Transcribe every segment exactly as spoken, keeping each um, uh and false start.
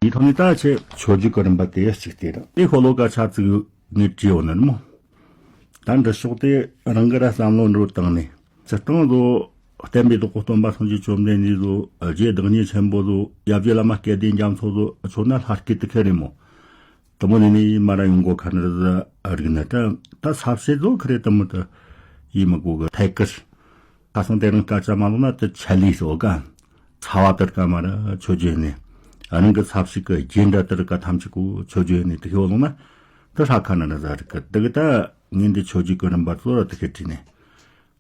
དེ་ཐོག་ནས་ད་ཆེ་ཆོས་བརྒྱུད་ཀྱི་རིམ་པ་དེ་གཅིག་དེ་རེད། དེ་ཤོ་ལོ་ཀ་ཆ་ཙིག་ངས་བྲིས་ཡོད་ནི་མོ། ད་འདི་ཕྱོགས་དེ་རང་གི་ར་བསམ་བློ་འགྲོ་བཏང་ནས་སྤྱིར་བཏང་ལོ་བསྟན་པའི་བདག་པོ་སྟོན་པ་སངས་རྒྱས་བཅོམ་ལྡན་འདས་ཚོ། རྗེ་བདག་ཉིད་ཆེན་པོ་ཚོ། ཡབ་རྗེ་བླ་མ་སྐལ་ལྡན་རྒྱ་མཚོ་ཚོ་མཆོད་ན་ལྷ་སྐལ་དེ་ཁེ་རེད་མོ། དེ་མོ་ནས་ནི་མ་ར་ཡོང་གོ་ཁ་ནར་རིག་ན་ད་ད་ས་བཤད་ཚོ་ཁ་རེ་དེ་མོ་དེ་ཡིན་མི་དགོས་གི་ཐད་ཀར། ཁ་སང་དེ་རིང་སྐད་ཆ་མ་ལོག་ན་དེ་ཆད་ལུས་སོ་ག་ཚ་བ་དེར་ཀ་མ་ར་ཆོས་བརྒྱུད་ནས་རང་གི་ས་བཤད་ཀྱི་རྗེས་འདྲ་དེར་ཀ་ཐམས་ཅད་གོ་ཆོས་བརྒྱུད་ནས་དེ་ཁེ་བ་ལོང་ན་དེ་ཧྲ་ཁ་ན་ན་ཟ་རིག་གི་དེ་གི་ད་ངས་འདི་ཆོས་བརྒྱུད་ཀྱི་རིམ་པ་ཚོ་ར་དེ་ཁེ་བྲིས་ནས།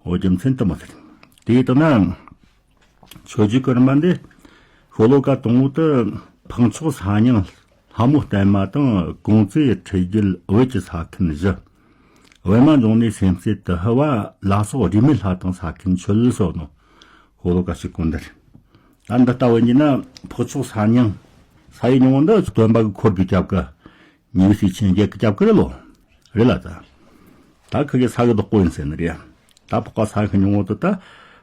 འོ་རྒྱུ་མཚན་དེ་མོ་ཟེར། དེ་ལྟ་ན། ཆོས་བརྒྱུད་ཀྱི་རིམ་པ་འདི་ཤོ་ལོ་ཀ་དང་པོ་དེ་འཕགས་མཆོག་ས་སྙིང་ལྷ་མོ་བརྟན་མ་དང་ཀོང་ཙེ་ཁྲི་རྒྱལ་བོད་ཀྱི་ས་ཁན་བཞི། བན་མ་འབྱུང་གནས་སེམས་བསྐྱེད་དུ་ཧི་བ་ལ་སོགས་སྒྲོལ་མའི་ལྷ་དང་ས་ཁན་ཆོས་ལུགས་སོགས་ནོ། ཤོ་ལོ་ཀ་གཅིག་གོ་འདིར། ད་འདི་ལྟ་བུ་ཡིན་ན་འཕགས་མཆོག་ས་སྙིང་ས་ཡི་སྙིང་པོ་འདི་སྟོན་པ་གི་འཁོར་གི་སྐྱབས་ཀ་ཉེ་བའི་སྲས་ཆེན་བརྒྱད་ཀྱི་སྐྱབས་ཀ་རེད་ལོ། རེད་ལ་ད། ད་ཁི་གེ་ས་གི་བདག་པོ་ཡིན་ཟེར་ནི་རེད། ད་ཕོ་ཁ་ས་གི་སྙིང་པོ་དེ་ད་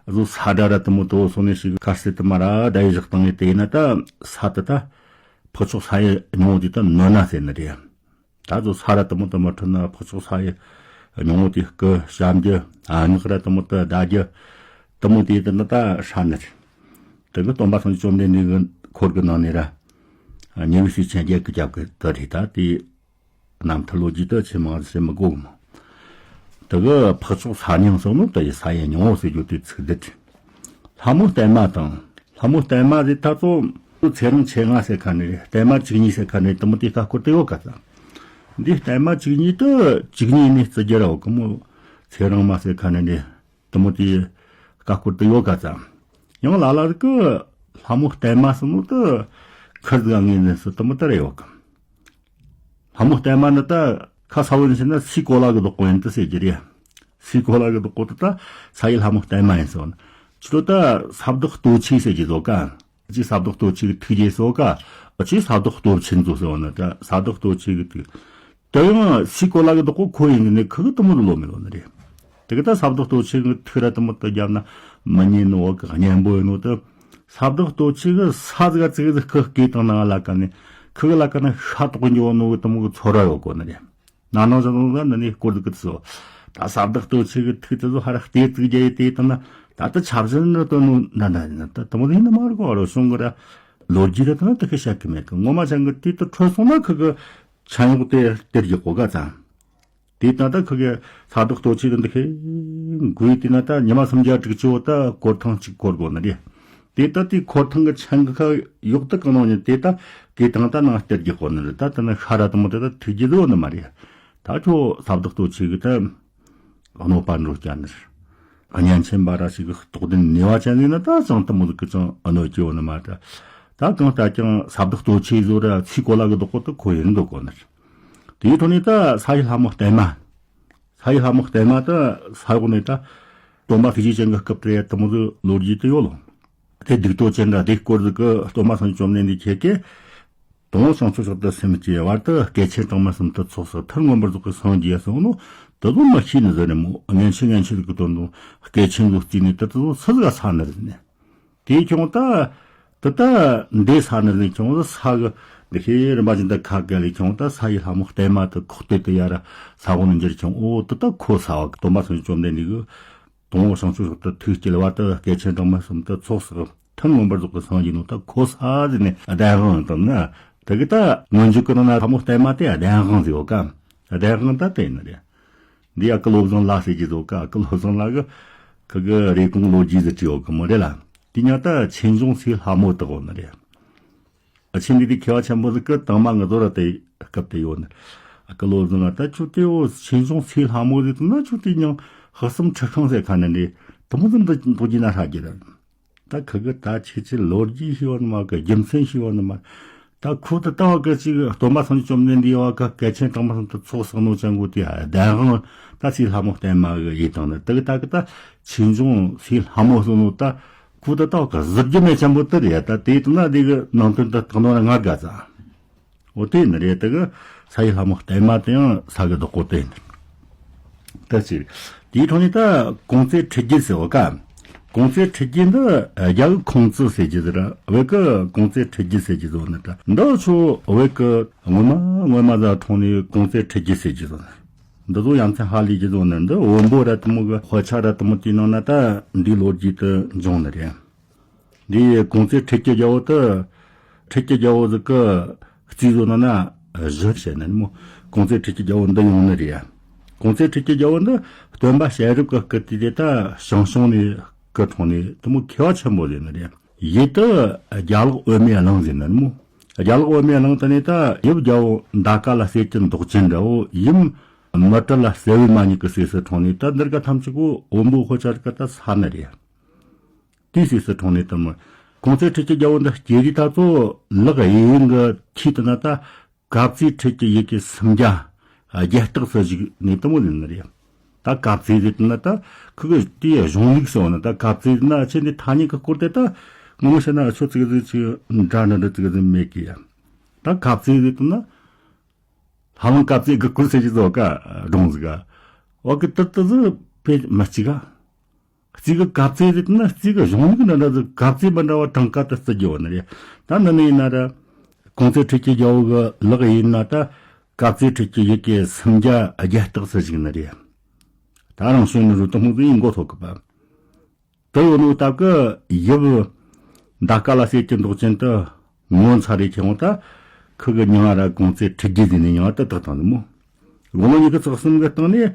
བཟོ་ས་དྲ་ར་དེ་མོ་དེ་བོ་སོང་ནས་ཞིག་ཁ་སེ་དེ་མ་ར་ད་ཡི་བཞག་བཏང་ངེ་དེ་ཡིན་ན་ད་ས་དེ་ད་ཕོ་ཆོག་ས་ཡི་སྙིང་པོ་དེ་ད་ནོ་ན་ཟེར་ནི་རེད། ད་བཟོ་ས་ར་དེ་མོ་དེ་མ་འཁྲུལ་ན་ཕོ་ཆོག་ས་ཡི་སྙིང་པོ་དེ་སྐུ་ཞབས་རྒྱུ་ཨ་ངག་ར་དེ་མོ་དེ་ད་རྒྱུ་དེ་མོ་དེ་དེ་ནི་ད་ཧྲ་ནི་རེད། དེ་གི་སྟོན་པ་སངས་རྒྱས་བཅོམ་ལྡན་འདས་གི་འཁོར་གི་ནང་ནས་ར་ཉེ་བའི་སྲས་ཆེན་བརྒྱད་ཀྱི་སྐྱབས་ཀྱི་དེ་རེད། ད་དེ་རྣམ་ཐར་ལོ་རྒྱུས་དུ་ཆེས་མང་ཟེར་མི་དགོས་གི་མོ། དེ་གི་འཕགས་མཆོག་ས་སྙིང་སོགས་ནོ་དེ་ཡི་ས་ཡི་སྙིང་པོ་ཟེར་རྒྱུ་དེ་ཚིག་འདི་ལྷ་མོ་བརྟན་མ་དང་། ལྷ་མོ་བརྟན་མ་ཟེར་ད་ཚོ་ཚེ་རིང་མཆེད་ལྔ་ཟེར་ཁ་ནས་རེད། བརྟན་མ་བཅུ་གཉིས་ཟེར་ཁ་ནས་དེ་མོ་དེ་ཀ་སྐོར་དུ་ཡོད་ག་ཙང་། འདི་བརྟན་མ་བཅུ་གཉིས་དུ་བཅུ་གཉིས་ནས་བརྩི་རྒྱུ་ར་འོ་གི་མོ། ཚེ་རིང་མ་ཟེར་ཁ་ནས་རེད། དེ་མོ་དེ་ཀ་སྐོར་དུ་ཡོད་ག་ཙང་། ཡང་ལ་ལ་གི་ལྷ་མོ་བརྟན་མ་སོགས་ནོ་དུ་ཁིར་ཟིག་ངེས་ནས་སུ་དེ་མོ་དེ་རེད་ཡོད་གི། ལྷ་མོ་བརྟན་མ་ནི་ད་ཁ་ས་བོན་ཟེར་ན་སའི་གོ་ལ་གི་བདག་པོ་ཡིན་དུ་ཟེར་གྱི་རེད། སའི་གོ་ལ་གི་བདག་པོ་དེ་ད་ས་ཡི་ལྷ་མོ་བརྟན་མ་ཡིན་སོང་། ཆུ་ད་ས་བདག་ལྟོ་ཆེ་ཟེར་གྱི་ཟོ་ག་ཅི་ས་བདག་ལྟོ་ཆེ་གི་ཐུགས་རྗེ་སོ་ག་ཅི་ས་བདག་སྟོབས་ཆེན་ཚོ་ཟེར་བ་ནི་ད་ས་བདག་ལྟོ་ཆེ་གི་ཐུགས། དེ་ཡང་སའི་གོ་ལ་གི་བདག་པོ་ཁོ་ཡིན་ནི་ཁི་གི་དེ་མོ་དུ་ལོ་མི་ལོ་ནི་རེད། དེ་གི་ད་ས་བདག་ལྟོ་ཆེ་གི་ཐུགས་ར་དེ་མོ་དུ་རྒྱབ་ན་མི་ཉན་ནོ་གི་གཉན་པོ་ཡིན་ནོ་དུ། ས་བདག་ལྟོ་ཆེ་གི་ས་ཟིག་ག་ཙིག་ཟིག་ཁི་སྐེ་དང་ནང་ལ་ཀ་ནི་ཁི་གི་ལ་ཀ་ནི་ཤ་དོག་འགྱོ་ནོ་གི་དེ་མོ་གི་ཚོར་ར་ཡོད་གོ་ནི་རེད། ན་ནང་ཟ་ནང་ཟ་ནི་ནི་སྐོར་ཟིག་གི་ཚོ། ད་ས་བདག་ལྟོ་ཆེ་གི་ཐུགས་དེ་ཚོ་ཧ་ར་ལྟེ་ཙིག་རྒྱ་ཡི་དེ་དང་ན་ད་ད་ཆབ་སྲིད་ནི་དོ་ནོ་ན་ན་ན་ད་དེ་མོ་ཡིན་ནི་མ་རེད་གོ། ཨ་རོ་སོང་གི་ར་ལོ་རྒྱུས་ར་དང་ན་དེ་ཁི་བཤད་གི་མེད་གི། ངོ་མ་ཅང་གི་དེ་དུ་འཕྲོད་སོང་ན་ཁི་གི་ཆ་ཡོག་དེ་སྟེར་གི་གོ་ག་ཙང་། དེ་ད་ལྟ་ཁི་གེ་ས་བདག་ལྟོ་ཆེ་དེ་འདི་ཁེ་འགུལ་དེ་ན་ད་ཉི་མ་སུམ་བརྒྱ་དྲུག་ཅུ་བོ་ད་སྐོར་ཐེངས་གཅིག་སྐོར་དགོ་ནི་རེད། དེ་ད་དེ་སྐོར་ཐེངས་གི་ཆང་གི་ཁ་ཡོག་ད་གང་ནང་ཉིན་དེ་ད་གི་ཐང་ད་ནང་སྟེར་གི་གོ་ནི་རེད། ད་ད་ན་ཤ་ར་དེ་མོ་དེ་ད་ཐུག་གི་ཟོ་ནི་མ་རེད། ད་ཁྱོ་ས་བདག་ལྟོ་ཆེ་གི་ད་གནོད་པ་འགྲོ་སྐྱ་ནི་རེད། གཉན་ཆེན་པ་ར་ཞིག་གི་རྟོགས་ལྡན་ནུས་པ་ཅན་ཟིག་ན་ད་ཅང་དེ་མོ་ཟིག་གི་ཅང་གནོད་སྐྱེ་བོ་ནི་མ་ད། ད་གང་ལྟར་ཀྱང་ས་བདག་ལྟོ་ཆེ་ཟོ་ར་སའི་གོ་ལ་གི་བདག་པོ་ད་ཁོ་ཡིན་འདུག་གོ་ནི་རེད། དེའི་ཐོག་ནས་ད་ས་ཡི་ལྷ་མོ་བརྟན་མ། ས་ཡི་ལྷ་མོ་བརྟན་མ་ད་ས་འོག་ནས་ད་སྟོན་པ་ཐུགས་རྗེ་ཅན་གྱི་སྐབས་དེ་དེ་མོ་ཟིག་ལོ་རྒྱུས་དུ་ཡོད་ལོ། དེ་སྡིག་ཏོ་ཅན་འདྲ་དེ་སྐོར་ཟིག་གི་སྟོན་པ་སངས་རྒྱས་བཅོམ་ལྡན་འདས་ཁྱེད་ཀྱིས་དང་པོ་བྱང་ཆུབ་མཆོག་ཏུ་སེམས་བསྐྱེད་བར་དུ་སྐྱེ་ཆེན་གྲངས་མེད་གསུམ་དུ་ཚོགས་སུ་མཐར་མངོན་པར་རྫོགས་པའི་སངས་རྒྱས་སོང་ནོ། དེ་ཚོ་མི་ཤེས་ནི་ཟེར་ནས་མོ་ངན་ཆེ་ངན་ཆེ་ཟིག་གི་དོན་དུ་སྐྱེ་ཆེན་ཟིག་བརྩིས་ནས་དེ་ཚོ་སུ་ཟིག་ག་ས་ནི་ཟེར་ནས། དེ་ཁྱོང་ད། དེ་ད་འདི་ས་ནི་ནི་ཁྱོང་ས་གི་འདི་ཤེས་རིམ་པ་ཅན་ད་ཁ་ག་ལས་ཁྱོང་ད་ས་ཡི་ལྷ་མོ་བརྟན་མ་དུ་ཁོག་སྟེ་དུ་ཡ་ར་ས་གོ་ནི་འགྱུར་ཁྱོང་ཨོ་དེ་ད་ཁོ་ས་བ་སྟོན་པ་སངས་རྒྱས་བཅོམ་ལྡན་འདས་གི་དང་པོ་བྱང་ཆུབ་མཆོག་ཏུ་ཐུགས་བསྐྱེད་བར་དུ་སྐྱེ་ཆེན་གྲངས་མེད་གསུམ་དུ་ཚོགས་སུ་མཐར་མངོན་པར་རྫོགས་པའི་སངས་རྒྱས་ནོ་ད་ཁོ་ས་ཟེར་ནས་བདེན་དཔང་དང་ན་དེ་གི་ད་སྔོན་འཇུག་གི་ནང་ན་ལྷ་མོ་བརྟན་མ་དེ་བདེན་དཔང་ཟེར་ཡོད་ཀ། བདེན་དཔང་ད་དེ་ཡིན་ནི་རེད། འདི་ཨ་ཀི་བློ་བཟང་ལ་ཟེར་གྱི་འདུག་ག་ཨ་ཀི་བློ་བཟང་ལ་གི་ཁི་གི་རེ་སྐོང་ལོ་རྒྱུས་ཟིག་བྲིས་ཡོད་གི་མོ་རེད་ལ། དེ་ཉག་ད་ཆོས་འབྱུང་སའི་ལྷ་མོ་དག་ཡོད་ནི་རེད། ཨ་ཆེན་འདི་དེ་མཁས་པ་ཆེན་པོ་ཟིག་གི་དང་མ་ང་ཚོ་ར་དེ་སྐབས་དེ་ཡོད་ནི། ཨ་ཀི་བློ་བཟང་ལ་ད་ཁྱོད་དེ་འོ་ཆོས་འབྱུང་སའི་ལྷ་མོ་ཟིག་ད་ན་ཁྱོད་དེ་ཉང་ཧ་སམ་ཁྲི་ཤང་ཟེར་ཁ་ནི་འདི་དུ་མོ་ཟིག་འདི་འདུག་གི་ན་ཧྲ་གི་ར། ད་ཁི་གི་ད་ཁྱེད་ཀྱི་ལོ་རྒྱུས་ཤེས་བ་ནི་མ་གི་རྒྱུ་མཚན་ཤེས་བ་ནི་མ། ད་ཁོ་ད་ལྟ་བ་གི་ཅིག་སྟོན་པ་སངས་རྒྱས་བཅོམ་ལྡན་འདས་བ་གི་སྐལ་ཆེན་གྲངས་མེད་གསུམ་དུ་ཚོགས་བསགས་ནོ་ཅན་གོ་དེ་བདེན་དཔང་ད་སའི་ལྷ་མོ་བརྟན་མ་གི་ཡིད་དང་ནི་དེ་གི་ད་གི་ད་ཆོས་འབྱུང་སའི་ལྷ་མོ་གསུངས་ནོ་ད་ཁོ་ད་ལྟ་བ་གི་གཟི་བརྗིད་མེད་ཅན་པོ་དེ་རེད། ད་དེ་ཡིན་ན་དེ་གི་ནང་དོན་ད་དག་ནོ་ར་ང་དགའ་ཙང་། འོ་དེ་ནི་རེད། དེ་གི་ས་ཡི་ལྷ་མོ་བརྟན་མ་དེ་ཡང་ས་གི་བདག་པོ་དེ་ནི། ད་ཅི། དེའི་ཐོག་ནས་ད་ཀོང་ཙེ་ཁྲི་རྒྱལ་ཟེར་བ་ཀ། གོང་ཚད་ཁྲིད་རྒྱུ་འདི་རྒྱ་གི་ཁུང་ཙི་ཟེར་རྒྱུ་ཟེར། བོད་གི་གོང་ཚད་ཁྲིད་རྒྱུ་ཟེར་རྒྱུ་ཟོ་ནི་ད་འདི་ཆོ་བོད་གི་སྔོན་མ་སྔོན་མ་ཟ་འཁྲུངས་ནས་གོང་ཚད་ཁྲིད་རྒྱུ་ཟེར་རྒྱུ་ཟོ་ནི། འདི་ཚོ་ཡ་མཚན་ཧ་ལས་རྒྱུ་ཟོ་ནི། འདི་བོན་པོ་ར་དེ་མོ་གི་དཔེ་ཆ་ར་དེ་མོ་དེའི་ནང་ན་ད་འདིའི་ལོ་རྒྱུས་དེ་འབྱུང་ནི་རེད། འདིའི་གོང་ཚད་ཁྲིད་རྒྱུ་རྒྱལ་པོ་དེ། ཁྲིད་རྒྱུ་རྒྱལ་པོ་ཟིག་གི་རྩིས་བཟོ་ན་ན་བཞི་བྱས་ནས་མོ། གོང་ཚད་ཁྲིད་རྒྱུ་རྒྱལ་པོ་འདི་ཡོང་ནི་རེད། གོང་ཚད་ཁྲིད་རྒྱུ་རྒྱལ་པོ་འདི་སྟོན་པ་ཤེས་རབ་ཀྱི་སྐུ་དུས་དེ་ད་ཞང་ཞུང་ནས་སྐུ་འཁྲུངས་ནས་དེ་མོ་མཁས་པ་ཆེན་པོ་ཟེར་ནི་རེད། ཡུལ་དེ་རྒྱ་ལོག་འོད་མའི་གླིང་ཟེར་ནི་མོ། རྒྱ་ལོག་འོད་མའི་གླིང་དེ་ནས་ད་ཡབ་རྒྱལ་པོ་འདའ་ཀ་ལ་གསེར་གྱི་མདོག་ཅན་འདྲ་བོ། ཡུམ་མི་ཏྲ་ལ་གསེར་འོད་མ་གཉིས་ཀྱི་སྲས་སུ་འཁྲུངས་ནས་ད་འདིར་ག་ཐམས་ཅད་པོ་བོན་པོ་དཔེ་ཆ་རིག་ག་ད་ས་ནི་རེད། དེའི་སྲས་སུ་འཁྲུངས་ནས་དེ་མོ། གོང་ཚད་ཁྲིད་རྒྱུ་རྒྱལ་པོ་འདི་སྐྱེས་རིགས་ད་ཚོ་ལག་གཡས་གཡོན་གྱི་མཐིལ་དེ་ན་ད་གབ་རྩེ་ཁྲིད་རྒྱུ་ཡི་གེ་སུམ་བརྒྱ་རྒྱས་རྟགས་སུ་བཞུགས་ནས་དེ་མོ་ལེན་ནི་རེད། ད་གབ་རྩེ་ཟེར་དེ་ན་ད་ཁུ་གི་དེའི་གཞུང་ལུགས་སུ་ན་ད་གབ་རྩེ་ཟེར་ན་ཆེ་འདི་ཐ་སྙད་ཀྱི་སྐོར་དེ་ད་ངོ་མ་བཤད་ན་ཆོ་ཙིག་ཟིག་ཅིག་འདྲ་འདྲ་འདྲ་ཙིག་ཟིག་མེད་གི་ཡ། ད་གབ་རྩེ་ཟེར་དེ་ན་ལྷ་ལུང་གབ་རྩེ་གི་སྐོར་ཟེར་གྱི་ཟོ་ཀ་སྒྲུང་ཟིག་ག་འོ་གི་ཏི་ཏི་ཟིག་དཔེ་མི་གཅིག་ག་རྩིས་ཀྱི་གབ་རྩེ་རེད་ན་རྩིས་ཀྱི་གཞུང་ལུགས་འདྲ་འདྲ་ཟིག་གབ་རྩེ་མི་འདྲ་བ་གྲངས་ཀ་དུ་བརྩི་རྒྱུ་བ་ནི་རེད། ད་འདི་ནི་ཡིན་ན་ར་གོང་ཚད་ཁྲིད་རྒྱུ་རྒྱལ་པོ་གི་ལག་ཡིན་ན་ད་གབ་རྩེ་ཁྲིད་རྒྱུ་ཡི་གེ་སུམ་བརྒྱ་རྒྱས་རྟགས་སུ་བཞུགས་ནི་རེད། ད་རང་བྱོན་ནི་རུ་དུ་མོ་ཟིག་ཡིན་མགོ་ཐོག་གི་པ། དུ་ཡོད་ནོ་སྟབས་ཀྱི་ཡབ་འདའ་ཀ་ལ་གསེར་གྱི་མདོག་ཅན་དུ། ངོ་མཚར་རེ་ཁྱེར་འོང་ད། ཁུ་གི་མྱིང་ང་ར་གོང་ཚད་ཁྲིད་རྒྱུ་ཟེར་ནས་མྱིང་ང་དུ་བཏགས་བཏང་ནི་མོ། དགུང་ལོ་ཉི་ཤུ་རྩ་གསུམ་གི་སྟེང་ནས།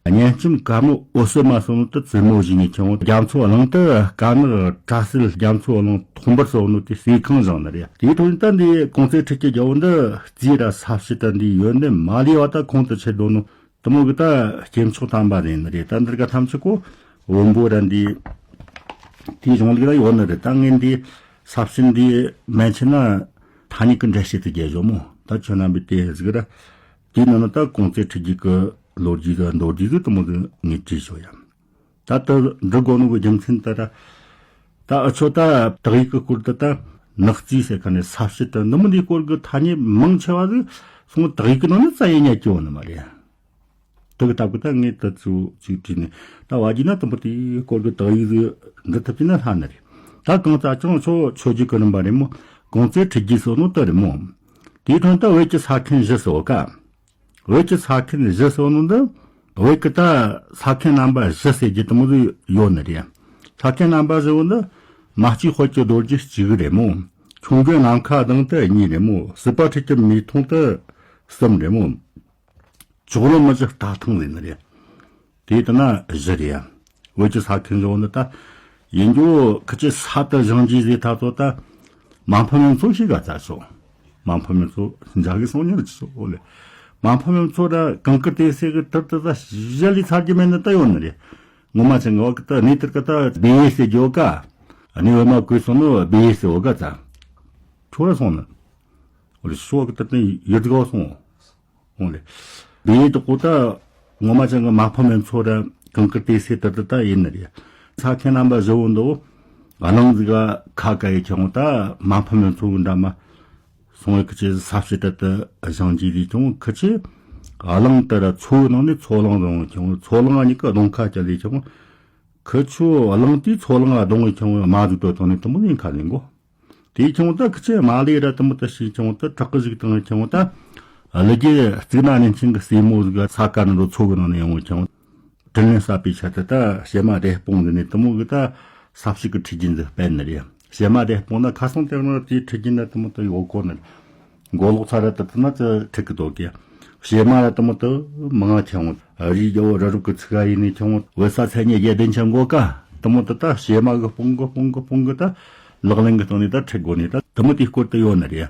གཉེན་སྐྱོང་དཀར་མོ་འོད་ཟེར་མ་སོགས་ནོ་དུ་བཙུན་མོ་བཞེས་ནས་ཁྱེར་འོང་རྒྱ་མཚོ་གླིང་དུ་དཀར་ནག་བཀྲ་གསལ་རྒྱ་མཚོ་གླིང་ཐོག་འབར་སོགས་ནོ་དེ་གསེར་ཁང་བཞེངས་ནི་རེད། དེའི་ཐོག་ནས་ད་འདི་གོང་ཚད་ཁྲིད་རྒྱུ་རྒྱལ་པོ་འདི་རྩིས་ར་ས་བྱི་དུ་འདི་ཡོད་ནི་མ་ལུས་པ་ད་ཁོང་དུ་ཆེ་དོ་ནོ། དེ་མོ་གི་ད་སྐྱེ་མཆོག་དམ་པ་རེད་ནི་རེད། ད་འདིར་ག་ཐམས་ཅད་ཀོ་བོན་པོ་ར་འདི་དེའི་གཞུང་ལུགས་ར་ཡོད་ནི་རེད། ད་ངས་འདི་ས་བྱི་འདི་མན་ཆད་ན་ཐ་སྙད་ཀྱི་འགྲེལ་བཤད་དུ་རྒྱལ་བཞོ་མོ། ད་ཁྱོད་རྣམ་པའི་དེ་ཟིག་ར་དེའི་ནང་ན་ད་གོང་ཚད་ཁྲིད་རྒྱུ་གི་ལོ་རྒྱུས་དང་མདོ་རྒྱུད་ཟིག་དེ་མོ་ཟིག་ངས་བྲིས་ཞོ་ཡ། ད་དུ་འབྲི་དགོ་ནོ་གི་རྒྱུ་མཚན་ད་ར་ད་ཨ་ཆོ་ད་དག་ཡིག་གི་སྐོར་དུ་ད་ནག་རྩིས་ཟེར་ཁ་ནས་ས་བྱི་ད་འདི་མོ་འདིའི་སྐོར་གི་ཐ་སྙད་མང་ཆེ་བ་ཟིག་སོང་དག་ཡིག་གི་ནང་ནས་རྩ་ཡེ་ཉན་སྐྱོ་ནི་མ་རེད། དེ་གི་སྟབས་ཀྱིས་ད་ངས་དེ་ཚོ་ཅིག་བྲིས་ནས་ད་བ་རྒྱུད་ན་དུམ་བུ་དེའི་སྐོར་གྱི་དག་ཡིག་ཟིག་འབྲི་ཐུབ་ཀྱི་ན་ལྷ་ནི་རེད། ད་གང་ཙམ་ཀྱང་ཆོ་ཆོས་བརྒྱུད་ཀྱི་རིམ་པ་རེད་མོ། གོང་ཚད་ཁྲིད་རྒྱུ་སོགས་ནོ་དེ་རེད་མོ། དེའི་དོན་དུ་བོད་ཀྱི་ས་ཁན་བཞི་སོགས་ཀ་བོད་ཀྱི་ས་ཁན་བཞི་སོགས་ནོ་འདི་བོད་ཀྱི་ད་ས་ཁན་རྣམ་པ་བཞི་ཟེར་རྒྱུ་དུམ་བུ་ཟིག་ཡོད་ནི་རེད། ས་ཁན་རྣམ་པ་བཞི་བོ་འདི་མ་གཅིག་དཔལ་གྱི་རྡོ་རྗེ་གཅིག་རེད་མོ། ཁྱུང་དགོན་ནམ་མཁའ་ལྡིང་དུ་གཉིས་རེད་མོ། སྲིད་པ་ཁྲིད་ཀྱི་མིག་མཐོང་དུ་གསུམ་རེད་མོ། ཇོ་རུ་མི་བཞི་རྟ་ཐང་ལས་ནི་རེད། དེ་ལྟ་ན་བཞི་རེད་ཡ། བོད་ཀྱི་ས་ཁན་བཞི་བོ་ནི་ད། ཡིན་རྒྱུ་ཁི་ཆོས་ས་དུ་བཞེངས་རྒྱུ་ཟེར་ཐག་ཚོ་ད། མ་ཕམ་མེད་མཚོ་ཞིག་ག་ཚ་སོ། མ་ཕམ་མེད་མཚོ་འཇའ་གི་སོང་ཉིན་ཅི་སོ་ལེ། མ་ཕམ་མེད་མཚོ་ད་གངས་དཀར་ཏི་སེ་གི་དུར་དུ་ད་བཞི་ལས་ཚར་རྒྱུ་མེད་ནི་ད་ཡོད་ནི་རེད། ངོ་མ་ཆེན་གི་བ་གི་ད་གནས་དུར་གི་ད་སྦས་ཡེ་སེ་རྒྱོ་ག་གནས་བོད་མ་གོས་སོང་ནོ་སྦས་ཡེ་སེ་བོ་ག་ཚ། ཁྱོ་ར་སོང་ནི། འོ་ལེ་ཤོ་གི་ད་ད་ཡོད་ག་སོང་། འོང་ལེ། སྦས་ཡེ་དག་པོ་ད་ངོ་མ་ཅང་གི་མ་ཕམ་མེད་མཚོ་ར་གངས་དཀར་ཏི་སེ་ད་ད་ད་ཡིན་ནི་རེད། ས་ཁན་རྣམ་པ་བཞི་བོ་འདུག་གླིང་ཟིག་ག་ཁ་ཀ་ཡེ་ཁྱེར་འོང་ད་མ་ཕམ་མེད་མཚོ་གི་འདྲ་མ། སོང་བའི་ཁི་ཆོས་ས་བྱི་ད་ད་བཞེངས་རྒྱུ་ལས་ཀྱང་ཁི་ཆོས་གླིང་དེ་ར་མཚོ་གི་ནང་ནས་མཚོ་གླིང་རང་ཁྱེར་འོང་མཚོ་གླིང་གཉིས་ཀ་གདོང་ཁ་བཅད་ལས་ཁྱེར་འོང་། ཁི་ཆོས་གླིང་དེའི་མཚོ་གླིང་གདོང་གི་ཁྱེར་འོང་མ་ཟིག་ཏོ་དང་ནས་དུམ་བུ་ནས་ཁ་ལེན་གོ། དེའི་ཁྱུང་ད་ཁི་ཆོས་མ་ལས་ར་དུམ་བུ་ད་ཤི་ཁྱུང་ད་དྲག་གི་ཞིག་དང་ཁྱུང་ད། ལི་རྒྱལ་གཙུག་ན་ནན་ཆིང་གི་སྲས་མོ་ཟིག་ས་དཀར་ནང་དུ་ཚོ་གི་ནང་ནས་ཡོང་བའི་ཁྱུང་། དྲིན་ལན་བསབ་པའི་ཆེད་དུ་ད་བྱེ་མ་དེ་སྤུངས་ཟིན་ནས་དུམ་བུ་གི་ད། ས་བྱི་གི་ཁྲིད་རྒྱུན་ཟིག་སྤེལ་ནི་རེད། བྱེ་མ་དེ་སྤུངས་ན་ཁ་སང་དེ་ནང་དེའི་ཁྲིད་རྒྱུན་ན་དུམ་བུ་ད་ཡོད་གོ་ནི་རེད། མགོ་ལོག་ཚ་ར་ད་དུ་ན་ཙི་ཁྲིད་གི་དོ་གི། བྱེ་མ་ར་དུམ་བུ་ད་མང་ང་ཁྱུང་། རིའི་རྒྱལ་པོ་རི་རབ་ཀྱི་ཚིག་ག་ཡིན་ནས་ཁྱུང་། བོད་ས་མཚན་ཉིད་རྒྱལ་བསྟན་ཆེན་མགོ་ཀ། དུམ་བུ་ད་ད་བྱེ་མ་གི་སྤུངས་གི་སྤུངས་གི་སྤུངས་གི་ད། ལག་ལེན་གི་སྟེང་ནས་ད་ཁྲིད་དགོ་ནས་ད་དུམ་བུ་དེའི་སྐོར་དུ་ཡོད་ནི་རེད།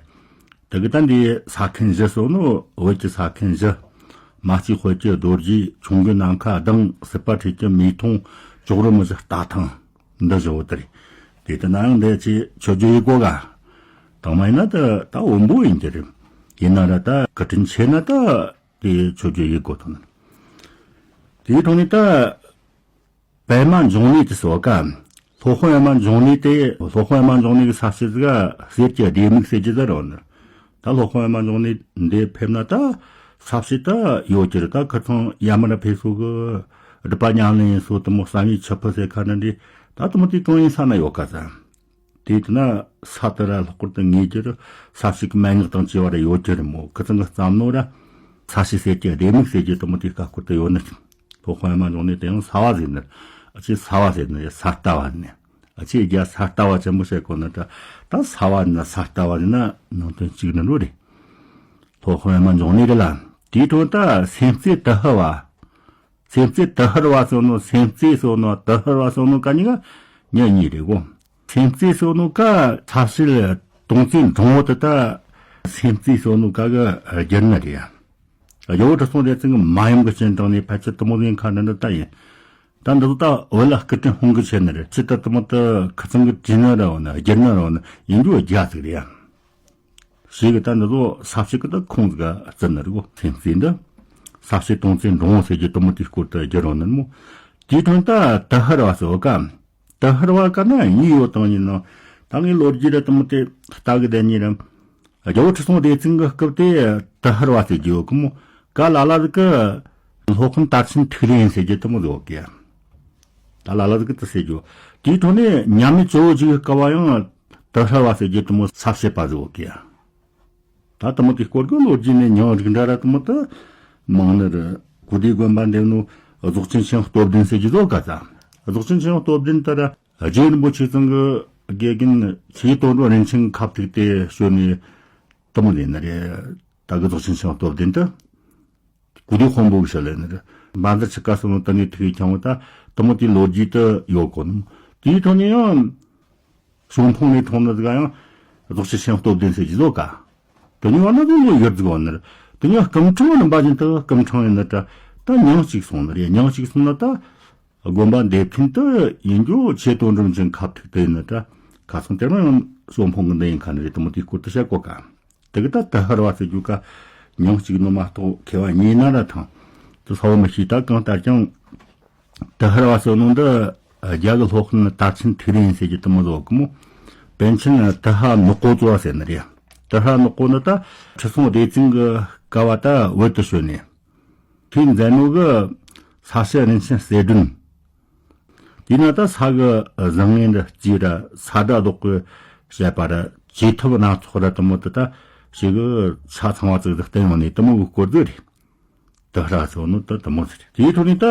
དེ་གི་ད་འདི་ས་ཁན་བཞི་སོགས་ནོ་བོད་ཀྱི་ས་ཁན་བཞི། མ་གཅིག་དཔལ་གྱི་རྡོ་རྗེ། ཁྱུང་དགོན་ནམ་མཁའ་ལྡིང་། སྲིད་པ་ཁྲིད་ཀྱི་མིག་མཐོང་། ཇོ་རུ་མི་བཞི་རྟ་ཐང་། འདི་བཞི་བོ་དེ་རེད། དེ་ལྟ་ན་ཡང་འདི་ཅི་ཆོས་བརྒྱུད་ཡིག་གོ་ག། དང་མ་ཡིན་ན་ད་ད་བོན་པོ་ཡིན་གྱི་རེད། ཡིན་ན་ར་ད་བཀའ་དྲིན་ཆེ་ན་ད་དེ་ཆོས་བརྒྱུད་ཡིག་གོ་དང་། དེའི་ཐོག་ནས་ད། པདྨ་འབྱུང་གནས་དེ་སོགས་ཀ། སློབ་དཔོན་པདྨ་འབྱུང་གནས་དེ་སློབ་དཔོན་པདྨ་འབྱུང་གནས་ཀྱི་ས་བྱི་ཟིག་ག་གསེར་གྱི་ལྡེ་མིག་ཟེར་གྱི་ཟེར་རོ་ནི། ད་སློབ་དཔོན་པདྨ་འབྱུང་གནས་འདི་ཕེབས་ན་ད་ས་བྱི་ད་ཡོད་ཀྱི་རེད། ད་ཁ་ཚང་ཡ་མ་ར་ཕེབས་སོ་གི་སྒྲུབ་པ་ཉམས་ལེན་ཡིན་སོ་དུ་མོ་བསམ་ཡས་ཆུ་ཕུ་ཟེར་ཁ་ན་འདི་ ད་དུ་མོ་དེ་གང་ཡིན་ས་ན་ཡོད་ག་ས། དེ་དུ་ན་ས་དུ་ར་ལྷག་པར་དུ་ངེས་ཀྱི་རུ་ས་ཞིག་གི་མན་ངག་དང་བཅས་པ་ར་ཡོད་ཀྱི་རེད་མོ། ཁི་ཚང་གི་བརྩམས་ནོ་ར་ས་ཞིག་ཟེར་གྱི་ལྡེ་མིག་ཟེར་གྱི་དུ་མོ་དེ་ཀ་ཁུར་དུ་ཡོད་ནི། སློབ་དཔོན་པད་མ་འབྱུང་གནས་དེ་ཡང་ས་བ་ཟེར་ནི། ཨ་ཅེ་ས་བ་ཟེར་ནི་ས་ལྟ་བ་ནི། ཨ་ཅེ་རྒྱ་ས་ལྟ་བ་ཅན་པོ་བཤད་གོ་ནི་ད། ད་ས་བ་ན་ས་ལྟ་བ་ཟེར་ན་ནང་དོན་གཅིག་ནི་ལོ་རེད། སློབ་དཔོན་པད་མ་འབྱུང་གནས་རེད་ལ། དེའི་དོན་ད་སེམས་རྩེ་དུ་ཧར་བ། སེམས་རྩེ་དུ་ཧར་བ་སོ་ནོ། སེམས་རྩེ་སོ་ནོ་དུ་ཧར་བ་སོ་ནོ་ཀ་ཉི་ག་ཉ་གཉིས་རེད་གོ། སེམས་རྩེ་སོ་ནོ་ཀ་ས་ཞིལ་དོང་རྩེ་འབྲོང་བོ་དུ་ད་སེམས་རྩེ་སོ་ནོ་ཀ་གི་རྒྱུ་ན་རེད་ཡ། རྒྱལ་བོ་ཁྲི་སྲོང་ལྡེ་བཙན་གི་མ་ཡུམ་གི་སྤྱན་དྲངས་ནས་ཕལ་ཆེར་དུ་མོ་ཟིན་ཁ་འདྲ་འདྲ་ད་ཡིན། ད་འདི་ཚོ་ད་བོད་ལ་སྐུ་དྲིན་སྔོན་གི་ཆེ་ནི་རེད། ཅི་ད་དུ་མོ་ད་ཁི་ཚང་གི་དྲིན་ན་ར་བ་ན་རྒྱུ་ན་ར་བ་ན་ཡིན་རྒྱུ་རྒྱ་ཟིག་རེད་ཡ། ཞེས་གི་ད་འདི་ཚོ་ས་བཤད་གི་ད་ཁུངས་ཟིག་ག་བརྩི་ནི་རེད་གོ། སེམས་རྩེ་འདི་ས་བཤད་དོང་རྩེ་འབྲོང་བོ་ཟེར་གྱི་དུ་མོ་དེའི་སྐོར་དུ་བསྒྱུར་རོ་ནི་མོ། དེའི་དོན་ད་དུ་ཧར་བ་ཟེར་བ་ཀ། དུ་ཧར་བ་ཀ་ན་གཉིས་ཡོད་དང་ཡིན་ནོ། ད་ངའི་ལོ་རྒྱུས་ར་དུ་མོ་དེ་ལྟ་གི་བསྡད་ཉིན་ར། རྒྱལ་བོ་ཁྲི་སྲོང་ལྡེ་བཙན་གི་སྐབས་དེ་དུ་ཧར་བ་ཟེར་གྱི་ཡོད་གི་མོ། ཀ་ལ་ལ་ཟིག་གི་སློབ་དཔོན་དར་ཆེན་ཐིག་ལེ་ཡིན་ཟེར་གྱི་དུ་མོ་ཟིག་ཡོད་གི། ད་ལ་ལ་ཟིག་གི་དུ་ཟེར་གྱི་ཡོད། དེའི་ཐོག་ནས་མཉམ་མེད་ཇོ་བོ་རྗེ་གི་སྐབས་བ་ཡང་དུ་ཧར་བ་ཟེར་གྱི་དུ་མོ་ས་བཤད་པ་ཟིག་ཡོད་གི། ད་དུ་མོ་དེ་སྐོར་གི་ལོ་རྒྱུས་ནས་མྱིང་རིགས་འདྲ་ར་དུ་མོ་དུ་མང་ནི་རེད། གོ་དེ་དགོན་པ་འདེབས་ནོ་རྫོགས་ཆེན་ཆེན་སྟོབས་ལྡན་ཟེར་གྱི་ཟོ་ག་ས། རྫོགས་ཆེན་ཆེན་སྟོབས་ལྡན་དུ་ར་རྗེ་རིན་པོ་ཆེ་ཚང་གི་དགེ་རྒན་ཆོས་དོན་འགྲོ་རིན་ཆེན་ཁ་ཐུག་དེ་ཞོན་ནས་དུ་མོ་ལེན་ནི་རེད། ད་གི་རྫོགས་ཆེན་ཆེན་སྟོབས་ལྡན་དུ་གོ་དེ་དཔོན་པོ་གི་ཞོ་ལེན་ནི་རེད། འབའ་འདི་ཆི་ཀ་སོ་ནོ་དུ་ནས་ཐུག་ཡི་ཁྱང་བ་ད་དུ་མོ་དེ་ལོ་རྒྱུས་དུ་ཡོད་གོ་ནོ། དེའི་ཐོག་ནས་ཡང་། ཞོ་འཕོང་ནས་མཐོང་ནི་ཟིག་ཡང་རྫོགས་ཆེན་ཆེན་སྟོབས་ལྡན་ཟེར་གྱི་ཟོ་ག། དེ་ཉིད་བ་ན་ཟོ་ལོ་ཡོད་ཟིག་བ་ནི། དེ་ཉིད་སྐུ་ཕྲེང་རྣམ་པ་བཞིན་དུ་སྐུ་ཕྲེང་ཡིན་ནི་ད། ད་མྱིང་གཅིག་སོང་ནི་རེད། མྱིང་གཅིག་སོང་ན་ད། དགོན་པ་འདེབས་མཁན་དུ་ཡིན་རྒྱུ་ཆེ་དོན་འགྲུབ་ཅིང་ཁ་ཐུག་དུ་ཡིན་ནི་ད། ཁ་སང་དེ་རིང་ཡང་ཞོ་འཕོང་གི་འདི་ཡིན་ཁ་ནི་རེད། དུ་མོ་དེའི་སྐོར་དུ་བཤད་གོ་ག། དེ་གི་ད་དུ་ཧར་བ་ཟེར་རྒྱུ་ཀ་མྱིང་གཅིག་ནོ་མ་གཏོགས་མཁས་པ་གཉིས་ན་ར་ཐང་། དུ་ས་བོ་མི་ཤེས་ད་གང་ལྟར་ཀྱང་། དུ་ཧར་བ་ཟེར་ནོ་འདི་རྒྱ་གི་སློབ་དཔོན་དར་ཆེན་ཐིག་ལེ་ཡིན་ཟེར་གྱི་དུ་མོ་ཟོ་གི་མོ། པཎ་ཆེན་དུ་ཧ་ནག་པོ་གཙོ་བ་ཟེར་ནི་རེད། དུ་ཧ་ནག་པོ་ནི་ད་ཁྲི་སྲོང་ལྡེ་བཙན་གི་སྐབས་བ་ད་བོད་དུ་བྱོན་ནས། ཁོས་མཛད་ནོ་གི་ས་བཤད་རིན་ཆེན་གསེར་སྒྲོན། དེས་ན་ད་ས་གི་བཟང་ངན་ར་རྩིས་ར་ས་དགྲ་བདག་གི་བཤད་པ་ར་བཅོས་ཐབས་སྣ་ཚོགས་ར་དུ་མོ་དུ་ད་ཞིག་གི་ཆ་ཚང་བ་ཙིག་ཟིག་བསྟན་ཡོང་ནས་དུ་མོ་གི་སྐོར་དུ་རེད། དུ་ཧར་སོ་ནོ་དུ་དུ་མོ་ཟེར། དེའི་ཐོག་ནས་ད་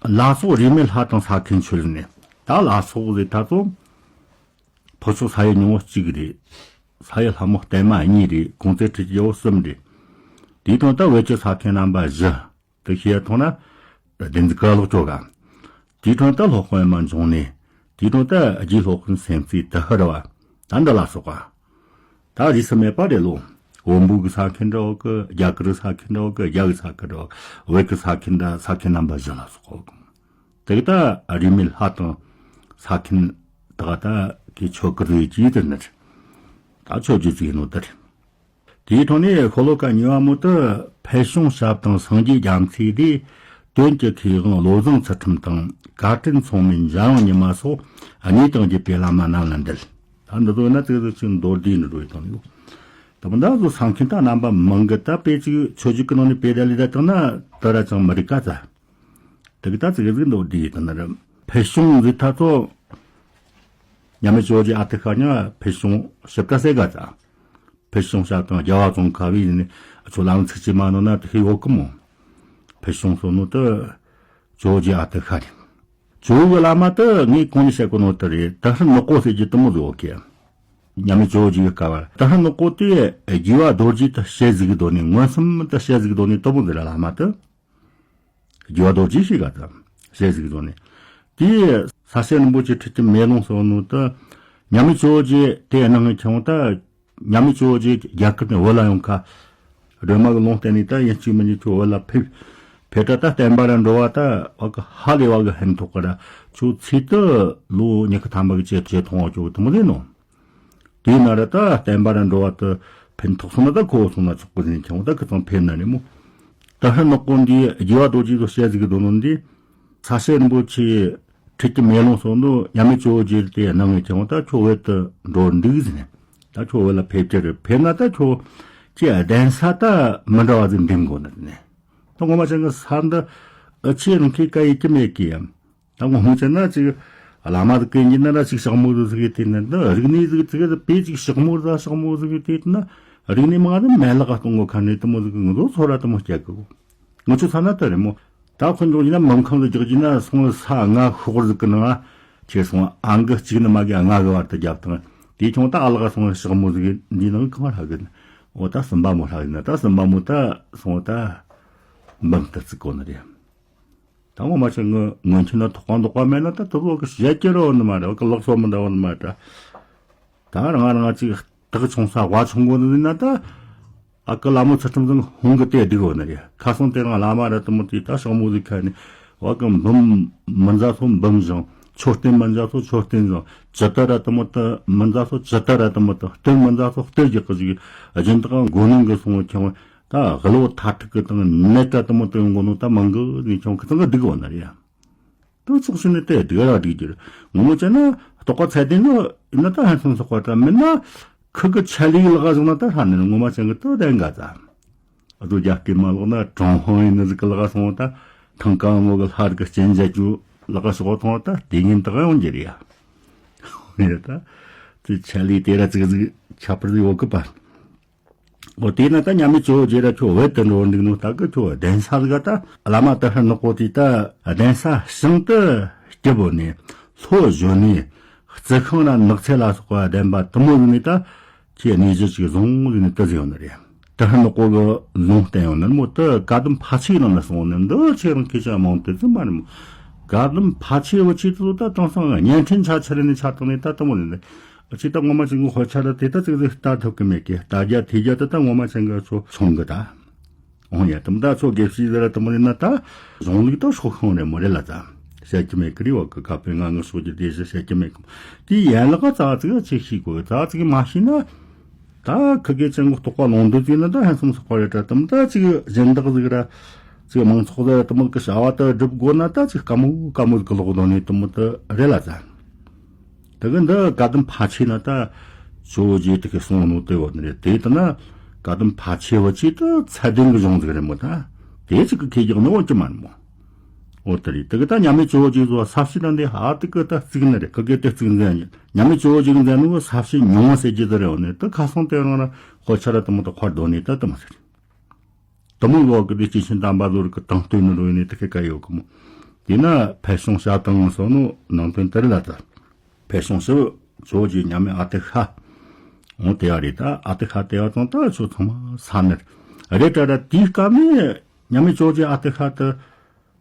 ལ་སོགས་རིས་མེད་ལྷ་དང་ས་ཁྱད་ཆོས་ནས་ད་ལ་སོགས་ཟེར་ད་ཚོ་ཕོ་ཕྱོགས་ས་ཡི་ཉུང་བ་གཅིག་རེད། ས་ཡི་ལྷ་མོ་བརྟན་མ་གཉིས་རེད། གོང་ཚད་ཁྲི་ཀྱི་འོ་གསུམ་རེད། དེའི་ཐོག་ད་བོད་ཀྱི་ས་ཁྱད་རྣམ་པ་བཞི། དུ་ཤེས་ཐོང་ན། བདུན་ཀ་ལོག་ཅོ་ག། དེའི་ཐོག་ད་སློབ་དཔོན་པད་མ་འབྱུང་གནས། དེའི་ཐོག་ད་རྗེ་སློབ་དཔོན་སེམས་རྩེ་དུ་ཧར་བ། ད་འདི་ལ་སོགས་པ། ད་རིས་སུ་མེད་པ་རེད་ལོ། བོན་པོ་གི་ས་ཁྱད་འདྲ་བོ་གི། རྒྱ་གར་ས་ཁྱད་འདྲ་བོ་གི། རྒྱ་གི་ས་ཁྱད་འདྲ་བོ། བོད་གི་ས་ཁྱད་འདྲ་ས་ཁྱད་རྣམ་པ་བཞི་ལ་སོགས་པ་གི། དེ་གི་ད་རིས་མེད་ལྷ་དང་ས་ཁྱད་དག་ད་གི་ཆོ་གི་རེད་ཅེས་དེ་ནི། ད་ཆོས་བརྒྱུད་ཅིག་ཡིན་ནོ་དེ་རེད། དེའི་ཐོག་ནས་ཤོ་ལོ་ཀ་གཉིས་པ་མོ་དུ་ཕུལ་བྱུང་ཞབས་དང་སངས་རྒྱས་རྒྱ་མཚོའི་སྡེ། དོན་གྱི་མཁས་དབང་བློ་བཟང་ཚུལ་ཁྲིམས་དང་། བཀའ་དྲིན་མཚུངས་མེད་འཇམ་དབྱངས་ཉི་མ་སོགས། གནས་དང་བརྒྱུད་པའི་བླ་མ་རྣམས་ལ་འདུད། ད་འདི་ཚོ་ན་ཙིག་ཙིག་ཅིག་མདོར་བསྡུས་ནས་འགྲོ་ཡི་དང་ཡོད། ད་མི་འདྲ་ཚོ་ས་མཁན་ད་རྣམ་པ་མང་གི། ད་དཔེ་ཅིག་ཆོས་བརྒྱུད་ཀྱི་ནང་ནས་དཔེ་ད་ལས་ད་བཏང་ན་ད་ར་ཅང་མི་འགྲིག་ག་ཚ། དེ་གི་ད་ཙིག་ཙིག་མདོར་བསྡུས་ཡི་དང་ན་ར། ཕུལ་བྱུང་ཟིག་ད་ཚོ། མཉམ་མེད་ཇོ་བོ་རྗེ་ཨ་ཏི་ཤ་ཉ་ཕུལ་བྱུང་ཞིབ་ཕྲ་གསལ་ག་ཚ། ཕུལ་བྱུང་ཞབས་དང་རྒྱལ་བ་ཙོང་ཁ་བའི་ནི་ཁྱོད་ལམ་ཚིག་ཅིག་མ་ནོ་ན་དེ་ཧེ་ཡོད་གི་མོ། ཕུལ་བྱུང་སོ་ནོ་དུ་ཇོ་བོ་རྗེ་ཨ་ཏི་ཤ་རེད། ཇོ་བོ་གི་བླ་མ་དུ་ངས་གོང་ནས་བཤད་གོ་ནོ་དུ་རེད། དུ་ཧར་ནག་པོ་ཟེར་གྱི་དུ་མོ་ཟིག་ཡོད་གི། མཉམ་མེད་ཇོ་བོ་རྗེ་གི་སྐབས་བར་དུ་ཧར་ནག་པོ་དེ་རྒྱུ་བ་རྡོ་རྗེ་དུ་བཤད་ཟིག་གི་དོ་ནས། མངོན་སུམ་དུ་བཤད་ཟིག་གི་དོ་ནས་དུ་མོ་ཟིག་ར་བླ་མ་དུ། རྒྱུ་བ་རྡོ་རྗེ་ཞིག་ག་དང་བཤད་ཟིག་བཟོ་ནས། དེའི་ས་སྐྱ་རིན་པོ་ཆེ་ཁྲི་ཀྱི་མེ་ལོང་སོགས་ནོ་དུ། མཉམ་མེད་ཇོ་བོ་རྗེ་དེ་གནང་ངེ་ཁྱོང་ད། མཉམ་མེད་ཇོ་བོ་རྗེ་རྒྱ་གར་ནས་བོད་ལ་ཡོང་ཁ། སྒྲོལ་མ་གི་ལུང་བསྟན་ནས་ད་ཡིན་གཅིག་མིན་གཅིག་ཁྱོད་བོད་ལ་ཕེབས། ཕེབས་ད་ད་བསྟན་པ་ར་འགྲོ་བ་ད་བ་གི་ཧ་ལས་བ་གི་ཧན་ཐོག་གི་ར་ཁྱོད་ཚེ་དུ་ལོ་ཉི་ཤུ་ཐམ་པ་གི་བཅད་བཅད་ཐོང་བ་ཁྱོད་གི་དུ་མོ་ཟིན་ནོ། དེས་ན་ར་ད་བསྟན་པ་ར་འགྲོ་བ་དུ་ཕན་ཐོགས་སོང་ན་ད་ཁོ་བོ་སོང་ན་ཆོག་གི་ཟིན་ཀྱང་ད་ཁི་ཚང་ཕེབས་ན་ནི་མོ། ད་ཧ་ནག་པོ་འདིའི་རྒྱུ་བ་རྡོ་རྗེ་ཚོ་བཤད་ཟིག་གི་དོ་ནོ་འདི། ས་སྐྱ་རིན་པོ་ཆེ་ཁྲི་ཀྱི་མེ་ལོང་སོགས་འདུ་མཉམ་མེད་ཇོ་བོ་རྗེ་དེ་གནང་ངེ་ཀྱང་ད་ཁྱོད་བོད་དུ་འགྲོ་འདུག་ཟིན། ད་ཁྱོད་བོད་ལ་ཕེབས་ཀྱི་རེད། ཕེབས་ན་ད་ཁྱོད་ཀྱི་གདན་ས་ད་མི་འདྲ་བ་ཟིག་འདེམས་དགོ་ནི་ནི། ད་ངོ་མ་ཅང་གི་ས་འདི་ཨ་ཆེ་རིང་ཁའི་བཀའ་ཡིག་གི་མེད་ཀི་ཡ། ད་ངོ་མ་ཅན་ན་ཅིག་ བླ་མ་ཟིག་གི་ཡིན་ན་ར་ཅིག་ཞག་མོ་ཟིག་ཟིག་དེ་ནི་འདི་རིག་གནས་ཟིག་ཙིག་གི་པེ་ཅིག་ཞག་མོ་ཟ་ཞག་མོ་ཟིག་དེ་ན་རིག་གནས་མ་ཟིག་མེད་ལག་གཏོང་གོ་ཁ་ནས་དུ་མོ་ཟིག་ངུ་ཚོ་ཚོ་ར་དུ་མོ་སྐྱེ་གི། ངུ་ཆུ་ཚ་ན་ད་རེད་མོ། ད་ཁོ་འཇོག་གྱི་ན་མམ་ཁང་དུ་རྒྱག་གྱི་ན་སོང་ས་ལྔ་ཤོག་ཟིག་གི་ནང་ཁྱེར་སོང་ཨང་གི་གཅིག་ནི་མ་གི་ལྔ་གི་བར་དུ་རྒྱབ་དང་དེ་ཁྱོང་ད་ཨ་ལག་སོང་ཞག་མོ་ཟིག་འདི་ནང་གང་ལྷག་གི་ན་འོ་ད་སུམ་པ་མོ་ལྷག་གི་ན་ད་སུམ་པ་མོ་ད་སོང་ད་འབམ་ད་ཙིག་གོ་ནི་རེད། ད་ངོ་མ་ཆེ་ངོ་ངོ་ཆེ་ན་ཐོག་ཁང་དོག་པ་མེད་ན་ད་དུ་ལོ་གི་བཤད་ཀྱི་རོ་ནི་མ་རེད། ཨོ་གི་ལག་སོ་མི་འདྲ་བོ་ནི་མ་རེད། ད་རང་རང་ཅིག་སྟག་ཆུང་ས་ཝ་ཆུང་གོ་ནི་ན་ད་ཨ་ཀི་ལ་མོ་ཚུལ་ཁྲིམས་ཚང་ཧུང་གི་དེ་སྡིག་བོ་ནི་རེད། ཁ་སང་དེ་རང་བླ་མ་ར་དུ་མོ་དེ་ད་ཞག་མོ་ཟིག་ཁ་ནི་ཨོ་གི་འབུམ་མི་མཛའ་སོ་འབུམ་བཞང་མཆོད་རྟེན་མི་མཛའ་སོ་མཆོད་རྟེན་བཞང་ཇི་ལྟར་ར་དུ་མོ་ད་མི་མཛའ་སོ་ཇི་ལྟར་ར་དུ་མོ་ད་གཏེར་མི་མཛའ་སོ་གཏེར་རྒྱག་གི་ཅིག་སྦྱིན་བདག་མགོ་ནང་གི་སོང་བ་ཁྱོང་། ད་གློ་ཐ་ཐུག་གི་དང་ནད་ད་དུ་མོ་དུ་ཡོང་གོ་ནོ་ད་མང་གི་ནི་ཁྱོང་ཁི་ཚང་གི་སྡིག་བོ་ན་རེད། དུ་ཚོགས་ཤིག་ནི་དེ་སྡིག་ར་སྡིག་རྒྱུ་རེད། ངོ་མ་བྱས་ན་རྟོགས་པ་ཚད་ལྡན་ནོ་ཡིན་ན་ད་ཧན་སོང་སོགས་པ་ད་མིན་ན་ཁི་གི་ཆ་ལིག་ལག་བཟུང་ན་ད་ཧ་ནི་ངོ་མ་ཅན་གི་དུ་ལྡན་ག་ཙམ། ཨ་དུ་རྒྱ་སྐད་མ་ལོག་ན་ཀྲུང་ཧོང་ཡིན་ནི་ཟིག་གི་ལག་སོང་ད་ཐང་ཀ་ངོ་གི་ལྷ་རི་གི་སྐྱེན་མཇལ་རྒྱུ་ལག་ཤོག་ཐོང་ད་དེ་ཉིན་དག་ཡོང་རྒྱུ་རེད་ཡ། ཡ་ད་དེ་ཆ་ལིག་དེ་ར་ཙིག་ཙིག་ཁྱད་པར་ཟིག་ཡོད་གི་པ། འོ་དེས་ན་ད་མཉམ་མེད་ཇོ་བོ་རྗེ་ར་ཁྱོད་བོད་དུ་འགྲོ་འདུག་ནོ་ད་གི་ཁྱོད་གདན་ས་ཟིག་ད་བླ་མ་དུ་ཧར་ནག་པོ་དེ་ད་གདན་ས་ཞིང་དུ་སྐྱིད་པོ་ནས་ལྷོ་བཞོན་ནས་རྩི་ཤིང་ན་ནགས་ཚལ་ལ་སོགས་པ་ལྡན་པ་དུ་མོ་ཟིག་ནས་ད་ཁྱེད་གནས་གཞི་ཅིག་བཟུང་ཟིག་ནས་དུ་ཟིག་ཡོང་ནི་རེད། དུ་ཧར་ནག་པོ་གི་ལུང་བསྟན་ཡོང་ནི་མོ་དུ་བཀའ་གདམས་ཕ་ཆེ་ནང་ལ་སོང་ནི་འདི་ཆེ་རང་སྐད་ཆ་མང་དུ་ཟིག་མ་རེད་མོ། བཀའ་གདམས་ཕ་ཆེ་བུ་ཆེ་དུ་ད་དེང་སང་བརྙན་འཕྲིན་ཆ་ཆེ་རེ་ནས་ཆ་བཏང་ནས་ད་དུ་མོ་ནས་ནི། ཅི་ད་ངོ་མ་ཅིག་གི་དཔེ་ཆ་ལ་དེ་ལྟ་ཅིག་ཟིག་ལྟ་ཐུབ་ཀི་མེད་ཀི་ལྟ་རྒྱ་ཐེ་རྒྱ་དེ་ད་ངོ་མ་ཅན་གི་ཚོ་ཆུང་གི་ད། འོང་ཡ་དམ་ད་ཚོ་དགེ་བཤེས་ཟེར་ར་དུ་མོ་ནི་ན་ད་གཞུང་ལུགས་ད་སྲོག་ཤིང་རེད་མོ་རེད་ལ་ད། བཤད་ཀྱི་མེད་ཀི་རི་བ་གི་ཀ་པེ་ང་ངི་སྲོག་གི་དེ་ཟིག་བཤད་ཀྱི་མེད་ཀི། དེ་ཡན་ལག་ག་ཙག་ཙིག་ཅིག་ཤེས་དགོས་ཙག་ཙིག་མ་ཤེས་ན། ད་ཁི་གེ་ཅན་གི་རྟོགས་པ་ལོང་འདུག་ཟིག་ན་ད་ཧན་སོང་སོགས་པ་རེད་ད་དམ་ད་ཅིག་གཞན་དག་ཟིག་ར་ཅིག་མང་ཚོགས་ཟིག་ར་དུ་མོ་གི་བྱ་བ་ད་སྒྲུབ་དགོས་ན་ད་ཅིག་དཀའ་མོ་དཀའ་མོ་ཟིག་གི་ལོག་དོན་ནས་དུ་མོ་ད་རེད་ལ་ད། དེ་གི་འདི་བཀའ་གདམས་ཕ་ཆེ་ན་ད་ཇོ་བོ་རྗེ་དེ་གི་གསུང་ནོ་དེ་བོ་ནི་རེད། དེ་ལྟ་ན་བཀའ་གདམས་ཕ་ཆེ་བོ་ཆེ་ད་ཚད་ལྡན་གི་གཞུང་ཟིག་རེད་མོ་ད། དེ་ཅིག་གི་ཁེ་རྒྱག་ནི་འོ་ཅི་མ་རེད་མོ། འོ་དེ་རེད། དེ་གི་ད་མཉམ་མེད་ཇོ་བོ་རྗེ་བཟོ་ས་བྱི་ད་འདི་ཧ་དེ་གི་ད་བརྩིགས་ནི་རེད། ཁི་གེ་དེ་བརྩིགས་མཛད་ཡིན། མཉམ་མེད་ཇོ་བོ་རྗེ་གི་མཛད་ནོ་གི་ས་བྱི་ཉུང་ཟེར་རྒྱུ་དེ་རེད། འོ་ནི་ད་ཁ་སང་དེ་རང་ར་དཔེ་ཆ་ར་དུ་མོ་ད་ཁོ་རྡོ་ནི་ད་དུ་མོ་ཟེར། དུ་མོ་ལོག་གི་དེ་སྐྱེས་ཆེན་དམ་པ་ལོ་རུ་གི་དང་སྟོན་ནི་རོ་ཡིན་ནི་དེ་གི་ག་ཡོད་གི་མོ། དེ་ན་ཕལ་བྱུང་ཞབས་དང་ངི་སོ་ནོ་ནང་དོན་དེ་རེད་ལ་ད། ཕལ་བྱུང་ཞིབ་ཇོ་བོ་རྗེ་མཉམ་མེད་ཨ་ཏི་ཤ། འོ་དེ་ཡ་རེད་ད། ཨ་ཏི་ཤ་དེ་ཡ་ཙང་ད་ཆོ་ཚང་མ་ས་ནི་རེད་ད་ར། དེའི་སྐབས་ནས་མཉམ་མེད་ཇོ་བོ་རྗེ་ཨ་ཏི་ཤ་དེ་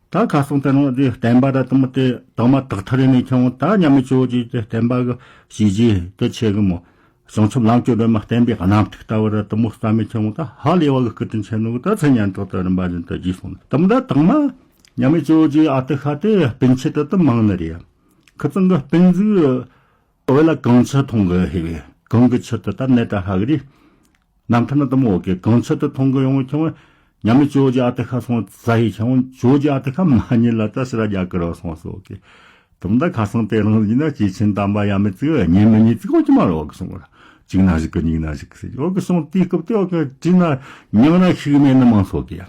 ད་ཁ་སང་དེ་རང་དེ་བསྟན་པ་ར་དུ་མོ་དེ་དང་མ་དག་ཐར་རེ་ནས་ཁྱོང་ད་མཉམ་མེད་ཇོ་བོ་རྗེ་དེ་བསྟན་པ་གི་བྱས་རྗེས་དེ་ཆེ་གི་མོ། བྱང་ཆུབ་ལམ་གྱི་སྒྲོན་མ་བསྟན་པའི་རྣམ་ཐར་ལྟ་བུ་ར་དུ་མོ་རྩ་མེད་ཆེན་མོ་ད་ཧ་ལས་པ་གི་སྐུ་དྲིན་ཆེན་ནོ་ད་མཚན་སྙན་གྲགས་དུ་རིམ་པ་བཞིན་དུ་རྒྱས་སོང་། དུ་མོ་ད་དང་མ་མཉམ་མེད་ཇོ་བོ་རྗེ་ཨ་ཏི་ཤ་དེ་སྤུན་མཆེད་དུ་དུ་མང་ནི་རེད། ཁི་ཚང་གི་སྤུན་ཟིག་བོད་ལ་གངས་ཆུ་འཐུང་གི་ཧེ་བས་གངས་གི་ཆུ་དུ་ད་ནད་ད་ཧ་གི་རེད། རྣམ་ཐར་ནི་དུ་མོ་གི་གངས་ཆུ་དུ་འཐུང་གི་ཡོང་བའི་ཆུང་མཉམ་མེད་ཇོ་བོ་རྗེ་ཨ་ཏི་ཤ་སོང་ཙ་ཡི་ཆུང་ཇོ་བོ་རྗེ་ཨ་ཏི་ཤ་མ་ཉིད་ལ་ད་ཕྱི་ར་རྒྱ་གི་ར་སོང་སོ་གི། དུ་མོ་ད་ཁ་སང་དེ་རང་ཡིན་ན་སྐྱེས་ཆེན་དམ་པ་ཡ་མེད་ཙིག་གཉེན་མི་གཉིས་ཙིག་འོ་ཅི་མ་རེད་འོ་གི་སོང་བ། གཅིག་ན་ཞིག་གི་གཉིས་ན་ཞིག་གི་ཟེར་འོ་གི་སོང་དེའི་སྐབས་དེ་འོ་གི་དྲིས་ན་མྱང་ན་ཤིག་མེད་ནི་མང་སོ་གི་ཡ།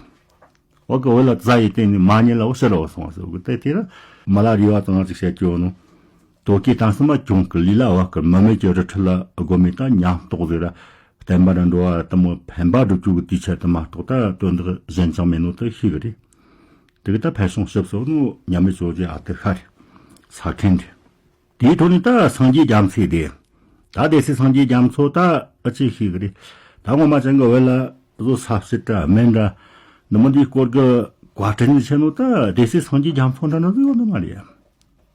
འོ་གི་འོ་ལ་རྩ་ཡི་སྟེང་ནས་མ་ཉིད་ལ་འོ་ཕྱི་ར་འོ་སོང་བ་སོ་གི་དེ་དེ་ར་མ་ལ་རི་བ་ཙང་ཅིག་བཤད་ཀྱི་འོ་ནོ། དོ་ཀི་དང་སུ་མ་གྱོང་གི་ལི་ལ་བ་གི་མི་མེད་ཀྱི་རི་ཁྲི་ལ་སྒོ་མེ་དང་ཉམས་རྟོགས་ཟེར་ར། བསྟན་པ་ར་འགྲོ་བ་དུ་མོ་ཕན་པ་སྒྲུབ་རྒྱུ་གི་དུས་ཆད་དུ་མ་གཏོགས་ད་དོན་དག་གཞན་ཅང་མེད་ནོ་དུ་ཤེས་གི་རེད། དེ་གི་ད་ཕལ་བྱུང་ཞིབ་སོགས་ནོ་མཉམ་མེད་ཇོ་བོ་རྗེ་ཨ་ཏི་ཤ་རེད། ས་ཁན་རེད། དེའི་ཐོག་ནས་ད་སངས་རྒྱས་རྒྱ་མཚོ་དེ། ད་སྡེ་སྲིད་སངས་རྒྱས་རྒྱ་མཚོ་ད་ཨ་ཅེ་ཤེས་གི་རེད། ད་ངོ་མ་ཅན་གི་བོད་ལ་བཟོ་ས་བྱི་དྲ་སྨན་དྲ་འདི་མོ་འདིའི་སྐོར་གི་བཀའ་དྲིན་ཆེ་ནོ་ད་སྡེ་སྲིད་སངས་རྒྱས་རྒྱ་མཚོ་འདྲ་ན་ཟིག་ཡོད་ནི་མ་རེད།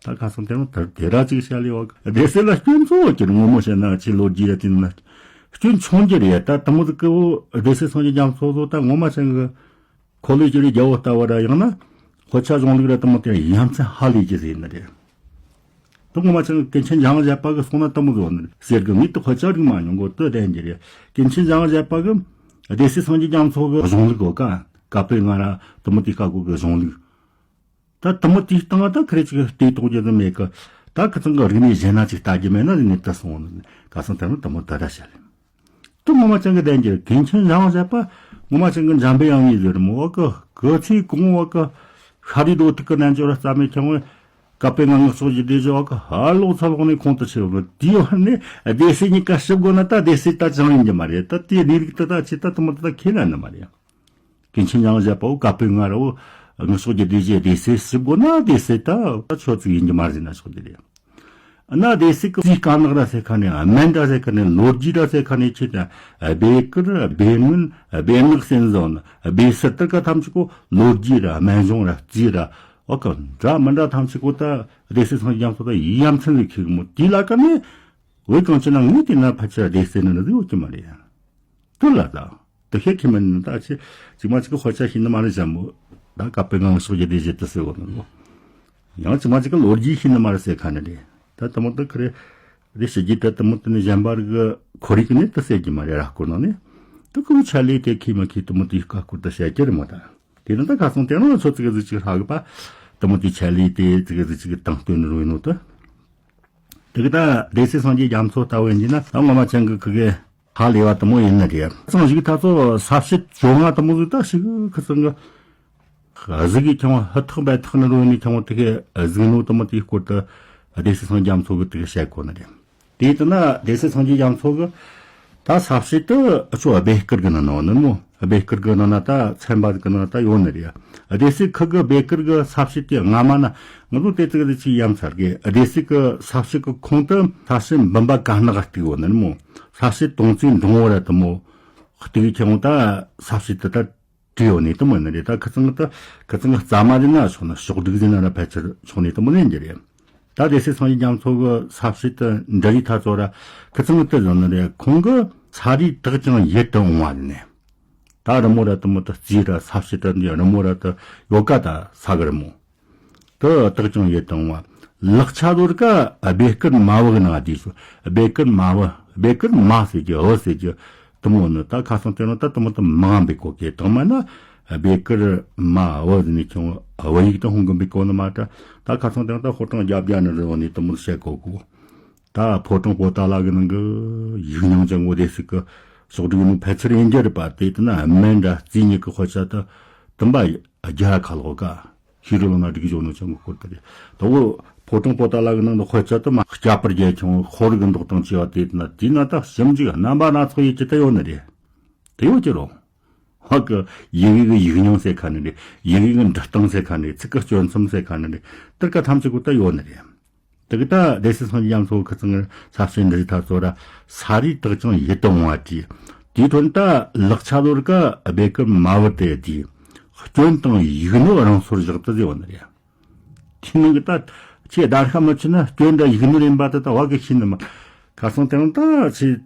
ད་ཁ་སང་དེ་རིང་དེ་ར་ཅིག་བཤད་ལེ་བ་སྡེ་སྲིད་ལ་སྐྱོན་ཚོ་ཀྱི་ངོ་མ་བཤད་ན་ཅི་ལོ་རྒྱུས་ཡ་དེ་ན་སྐྱོན་ཆུང་རྒྱུ་རེད། ད་དུ་མོ་ཟིག་གི་བོ་སྡེ་སྲིད་སངས་རྒྱས་རྒྱ་མཚོ་བཟོ་ད་ངོ་མ་ཅན་གི་འཁོར་ལོས་སྒྱུར་བའི་རྒྱལ་པོ་ལྟ་བུ་ར་ཡང་ན་དཔེ་ཆ་གཞུང་ལུགས་ར་དུ་མོ་དེ་ཡ་མཚན་ཧ་ལས་ཀྱི་ཟེར་ནི་རེད། དུ་ངོ་མ་ཅང་གི་ཀུན་མཁྱེན་འཇམ་དབྱངས་བཞད་པ་གི་གསུང་ན་དུ་མོ་བཟོ་ནི་རེད་ཟེར་གི། ངས་དུ་དཔེ་ཆ་རིག་མ་མྱོང་གོ་དུ་བསྟན་གྱི་རེད། ཀུན་མཁྱེན་འཇམ་དབྱངས་བཞད་པ་གི་སྡེ་སྲིད་སངས་རྒྱས་རྒྱ་མཚོ་གི་གཞུང་ལུགས་གོ་ཀ་ཀ་པེ་ང་ར་དུ་མོ་དེ་ཀ་གོ་གི་གཞུང་ལུགས། ད་དུ་མོ་དེའི་སྟེང་ད་ཁ་རེ་ཅིག་ལྟོས་གཏོང་རྒྱུ་དུ་མེད་གི། ད་ཁི་ཚང་གི་རིག་གནས་གཞན་ན་ཅིག་ལྟ་རྒྱུ་མེད་ན་ནི་དུ་སོང་ནི་ཁ་སང་དུ་མོ་དུ་མོ་དུ་ར་བཤད་ལེ། དུ་ངོ་མ་ཅང་གི་བསྟན་གྱི་ཀུན་མཁྱེན་འཇམ་དབྱངས་བཞད་པ་ངོ་མ་ཅང་གི་འཇམ་པའི་དབྱངས་ཡིན་ཟེར་མོ་བ་གི་གི་ཚེ་གོང་བ་གི་ཤཱ་རིའི་རྡོ་ཐུག་གི་རྣལ་འབྱོར་རྩ་མེད་ཁྱོང་བས་ བཀའ་པོད་ལྔ་ངག་གཅོད་ཀྱི་སྡེ་བཞི་བ་གི་ཧ་ལོག་ཚ་ལོག་ནས་ཁོང་དུ་ཆུད་ཡོད་གི། དེའི་བར་ནས་སྡེ་སྲིད་གཉིས་ཀ་ཞིབ་དགོས་ན་ད་སྡེ་སྲིད་ད་ཅང་ཡིན་གྱི་མ་རེད། ད་དེའི་གནས་ལུགས་དེ་ད་ཆེ་ད་དུ་མ་ད་ད་ཁས་ལེན་ནི་མ་རེད། ཀུན་མཁྱེན་མྱང་བཞད་པ་བོ་བཀའ་པོད་ལྔ་ར་བོ་ངག་གཅོད་ཀྱི་སྡེ་བཞི་སྡེ་སྲིད་ཞིབ་དགོས་ན་སྡེ་སྲིད་ད་ད་ཆོས་ཚིག་ཡིན་གྱི་མ་རེད་ན་ཆོག་གི་རེད། ཨ་ན་སྡེ་སྲིད་ཀྱི་རྩིས་དཀར་ནག་ར་ཟེར་ཁ་ནས་སྨན་ར་ཟེར་ཁ་ནས་ལོ་རྒྱུས་ར་ཟེར་ཁ་ནས་ཆེ་ད་སྦེ་ཀུར་སྦེ་སྔོན་སྦེ་ནག་སེམས་བཟང་ན་སྦེ་སི་ཏི་ཀ་ཐམས་ཅད་ཀོ་ལོ་རྒྱུས་ར་སྨན་གཞུང་ར་རྩིས་ར་ཨོ་ཀ་འདྲ་མི་འདྲ་ཐམས་ཅད་ཀོ་ད་སྡེ་སྲིད་སངས་རྒྱས་རྒྱ་མཚོ་ད་ཡ་མཚན་ལས་ཁེགས་མོ་དེ་ལ་ཀ་ནས་བོད་གངས་ཅན་ན་ངོས་དེ་ན་ཕལ་ཆེར་སྡེ་སྲིད་ནི་ནི་ཡོད་ཀྱི་མ་རེད། དུ་ལ་ད་དུ་ཤེས་ཁྱི་མིན་ད་ཆེ་ཅིག་མ་ཅིག་གི་དཔེ་ཆ་ཤེས་ནི་མ་རེད་བྱ་མོ། ད་བཀའ་པོད་ལྔ་ངག་གཅོད་ཀྱི་སྡེ་བཞི་དུ་ཟེར་བ་ནི་མོ། ཡང་ཅིག་མ་ཅིག་གི་ལོ་རྒྱུས་ཤེས་ནི་མ་རེད་ཟེར་ཁ་ནི་རེད། ད་དུ་མོ་དུ་ཁི་རེད། རེད་ཞི་རྒྱས་ད་དུ་མོ་དུ་ནི་གཞན་པ་རིག་གི་ཁོར་ཡུག་ནི་དུ་ཟེར་གྱི་མ་རེད། ར་སྐོར་ནང་ནི་དུ་ཁོ་ཆ་ལས་དེ་ཁི་མ་ཁི་དུ་མོ་དུ་ཡི་ཀ་སྐོར་དུ་བཤད་ཀྱི་རེད་མོ། ད་དེ་ནི་ད་ཁ་སང་དེ་རིང་ཚོ་ཙི་གི་ཟིག་ཅིག་ཧྲ་གི་པ་དུ་མོ་དུ་ཆ་ལས་དེ་ཙི་གི་ཟིག་ཅིག་གི་དང་སྟོན་རུ་ཡིན་ནོ་དུ། དེ་གི་ད་སྡེ་སྲིད་སངས་རྒྱས་རྒྱ་མཚོ་ལྟ་བུ་ཡིན་གྱི་ན་ད་ངོ་མ་ཅང་གི་ཁི་གི་ཧ་ལས་བ་དུ་མོ་ཡིན་ནི་རེད། གཙང་ཞིག་ད་ཚོ་ས་བཤད་བཅོ་ལྔ་དུ་མོ་ཟིག་ད་ཞིག་ཁི་ཚང་གི་གཟིག་གི་ཁྱང་བ་ཧུ་ཐག་བས་ཐག་ནི་རོ་ནི་ཁྱང་བ་དེ་གི་གཟིག་ནོ་དུ་མོ་དེའི་སྐོར་དུ་སྡེ་སྲིད་སངས་རྒྱས་རྒྱ་མཚོ་གི་དེ་གི་བཤད་གོ་ནི་རེད། དེ་ལྟ་ན་སྡེ་སྲིད་སངས་རྒྱས་རྒྱ་མཚོ་གི་ད་ས་བཤད་དུ་ཨ་ཆོ་སྦེ་ཀུར་གི་ནང་ན་ནི་མོ། སྦེ་ཀུར་གི་ནང་ན་ད་ཚན་པ་གི་ནང་ན་ད་ཡོད་ནི་རེད། སྡེ་སྲིད་ཁི་གི་སྦེ་ཀུར་གི་ས་བཤད་དེ་སྔ་མ་ན་ང་ཚོ་དེ་ཙི་གི་ཅིག་ཡ་མཚར་གི། སྡེ་སྲིད་གི་ས་བཤད་གི་ཁོང་དུ་ས་བཤད་འབུམ་པ་ག་ནག་ག་བཏུག་ཡོད་ནི་མོ། ས་བཤད་དོང་ཙེ་འབྲོང་བོ་ར་དུ་མོ་བཏུག་གི་ཁྱེད་ད་ས་བཤད་དེ་ད་བྲིས་ཡོད་ནི་དུ་མོ་ནི་རེད། ད་ཁི་ཚང་ད་ཁི་ཚང་རྩ་མ་རེད་ན་ཆོག་ན་ཕྱོགས་སྒྲིག་ཟིན་ན་ར་ཕལ་ཆེར་ཆོག་ནི་དུ་མོ་ནི་འདི་རེད། ད་སྡེ་སྲིད་སངས་རྒྱས་རྒྱ་མཚོ་གི་ས་བཤད་དུ་འདྲ་རིགས་ཐ་ཚོ་ར་ཁི་ཚང་དུ་བཟོ་ནི་རེད། ཁོང་གི་ས་རིས་དག་ཀྱང་ཡིད་དུ་འོང་བ་ནི། ད་རི་མོ་ར་དུ་མོ་དུ་རྩིས་ར་ས་བཤད་དུ་འདི་རི་མོ་ར་དུ་ཡོད་ཀ་ད་ས་གི་རི་མོ་དུ་དག་ཀྱང་ཡིད་དུ་འོང་བ། ལག་ཆ་ལོར་ཀ་སྦེ་ཀུར་མ་བུ་གི་ནང་དུས་སུ་སྦེ་ཀུར་མ་བུ་སྦེ་ཀུར་མ་ཟེར་གྱི་བུ་ཟེར་གྱི་དུ་མོ་ནི་ད་ཁ་སང་དེ་རིང་ད་དུ་མོ་དུ་མང་བའི་གོ་སྐད་དང་མ་ན་སྦེ་ཀུར་མ་བུ་ནི་ཀྱང་བུ་ཡིག་ཏུ་ཧོང་གི་འབིག་གོ་ནི་མ་ད་ད་ཁ་སང་དེ་རིང་ད་ཕོ་བྲང་རྒྱ་བརྒྱ་ནི་རི་བོ་ནི་དུ་མོ་བཤད་གོ་གོ། ད་ཕོ་བྲང་པོ་ཏཱ་ལ་གི་ནང་གི་ཡིག་རྙིང་ཅན་བོ་དེ་ཟིག་གི་ཕྱོགས་སྒྲིག་ནི་ཕལ་ཆེར་ཡིན་རྒྱུ་རེད་པ། དེ་ལྟ་ན་སྨན་འདྲ་རྩིས་གཉིས་ཀྱི་དཔེ་ཆ་དུ་དུམ་པ་བརྒྱ་ཁ་ལོག་ག་ཤེས་རིག་ལོ་ན་སྒྲིག་གཞོན་ནོ་ཅན་གི་སྐོར་དུ་རེད། ད་བོ་ཕོ་བྲང་པོ་ཏཱ་ལ་གི་ནང་གི་དཔེ་ཆ་དུ་མ་སྐྱ་པར་རྒྱལ་ཁྱོང་ཧོར་གི་མདོག་དང་བཅས་པ་དེ་ལྟ་ན་དེ་ན་ད་ཞིབ་འཇུག་རྣམ་པ་སྣ་ཚོགས་ཡིད་ཀྱི་ད་ཡོད་ནི་རེད། དེ་ཡོད་ཀྱི་རོ། ཧ་གི་ཡི་གེ་གི་ཡིག་རྙིང་ཟེར་ཁ་ནི་རེད། ཡི་གེ་གི་འབྲི་སྟངས་ཟེར་ཁ་ནི་རེད། ཚིག་གི་སྐྱོན་མཚམས་ཟེར་ཁ་ནི་རེད། དེར་ཀ་ཐམས་ཅད་གོ་ད་ཡོད་ནི་རེད། དེ་གི་ད་སྡེ་སྲིད་སངས་རྒྱས་རྒྱ་མཚོ་ཁི་ཚང་ས་བཤད་འདི་ཐ་ཚོ་ར་ས་རིས་དག་ཀྱང་ཡིད་དུ་འོང་བ་བྲིས། དེའི་ཐོན་ད་ལག་ཆ་ལོར་ཀ་སྦེ་ཀུར་མ་བུ་དེ་དེའི་སྐྱོན་དང་ཡིག་ནོར་རང་སོར་བཞག་ཏུ་ཟེར་བ་ནི་རེད། དེའི་ནང་གི་ད་ཁྱེད་བརྡར་ཤ་མི་ཆུ་ན་སྐྱོན་འདྲ་ཡིག་ནོར་ཡིན་པ་དེ་ད་བ་གི་ཤེས་ནི་མ། ཁ་སང་དེ་རིང་ད་ཁྱེད་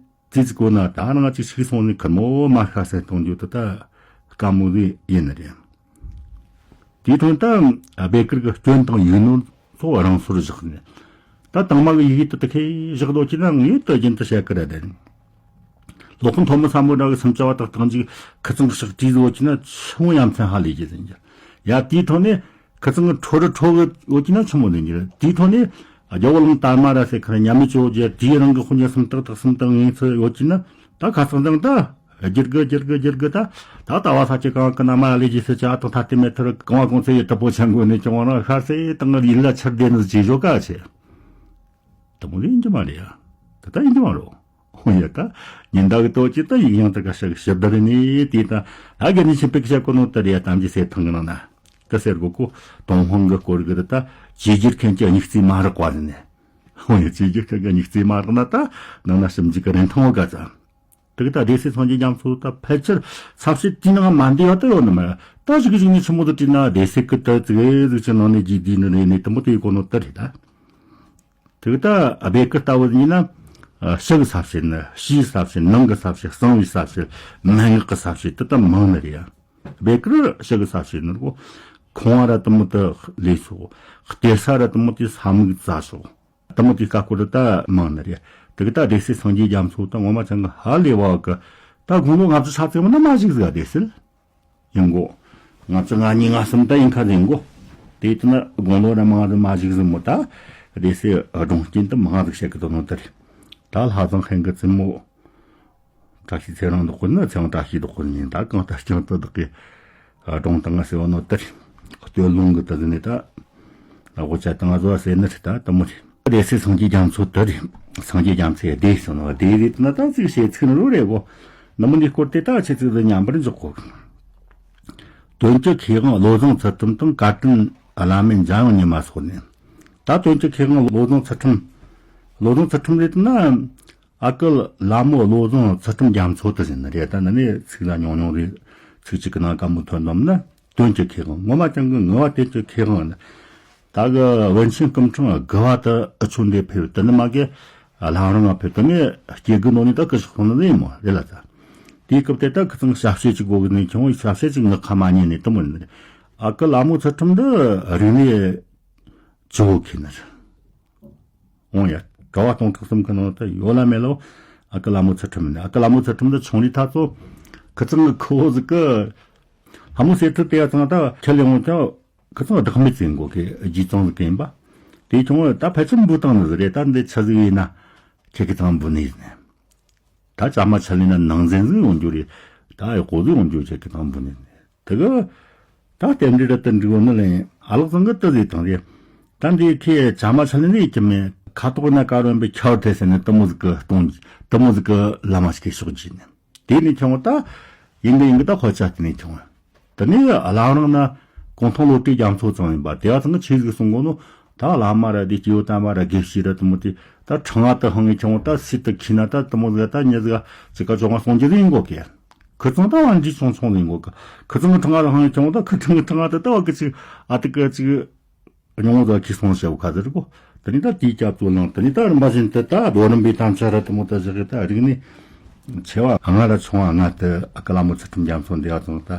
ཙི་ཙི་གོ་ན་ད་ང་ཅིག་ཤིག་སོང་ནས་ཁུར་མོ་མ་ཤ་ཟེར་གཏོང་རྒྱུ་དེ་ད་དཀའ་མོ་ཟིག་ཡིན་ནི་རེད། དེའི་དོན་ད་སྦེ་ཀུར་གི་སྐྱོན་དང་ཡིག་ནོར་སོགས་རང་སོར་བཞག་ནས། ད་དང་མ་གི་ཡི་གེ་དེ་དེ་ཁས་བཞག་རྡོ་ཅི་ན་ངས་དུ་རྒྱུན་དུ་བཤད་ཀི་ར་དེ་ནི། སློབ་དཔོན་ཐོན་མི་སམ་བྷོ་ཊ་གི་སུམ་ཅུ་པ་དག་དང་ཅིག་ཁི་ཚང་གི་ཕྱག་བྲིས་བཟོ་ཅི་ན་ཆུང་ཡ་མཚན་ཧ་ལས་ཀྱི་ཟིན་གྱི། ཡ་དེའི་ཐོག་ནས་ཁི་ཚང་གི་ཁྲོ་རུ་ཁྲོ་གི་ཡོད་ཀྱི་ན་ཆི་མོ་ལེན་གྱི་རེད། དེའི་ཐོག་ནས་རྒྱལ་བོ་གླང་དར་མ་ར་ཟེར་ཁར་མཉམ་མེད་ཅོ་རྒྱལ་དེའི་རང་གི་དཔུང་གཉེན་སུམ་རྟགས་དག་གསུམ་དང་ངེས་ཚུལ་ཡོད་ཀྱི་ན་ད་ཁ་སང་དང་ད་བསྒྱུར་དགོས་བསྒྱུར་དགོས་བསྒྱུར་དགོས་ད་ད་ལྟ་བ་ས་ཆ་གང་གི་ན་མ་ལས་ཀྱི་སི་ཆ་དང་ཐ་ཏི་མེ་ཐར་གང་བ་གང་ཚེ་ཡི་དུ་པོ་ཆེན་གོ་ནས་ཀྱང་བ་ན་ཤར་སེ་དང་ཡིད་ལ་ཆར་ལྡན་ནི་ཇེ་ཞོ་ཀ་ཆེ། དུ་མོ་ལེན་གྱི་མ་རེད་ཡ། ད་ད་ཡིན་གྱི་མ་རོ། ཧོ་ཡ་ད། ཉིན་ཟླ་གི་ལྟོ་ཅི་ད་ཡིག་ཡང་ད་ག་ཤ་གི་ཞིབ་ད་རེ་ནི་དེ་ད། ད་དགེ་འདུན་ཆོས་འཕེལ་གི་ཤ་གོ་ནོ་ད་རེ་ཡ་དམ་གྱི་སེ་ཐང་གི་ནང་ན། ད་ཟེར་གོ་ཀོ་ཏོང་ཧོང་གི་སྐོར་གི་ད་ད་ཇེ་རྒྱུར་མཁན་གྱི་སྙིགས་རྩིས་མ་རག་པ་ཟིན་ནས། ཧོ་ཡ་ཇེ་རྒྱུར་མཁན་གྱི་སྙིགས་རྩིས་མ་རག་ན་ད་ནང་ན་ཞིབ་འཇུག་གི་རིན་ཐང་བ་ག་ཙམ། དེ་གི་ད་སྡེ་སྲིད་སངས་རྒྱས་རྒྱ་མཚོ་ད་ཕལ་ཆེར་ས་བཤད་དེའི་ནང་མ་འདི་ཡོད་ད་ཡོད་ནི་མ་རེད། ད་ཞིག་གི་ཞིག་ནི་ཆི་མོ་དུ་བྲིས་ན་སྡེ་སྲིད་གི་ད་ཙི་གེ་ཟིག་ཅི་ནང་ནས་རྗེས་དེའི་ནི་རེད་ནི་དུ་མོ་དེ་ཡི་གོ་ནོ་ད་རེད་ད། དེ་གི་ད་སྦེ་ཀུར་ལྟ་བུ་ཡིན་ན་ཕྱི་གི་ས་བཤད་ནི་ཕྱིའི་ས་བཤད་ནང་གི་ས་བཤད་གསང་བའི་ས་བཤད་མན་ངག་གི་ས་བཤད་དེ་ད་མང་ནི་རེད་ཡ། སྦེ་ཀུར་ཕྱི་གི་ས་བཤད་ནི་རོ། ཁང་བ་ར་དུ་མོ་དུ་ལས་སོ། གཏེར་ས་ར་དུ་མོ་དུ་ས་མིག་རྩ་སོ། དུ་མོ་དེ་ཀ་སྐོར་དུ་ད་མང་ནི་རེད། དེ་གི་ད་སྡེ་སྲིད་སངས་རྒྱས་རྒྱ་མཚོ་ད་ངོ་མ་ཅང་གི་ཧ་ལས་བ་གི། ད་དགུང་ལོ་ལྔ་བཅུ་ཚ་ཚེ་མོ་ན་མ་ཞིག་ཟིག་སྡེ་སྲིད། ཡིན་གོ། ལྔ་བཅུ་ང་གཉིས་ང་གསུམ་ད་ཡིན་ཁ་ཟིག་ཡིན་གོ། དེ་ལྟ་ན་དགུང་ལོ་ར་མང་རུ་མ་ཞིག་ཟིག་མོ་ད། སྡེ་སྲིད་སྒྲུང་རྐྱེན་དུ་མང་ཟིག་བཤད་གི་དོ་ནོ་དེ་རེད། ད་ལྷ་བཟང་ཧན་གི་བཙུན་མོ། བཀྲ་ཤིས་ཚེ་རིང་དག་གོ་ན་ཚེ་རིང་བཀྲ་ཤིས་དག་གོ་ནི་ད་གང་ལྟར་ཀྱང་དུ་བདག་གི་སྒྲུང་དང་ང་ཟེར་བ་ནོ་དེ་རེད། སྟོད་ལུང་གི་དུ་ཟིན་ནས་ད། དབུ་ཅག་དང་བཟོ་བ་ཟེར་ནི་རེད། ད་དུ་མོ་རེད། སྡེ་སྲིད་སངས་རྒྱས་རྒྱ་མཚོ་དུ་རེད། སངས་རྒྱས་རྒྱ་མཚོའི་སྡེ་ཟེར་ནོ་སྡེ་རེད་ན་ད་ཅིག་བྱེད་ཚིག་ནི་རོ་རེད་གོ། ནི་མི་འདི་སྐོར་དེ་ད་ཆེ་ཚིག་ཏུ་མཉམ་པར་འཇོག་གོ། དོན་གྱི་མཁས་དབང་བློ་བཟང་ཚུལ་ཁྲིམས་དང་བཀའ་དྲིན་བླ་མའི་འཇམ་དབྱངས་ཉི་མ་སོགས་ནས། ད་དོན་གྱི་མཁས་དབང་བློ་བཟང་ཚུལ་ཁྲིམས། བློ་བཟང་ཚུལ་ཁྲིམས་རེད་ན། ཨ་ཀི་ལ་མོ་བློ་བཟང་ཚུལ་ཁྲིམས་རྒྱ་མཚོ་དུ་ཟེར་ནི་རེད། ད་ནི་ནི་ཚིག་ལ་ཉུང་ཉུང་རེད། ཚིག་གཅིག་གི་ནང་དཀའ་མོ་ཐོན་འདོམ་ན། དོན་གྱི་མཁས་དབང་ངོ་མ་ཅང་གི་ངོ་བ་དོན་གྱི་མཁས་དབང་ནི། ད་གི་བན་ཆེན་སྐུ་ཕྲེང་དགུ་བ་དུ་ཨ་ཆོ་འདི་ཕེབས་དུ་ནི་མ་གི་ལྷ་རང་ང་ཕེབས་དུ་ནི་སྐྱེ་དགུ་ནོ་ནི་ད་གི་ཤོག་ནི་ཡིན་མོ་རེད་ལ་ད། དེའི་སྐབས་དེ་ད་ཁི་ཚང་ཞབས་ཕྱི་གཅིག་གོ་གི་ནི་ཁྱོད་ཞབས་ཕྱི་གཅིག་ངག་ཁ་མ་ཉན་ནི་དུ་མོ་ནི། ཨ་ཀི་ལ་མོ་ཚུལ་ཁྲིམས་འདི་རིག་གནས་ཇོ་བོ་ཁེ་ནི་རེད། འོང་ཡ། གྲྭ་བ་སྟོང་ཕྲག་གསུམ་གི་ནང་དུ་ཡོད་ལ་མེད་ལོ། ཨ་ཀི་ལ་མོ་ཚུལ་ཁྲིམས་ནི། ཨ་ཀི་ལ་མོ་ཚུལ་ཁྲིམས་འདི་ཆུང་རིགས་ཐ་ཚོ་ཁི་ཚང་གི་ཁུ་བོ་ཟིག་གི་ལྷ་མོ་སེ་ཐུ་དེ་ཡ་ཚང་ད་ཁྱེད་ལས་འོང་ཀྱང་ཁི་ཚང་བདག་མེད་ཟིན་གོ་གི་རྗེས་ཚང་ཟིག་གི་ཡིན་པ། དེ་ཆུང་བ་ད་ཕལ་ཆེར་འབུ་བཏང་ནི་ཟིག་རེད། ད་འདི་ཆི་ཟིག་ཡིན་ན་ཁྱེད་ཀྱི་ཚང་འབུ་ནི་ཡིན། ད་ཅ་མ་ཆ་ལེ་ན་ནང་ཟན་ཟིག་ཡོང་རྒྱུ་རེད། ད་ཡག་པོ་ཟིག་ཡོང་རྒྱུ་ཁྱེད་ཀྱི་ཚང་འབུ་ནི་ཡིན། དེ་གི། ད་རྟེན་འབྲེལ་ར་དུ་འགྲིག་ཡོད་ནི་ལེན། ཨ་ལགས་ཚང་གི་དུ་ཟིག་དང་རེད། ད་འདི་ཁའི་ཇ་མ་ཆ་ལེ་ནི་ཡིད་ཀྱི་མེད་ཁ་དོག་ན་ཀ་རོན་པའི་ཁྱའོ་ཐེ་ཟེར་ནི་དུ་མོ་ཟིག་གི་སྟོང་དུ་མོ་ཟིག་གི་བླ་མ་ཞིག་གི་ཕྱོགས་བགྱིས་ནི། དེ་ནི་ཁྱོད་ད་ཡིན་གི་ཡིན་གི་ད་ཁོ་ཅག་དེ་ནི་ཁྱོད་དེ་ནི་བླ་རང་ན་གུང་ཐང་བློ་གྲོས་རྒྱ་མཚོ་ཚང་ཡིན་པ་དེ་བ་ཚང་གི་ཆོས་ཟིག་གསུང་གོ་ནོ། ད་བླ་མ་ར་དེ་སྐྱེ་བོ་དམ་པ་ར་དགེ་བཤེས་ར་དུ་མོ་དེ་ད་ཁྲང་བ་དུ་ཧང་གི་ཁྱོད་ད་སྲིད་དུ་ཁྱི་ན་ད་དུ་མོ་ཟིག་ད་ཉི་ཟིག་ཅི་ཀ་ཅོ་ང་སོང་རྒྱུ་ཟིག་ཡིན་གོ་གི། ཁི་ཚང་ད་བ་འདྲི་ཆུང་ཆུང་ཡིན་གོ་གི། ཁི་ཚང་གི་ཁྲང་བ་ཧང་ཁྱོད་ད་ཁི་ཚང་གི་ཁྲང་བ་ད་ད་བ་གི་ཅིག་ཨ་ཏི་ཀ་ཅིག་སྙིང་བོ་ད་ཁི་སོང་ཤེའུ་ཁ་ཟེར་གོ། དེ་ནི་ད་དེའི་སྐྱབས་གཙོ་ལངས་དེ་ནི་ད་རིམ་པ་བཞིན་དུ་ད་རྡོ་རིམ་པའི་དམ་བཅའ་ར་དུ་མོ་ད་བཞག་གི་ད་རིག་ནི་ཆེ་བ་ལྔ་ར་ཆུང་བ་ལྔ་དུ་ཨ་ཀ་ལ་མོ་ཚུལ་ཁྲིམས་རྒྱ་མཚོ་འདི་བ་ཚང་ད་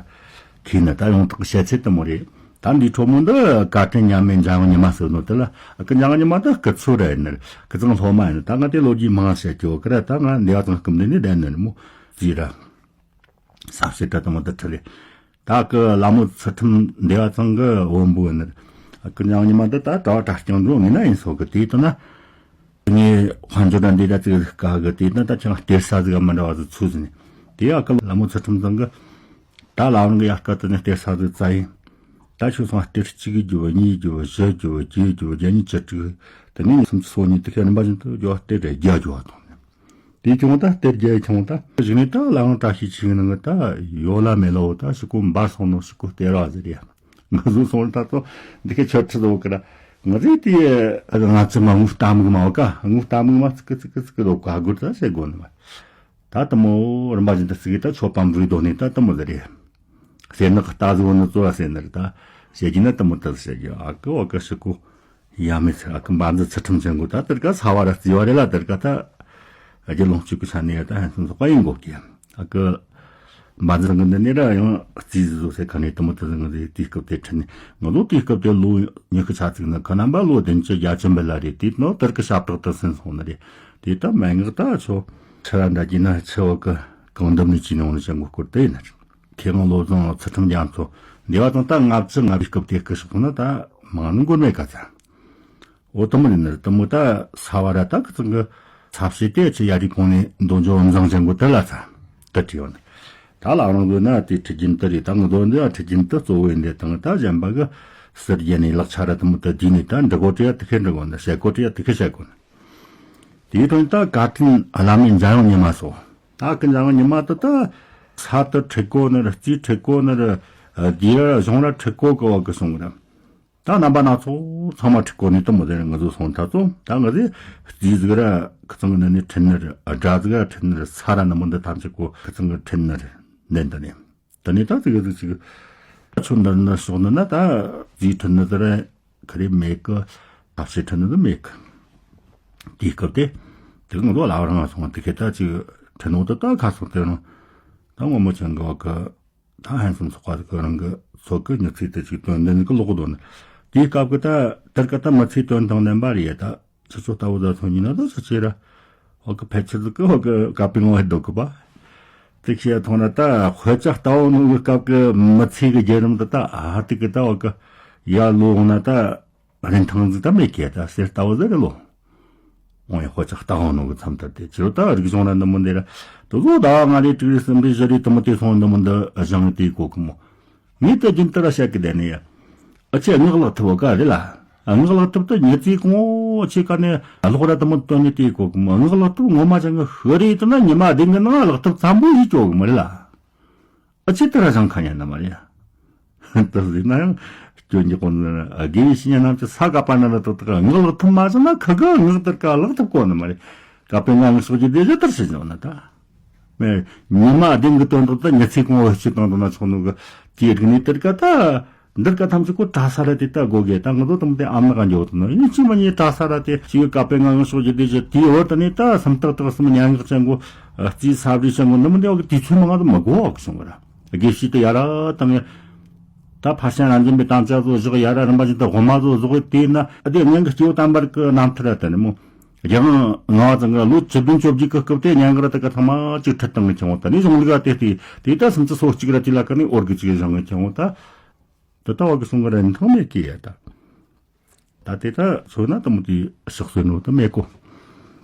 ཁི་ནི་ད་ཡོང་ཐག་བཤད་ཚད་དུ་མོ་རེད། ད་འདི་ཁྲོ་མོ་འདི་བཀའ་དྲིན་མཉམ་མེད་འཇམ་དབྱངས་ཉི་མ་ཟེར་ནོ་དེ་ལ་ཨ་ཀི་འཇམ་དབྱངས་ཉི་མ་ད་སྐུ་ཚོ་ར་ཡིན་ནི་རེད། སྐུ་ཚང་སློབ་མ་ཡིན་ནི། ད་ང་དེ་ལོ་རྒྱུས་མང་བཤད་ཀྱི་ཡོད་ཀི་ར། ད་ང་འདི་བ་ཚང་སྐུ་འདི་ནི་བསྡད་ནི་རེད་མོ་ཟིག་ར། ས་བཤད་གྲྭ་དང་མོ་དེ་ཁྲི་རེད། ད་ཀི་ལ་མོ་ཚུལ་ཁྲིམས་འདི་བ་ཚང་གི་བོན་པོ་ཡིན་ནི་རེད། ཀི་འཇམ་ཉི་མ་འདི་ད་གྲྭ་བ་གྲྭ་རྐྱང་འགྲོ་ངེས་ན་ཡིན་སོ་གི། དེ་ལྟ་ན་ངས་དཔལ་འབྱོར་འདི་ད་ཅིག་དཀའ་གི། དེ་ལྟ་ན་ད་ཁྱང་སྟེར་ས་ཟིག་མི་འདྲ་བ་ཟིག་ཚུལ་ཟིན་ནས་དེ་ཡ་ཀི་ལ་མོ་ཚུལ་ཁྲིམས་ཚང་གི་ད་ལ་རང་གི་ཡ་སྐད་དུ་ནི་སྟེར་ས་ཟིག་བཙལ་ཡིན། ད་ཁྱོད་ཚང་སྟེར་གཅིག་རྒྱུ་བ་གཉིས་རྒྱུ་བ་བཞི་རྒྱུ་བ་བརྒྱད་རྒྱུ་བ་བརྒྱད་གཉིས་བཅུ་དྲུག་དེ་ནས་སུམ་ཅུ་སོ་གཉིས་དེ་ཁའི་རིམ་པ་བཞིན་དུ་རྒྱུ་བ་སྟེར་རེ་བརྒྱ་རྒྱུ་བ་དང་། དེ་ཁྱོད་ད་སྟེར་རྒྱལ་ཁྱོད་ད་གཞུག་ནས་ད་ལ་རང་བཀྲ་ཤིས་ཆེ་གི་ནང་གི་ད་ཡོད་ལ་མེད་ལ་འོ་ད་ཞིག་གོ་འབར་སོང་ནོ་ཞིག་གོ་སྟེར་བ་ཟེར་ཡ། ང་ཚོ་སོང་ད་ཚོ་འདི་གའི་ཆོས་ཁྲི་ཚོ་གི་ར་ང་ཚོས་དེ་ང་ཚོ་མ་དངུལ་གཏའ་མིག་མ་བ་ཀ་དངུལ་གཏའ་མིག་མ་ཚིག་གི་ཚིག་གི་ཚིག་གི་ལོ་ག་དགོས་ད་ཟེར་དགོས་ནི་མ། ད་དུ་མོ་རིམ་པ་བཞིན་དུ་ཚིག་གི་ད་ཆོས་པ་འབྲུའི་སྡོད་ནས་ད་དུ་མོ་ཟེར་ཡ། ཟེར་ནག་གཏའ་ཟིག་བོ་ནི་ཚོ་བ་ཟེར་ནི་རེད། ད་ཟེར་གྱི་ན་དུ་མོ་ད་ཟེར་གྱི་ཨ་ཀི་བ་ཀི་ཞིག་གོ། ཡ་མི་ཚེ་ཨ་ཀི་འབའ་འཛི་ཚུལ་ཁྲིམས་ཅན་གོ་ད་དེར་ཀ་ཚ་བ་ར་རྩི་བ་རེ་ལ་དེར་ཀ་ད་རྒྱུ་ལོངས་སྤྱོད་ཀྱི་ཆ་ནས་ད་ཧན་སུན་སོགས་པ་ཡིན་གོ་གི། ཨ་ཀི་འབའ་འཛི་རང་གི་འདི་ནི་ར་ཡང་རྩིས་བཟོ་ཟེར་ཁ་ནས་དུ་མོ་དུ་ཟིན་ཟིན་དུས་སྐབས་དེ་ཁྲིད་ནས་ང་ལོ་དུས་སྐབས་དེ་ལོ་ཉི་ཤུ་ཆ་ཚིག་ན་ཁ་ན་འབའ་ལོ་བདུན་ཅུ་བརྒྱད་ཅུ་འབུལ་ལ་རེད། དེ་ནོ་དེར་ཀི་ཞབས་ཏོག་ཏུ་ཟིན་སོང་ནི་རེད། དེ་ད་མན་ངག་ད་ཆོ་ཆི་ར་འདྲ་གྱི་ན་ཆི་བ་ཀི་གང་འདམ་ནས་ཅི་ནོ་ནི་ཅན་གོ་སྐོར་དེ་ཡིན་ན་རེད། མཁས་དབང་བློ་བཟང་ཚུལ་ཁྲིམས་རྒྱ་མཚོ་འདི་བ་དང་ད་ལྔ་བཅུ་ང་བཞི་སྐབས་དེ་སྐུ་ཞོག་ན་ད་མང་ནི་མགོ་མེད་ག་ཚ། འོ་དུ་མོ་ནི་ནི་དུ་མོ་ད་ས་བ་ར་ད་ཁི་ཚང་གི་ས་བྱེད་དེ་ཆི་ཡ་རི་གོང་ནས་འདོན་འཇོག་འཛང་ཅན་གོ་དེ་ལ་ཚ་དུ་བྲིས་ཡོད་ནི། ད་ལ་རང་གི་ན་དེ་ཁྲི་རྒྱུན་དུ་རེད། ད་ངི་དོན་འདི་ཡ་ཁྲི་རྒྱུན་དུ་གཙོ་བོ་ཡིན་དེ་དང་ད་གཞན་པ་གི་ཟུར་རྒྱན་ནས་ལག་ཆ་ར་དུ་མོ་དུ་བྲིས་ནས་ད་འབྲི་གོ་བྲིས་ཡ་དུ་ཁེ་འབྲི་གོ་ནི་བཤད་གོ་བྲིས་ཡ་དུ་ཁེ་བཤད་གོ་ནི། དེའི་དོན་ད་བཀའ་དྲིན་བླ་མའི་འཇམ་དབྱངས་ཉི་མ་སོགས། ད་ཀི་འཇམ་དབྱངས་ཉི་མ་དུ་ད་ས་དུ་ཁྲིད་གོ་ནི་རེད། རྩིས་ཁྲིད་གོ་ནི་རེད། ཨ་དེ་ར་གཞུང་ར་ཁྲིད་གོ་གི་བ་གི་སོང་གི་རེད། ད་རྣམ་པ་སྣ་ཚོགས་ཚང་མ་ཁྲིད་གོ་ནི་དུ་མོ་དེ་རེད། ང་ཚོ་སོང་ད་ཚོ་ད་ང་ཚོས་རྩིས་ཟིག་ར་ཁི་ཚང་གི་ནི་ནི་ཁྲིད་ནི་རེད། ཨ་སྒྲ་ཟིག་ར་ཁྲིད་ནི་རེད། ས་ར་ནི་མོ་འདི་ཐམས་ཅད་གོ་ཁི་ཚང་གི་ཁྲིད་ནི་རེད། ནན་དུ་ནི། དེ་ནས་ད་ཙི་གེ་ཙི་ཅིག་ཆུ་འདི་ནི་ཞོག་ནི་ན་ད་རྩིས་ཁྲིད་ནི་དེ་རེད། ཁ་རེ་མེད་གི། ཐབས་ཤེས་ཁྲིད་ནི་དེ་མེད་གི། དེའི་སྐབས་དེ་དེ་གི་ང་ཚོ་ལ་རང་སོང་དེ་གི་ད་ཅིག་ཁྲིད་ནོ་དེ་ད་ཁ་སོང་དེ་རང་ད་ངོ་མ་ཅན་གི་བ་གི་ད་ཧན་སུམ་ཚོགས་པ་གི་རང་གི་ཚོགས་གི་མྱི་ཚེ་དེ་ཅིག་དོན་ལྡན་གི་ལོག་གི་དོན། དེའི་སྐབས་གི་ད་དེར་གི་ད་མི་ཚེ་དོན་དང་ལྡན་པ་རེད་ད། ཁྱེད་ཚོ་ལྟ་བུ་ཟ་ཐོན་ཡིན་ན་ད་ཆི་ཆི་ར། འོ་གི་ཕལ་ཆེར་ཟིག་གི་འོ་གི་བཀའ་པི་ངོ་ཧེ་འདུག་གི་པ། དེ་ཁྱེད་ཐོང་ན་ད་དཔེ་ཆ་ལྟ་བུ་ནོ་གི་སྐབས་གི་མི་ཚེ་གི་བརྒྱུད་རིམ་དུ་ད་ཨ་དེ་གི་ད་འོ་གི་ཡར་ལོ་འོང་ན་ད་རིན་ཐང་ཟིག་ད་མེད་ཀྱི་ད་ཟེར་ལྟ་བུ་ཟིག་རེད་ལོ། འོ་ཡ་དཔེ་ཆ་ལྟ་བུ་ནོ་གི་མཚམས་ལྟར་དེ་ཁྱེད་ད་རིག་གཞུང་ན་འདི་མོ་འདི་ར་དུ་ཟོ་ད་ང་རེ་དྲུག་རེ་གསུམ་རེ་བཞི་རེ་དུ་མོ་དེ་སོང་འདི་མོ་འདི་བཞེངས་དེ་གོ་གི་མོ། ངས་ད་རྒྱུན་ལྟར་བཤད་གི་བསྡད་ནི་ཡ། ཨ་ཆེ་ངག་ལག་ཐུབ་བ་ག་རེད་ལ། ཨ་ ངག་ལག་ཐབས་དེ་མྱི་ཚེ་གང་བོ་ཆེ་ཀ་ནས་ལོག་ར་དེ་མོ་བཏོན་ནས་བལྟས་གོ་གི་མོ། ངག་ལག་ཐབས་ངོ་མ་ཅན་གི་ཤི་རེ་དེ་ན་ཉི་མ་བདུན་གི་ནང་ལག་ཐབས་ཙམ་པོ་ཞིག་སྤྱོད་གི་མ་རེད་ལ། ཨ་ཅི་ལྟར་བཞེངས་ཁ་ཉན་ནི་མ་རེད། དེ་ཟིག་ན་ཡང་སྐྱོན་གྱི་གོ་ནི་དགེ་བའི་བཤེས་གཉེན་རྣམས་ཀྱི་ས་ག་པ་ན་ན་ཏག་ཏག་ངག་ལག་ཐབས་མ་བྱུང་ན་ཁི་གི་ངག་དེར་ཀ་ལག་ཐབས་གོ་ནི་མ་རེད། ག་པའི་ང་ངག་ཕྱོགས་ཀྱི་དེ་བཞི་ལྟར་ཞིག་བྱུང་ན་ད། མེ། ཉི་མ་བདུན་གྱི་དོན་དག་ད་མྱི་ཚེ་གང་བོ་ཤི་བཏང་དུ་ན་ཆོག་ནོ་གི་དེའི་རིག་གནས་དེར་ཀ་ད། འདིར་ཀ་ཐམས་ཅད་ཁོ་གྲྭ་ས་ར་དེ་ལྟ་དགོས་གི། ད་ང་ཚོ་དང་དེ་ཨ་མ་ག་འཇོག་ཏུ་ན་ཡིན་གཅིག་མ་ཉིད་གྲྭ་ས་ར་དེ་ཅིག་ག་པའི་ང་ངག་ཕྱོགས་ཀྱི་དེ་བཞི་དེའི་འོག་ཏུ་ནས་ད་སུམ་རྟགས་དག་གསུམ་སྙན་ངག་ཅན་གོ། རྩིས་ས་བྲིས་ཅན་གོ་འདི་མོ་འདི་འོག་གི་དུས་ཚོད་མང་ང་དུ་མི་དགོས་འོག་གི་སོང་གི་ར། དགེ་བཤེས་དེ་ཡ་ར་དང་ཡ། ད་ཕར་ཕྱིན་རང་བྱོན་པའི་དམ་བཅའ་བཟོ་བཞག་ཡ་ར་རིམ་པ་བཞིན་དུ་དབུ་མ་བཟོ་བཟོ་གི་དེས་ན་དེ་སྔོན་གྱི་སྐྱེ་བོ་དམ་པར་གི་རྣམ་ཐར་ར་ད་ནི་མོ། རྒྱལ་དབང་ལྔ་པ་ཚང་གི་ལོ་བཅུ་བདུན་བཅོ་བརྒྱད་ཀྱི་སྐབས་དེ་སྙན་ངག་ར་དེ་ག་ཐང་མ་ཅིག་ཁྲིད་བཏང་གི་ཁྱེར་འོང་། ད་ནི་གཞུང་ལུགས་ཨ་དེ་དེ་དེ་ད་སུམ་ཅུ་སོ་གཅིག་ར་དེ་ལ་ཀ་ནི་འོར་གི་ཅིག་བཞེངས་གི་ཁྱེར་འོང་ད། དེ་ལྟ་བ་གི་གསུང་གི་རིན་ཐང་མེད་ཀི་ཡ་ད། ད་དེ་ད་མཚོན་ན་དུ་མོ་དེ་ཕྱག་སོན་ནོ་དུ་མེད་གོ།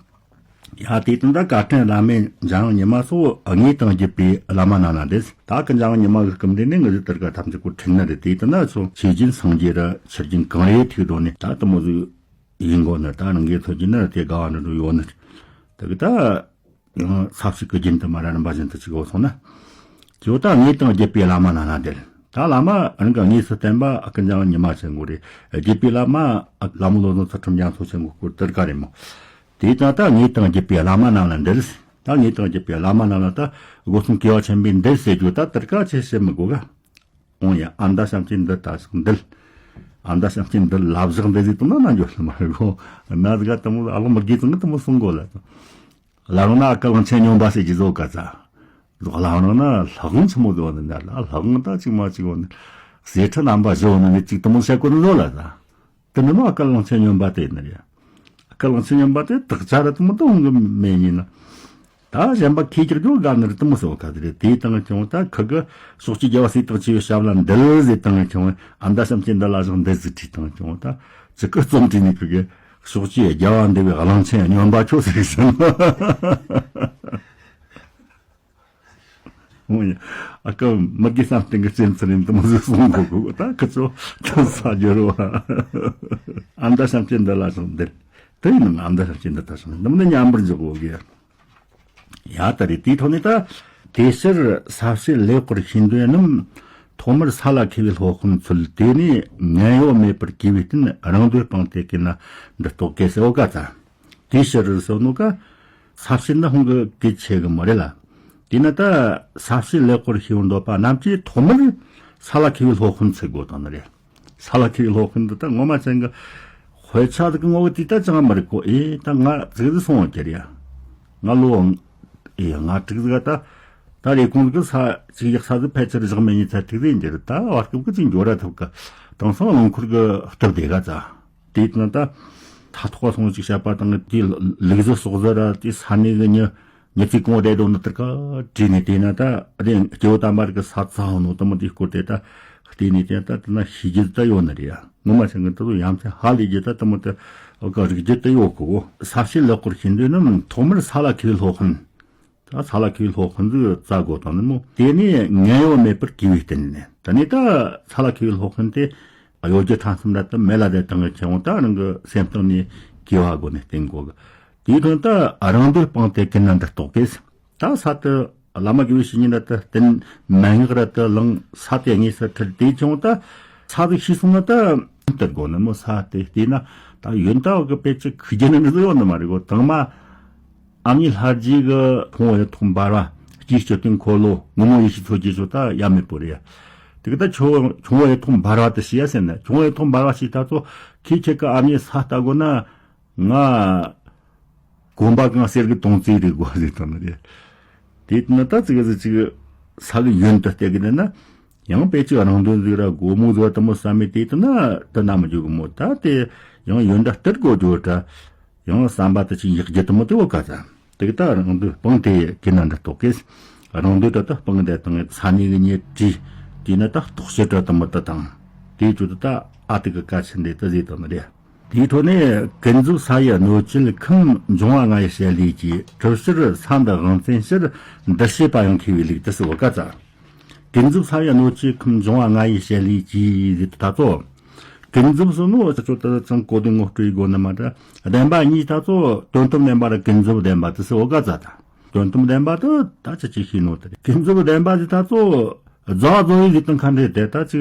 ཡ་དེ་དུ་ད་བཀའ་དྲིན་བླ་མས་འཇམ་དབྱངས་ཉི་མ་སོགས་དངོས་དང་བརྒྱུད་པའི་བླ་མ་རྣམས་ལ་འདུད། ད་གི་འཇམ་དབྱངས་ཉི་མ་གི་སྐུ་མདུན་ནས་ངི་ཟིག་དེར་ཀ་ཐམས་ཅད་ཁོ་ཁྲིད་ནི་རེད། དེ་དུ་ན་ཚོ་ཆོས་རྒྱུན་སངས་རྒྱས་ར་ཆུ་རྒྱུན་གངས་རིའི་ཐིག་གྲོང་ནས་ད་དུ་མོ་ཟིག་ཡིན་གོ་ནི། ད་རང་གིས་ཐོས་རྒྱུ་ནི་དེ་དགའ་བ་འདྲ་འདྲ་ཡོད་ནི། དེ་གི་ད་ཡང་ས་བཅུ་གི་རྒྱུན་དུ་མ་ར་རིམ་པ་བཞིན་དུ་ཅིག་འོ་སོང་ན། ཇོ་ད་དངོས་དང་བརྒྱུད་པའི་བླ་མ་རྣམས་ལ་འདུད། ད་བླ་མ་རང་གི་དངོས་སུ་བསྟེན་པ་ཨ་ཀི་འཇམ་དབྱངས་ཉི་མ་ཆེན་པོ་རེད། བརྒྱུད་པའི་བླ་མ་ཨ་ལ་མོ་བློ་བཟང་ཚུལ་ཁྲིམས་རྒྱ་མཚོ་ཆེན་པོ་སྐོར་དེར་ཀ་རེད་མོ། དེ་ད་ད་དངོས་དང་བརྒྱུད་པའི་བླ་མ་རྣམས་ལ་འདུད། ད་དངོས་དང་བརྒྱུད་པའི་བླ་མ་རྣམས་ལ་ད་སྒོ་གསུམ་སྐྱེ་བ་ཆེན་པོའི་འདུད་ཟེར་རྒྱུ་ད་དེར་ཀ་ཆེ་བཤད་མི་དགོས་ག། འོང་ཡ། ཨ་མདའ་བྱམས་ཆེན་འདི་ལྟ་ཞིག་འདུལ། ཨ་མདའ་བྱམས་ཆེན་འདི་ལབ་བཞག་འདི་ཟིག་དུ་ན་ན་འཇོག་ལ་མ་རེད་གོ། ན་ཟིག་ག་དུ་མོ་ཨ་ལོ་མི་དགེ་ཙང་གི་དུ་མོ་གསུང་གོ་ལ། ལ་རུང་ན་ཨ་ཀ་གླང་ཆེན་སྨྱོན་པ་ཟེར་གྱི་བཟོ་ག་ཚ། ལ་རུང་ན་ལྷ་ཁང་ཆི་མོ་ཟོ་ནི་ན་ལ་ལྷ་ཁང་ད་ཅིག་མ་ཅིག་འོ་ནི། ཟས་ཁྲི་རྣམ་པ་བཞི་འོ་ནི་ནི་ཅིག་དུ་མོ་བཤད་གོ་ནི་ཟོ་ལ་ཚ། དེ་ནི་མ་ཨ་ཀ་གླང་ཆེན་སྨྱོན་པ་དེ་ནི་རེད། ཨ་ཀ་གླང་ཆེན་སྨྱོན་པ་དེ་དག་ཆ་ར་དུ་མོ་དུ་འོང་གི་མེད་ཉིན་ན། ད་གཞན་པ་ཁྱེད་ཀྱི་ཇོ་དགའ་ནི་རི་དུ་མོ་སོ་ཁ་དེ་རེད། དེའི་སྟེང་ཁྱོང་ད་ཁི་གི་ཕྱོགས་ཀྱི་རྒྱལ་བ་སྲས་དང་བཅས་པའི་ཞབས་ལ་འདུལ་ཟེར་སྟེང་ཁྱོང་ཨ་མདའ་བྱམས་ཆེན་འདི་ལ་བཞག་འདི་ཟིག་བྲིས་སྟེང་ཁྱོང་ད་ཅི་ཀི་རྩོམ་བྲིས་ནས་ཁི་གི་ཕྱོགས་ཀྱི་རྒྱལ་བ་འདུལ་བའི་གླང་ཆེན་སྨྱོན་པ་ཁྱོད་ཟེར་ཟིན། འོ་ཡ། ཨ་ཀ་མི་དགེ་བསམ་གཏན་གི་སྤྱན་ཚུལ་ཡིན་དུ་མོ་ཟིག་གསུང་གོ་གོ་ད་ཁི་ཚོ་ཐུན་ས་འགྱུར་བ། ཨ་མདའ་བྱམས་ཆེན་འདི་ལ་བཞག་འདི་དེ་ཡིན་ནམ་ཨ་མདའ་བྱམས་ཆེན་འདི་ལྟ་བྱུང་འདི་མོ་ནི་མཉམ་པར་འཇོག་གོ་གི། ཡ་ད་རེད། དེའི་ཐོག་ནས་ད་དེ་ཕྱིར་ས་བྱི་ལེགས་པར་ཤེས་འདོད་རྣམས། ཐོག་མར་ས་ལ་ཁེལ་བའི་སློབ་དཔོན་འཚོལ། དེ་ནས་ངན་གཡོ་མེད་པར་གུས་པས་བསྟེན། རང་འདོད་སྤངས་ཏེ་གུས་ན་འདིར་གཏོགས་གེ་ཟེར་འོ་ག་ཙ། དེ་ཕྱིར་ཟེར་ནོ་ག་ས་བྱི་ནི་ཧོང་གི་གལ་ཆེ་གི་མོ་རེད་ལ། དེས་ན་ད་ས་བྱི་ལེགས་པར་ཤེས་པར་འདོད་པ་རྣམས་ཀྱིས་ཐོག་མར་ས་ལ་ཁེལ་བའི་སློབ་དཔོན་འཚོལ་དགོས་དང་ནི་རེད། ས་ལ་ཁེལ་བའི་སློབ་དཔོན་འདི་ད་ངོ་མ་ཅན་གི་དཔེ་ཆ་ཟིག་གི་ངོ་བོ་དེ་ད་ཅང་མ་རིག་གོ། ཨེ་ད་ང་ཟིག་ཟིག་སོང་བ་ཀྱི་རེད་ཡ། ང་ལོ་ཨེ་ང་དྲུག་ཟིག་ད་ད་རེ་གོང་ཟིག་ས་ཅིག་ཡག་ས་ཟིག་ཕལ་ཆེར་བཞག་མེད་ཉིན་ཚ་དྲུག་ཟིག་འགྱུར། ད་བར་སྐབས་གི་ཅིག་འགྱུར་ར་ཐུབ་གི། དེང་སང་རླངས་འཁོར་གི་སྟབས་བདེ་ག་ཙ། དེ་ད་ད་ཐོག་སོང་ཅིག་བཤད་པ་དང་དེ་ལུག་ཟི་ཟོག་ཟི་ར་དེ་ས་གནས་གི་མྱི་མྱི་ཚེ་གང་བསྡད་འདུག་ནི་དེར་ཀ་བྲིས་ནས་བལྟས་ན་ད་རེ་སྐྱེ་བོ་དམ་པ་རིགས་ཀྱི་ས་ཚ་ཧོ་ནོ་དུ་མོ་དེའི་སྐོར་དེ་ད་བལྟས་ནས་བལྟས་ན་ད་དེ་ན་ཤེས་རྒྱུ་ད་ཡོད་ནི་རེད་ཡ། ངོ་མ་ཆེན་གི་ད་དུ་ཡ་མཚན་ཧ་ལས་རྒྱུ་ད་དུ་མོ་ད་ཨོ་ག་རིག་རྒྱུ་ད་ཡོད་གོ། ས་བྱི་ལེགས་པར་ཤེས་འདོད་རྣམས་ཐོག་མར་ས་ལ་ཁེལ་བའི་སློབ་དཔོན། ད་ས་ལ་ཁེལ་བའི་སློབ་དཔོན་ཟིག་བཙལ་དགོས་དང་ནི་མོ། དེ་ནས་ངན་གཡོ་མེད་པར་གུས་པས་བསྟེན་ནས། ད་ནི་ད་ས་ལ་ཁེལ་བའི་སློབ་དཔོན་དེ་གཡོ་སྒྱུ་ཕྲན་གསུམ་ར་ད་མེད་ལ་དེ་དང་གི་ཁྱེར་འོང་ད་རང་གི་སེམས་གཏིང་ནས་གུས་པ་སྒོ་ནས་བསྟེན་དགོས་གི། དེའི་དོན་ད་རང་འདོད་སྤངས་ཏེ་གུས་ན་འདིར་གཏོགས་གེ། ད་ས་དེ་བླ་མ་དགེ་བའི་བཤེས་གཉེན་ར་ད་བསྟེན། མན་ངག་ར་ད་བླངས། ས་དེ་དངོས་སུ་ཁྲིད། དེ་ཁྱེར་འོང་ད་ས་ཟིག་ཤེས་སོང་ན་ད་སྟེར་དགོས་ནི་མོ། ས་དེ་བལྟས་ན་ད་ཡོན་ཏན་གི་དཔེ་ཆ་ཁུག་རྒྱུ་ནི་འདི་ཡོད་ནི་མ་རེད་གོ། དང་མ་ཨ་མྱེས་ལྷ་རྗེ་གི་ཁྱུང་པོ་ཡི་ཐོག་འབར་བ། སྐྱེས་སྤྱི་དོན་འཁོར་ལོ། ངོ་མོ་ཡེ་ཤེས་མཚོ་རྒྱལ་ཚོ་ད་ཡ་མེད་པོ་རེད། དེ་གི་ད་ཁྱུང་ཁྱུང་པོ་ཡི་ཐོག་འབར་བ་དེ་ཤེས་ཡ་ཟེར་ན། ཁྱུང་པོ་ཡི་ཐོག་འབར་བ་ཤེས་ད་ཚོ་ཁྱེད་ཁྱེད་ཀྱི་ཨ་མྱེས་ས་ལྟ་དགོས་ན། ང་གོམ་པ་གང་གསེར་གྱི་དོང་ཙེ་རེད་དགོས་ཟེར་དང་ནི་རེད། དེ་ན་ད་ཙི་ག་ཟིག་ཅིག་ས་གི་ཡོན་དུ་བལྟས་གི་ན་ཡང་དཔེ་ཅིག་རང་དོན་ཟིག་ར་སྒོ་མོ་ཟིག་ར་དུ་མོ་བསམ་མེད་དེ་དུ་ན་དུ་ན་མི་འཇུག་གི་མོ། ད་དེ་ཡང་ཡོན་དུ་སྟེར་དགོས་རྒྱུ་ད། ཡང་བསམ་པ་དུ་ཅིག་ཡག་རྒྱུ་དུ་མོ་དེ་བོ་ག་ཙ། དེ་གི་ད་རང་དོན་སྤངས་ཏེ་གི་ན་འདྲ་རྟོགས་གེ། རང་དོན་ད་ད་སྤངས་ཏེ་དང་ས་གནས་གི་ཉེ་དྲིས་དེ་ན་ད་རྟོགས་བྱེད་དུ་མོ་དུ་དང་། དེའི་ཚུལ་དུ་ད་ཨ་ཏི་གི་གལ་ཆེན་འདི་དུ་ཟེར་དང་ནི་རེད། དེའི་ཐོག་ནས་ཀུན་རྫོབ་ས་ཡི་སྣོད་བཅུད་ཁམས། འབྱུང་བ་ལྔ་ཡི་བྱེད་ལས་ཀྱིས། གྲུབ་ཕྱིར་ས་འདི་དབང་བཙན་ཕྱིར། འདིར་བྱེད་པ་ཡང་མཁས་པའི་ལུགས། དུ་ཟེར་བ་ག་ཙ། ཀུན་རྫོབ་ས་ཡི་སྣོད་བཅུད་ཁམས། འབྱུང་བ་ལྔ་ཡི་བྱེད་ལས་ཀྱིས་ཟེར་དུ་ད་ཚོ། ཀུན་རྫོབ་སོ་ནོ་ཅོ་ཏ་ཅང་གོ་དེ་ངོ་སྤྲོད་གོ་ནི་མ་ཏྲ། བདེན་པ་གཉིས་ད་ཚོ་དོན་དམ་བདེན་པ་ར་ཀུན་རྫོབ་བདེན་པ་དེ་སི་འོ་ག་ཙ་ད། དོན་དམ་བདེན་པ་དེ་ད་ཅི་ཅི་ཤེས་ནོ་དེ་རེད། ཀུན་རྫོབ་བདེན་པ་དེ་ད་ཚོ་རྫ་བ་རྫོ་བའི་ཟིག་དང་ཁ་འདྲེ་དེ་ད་ཅི་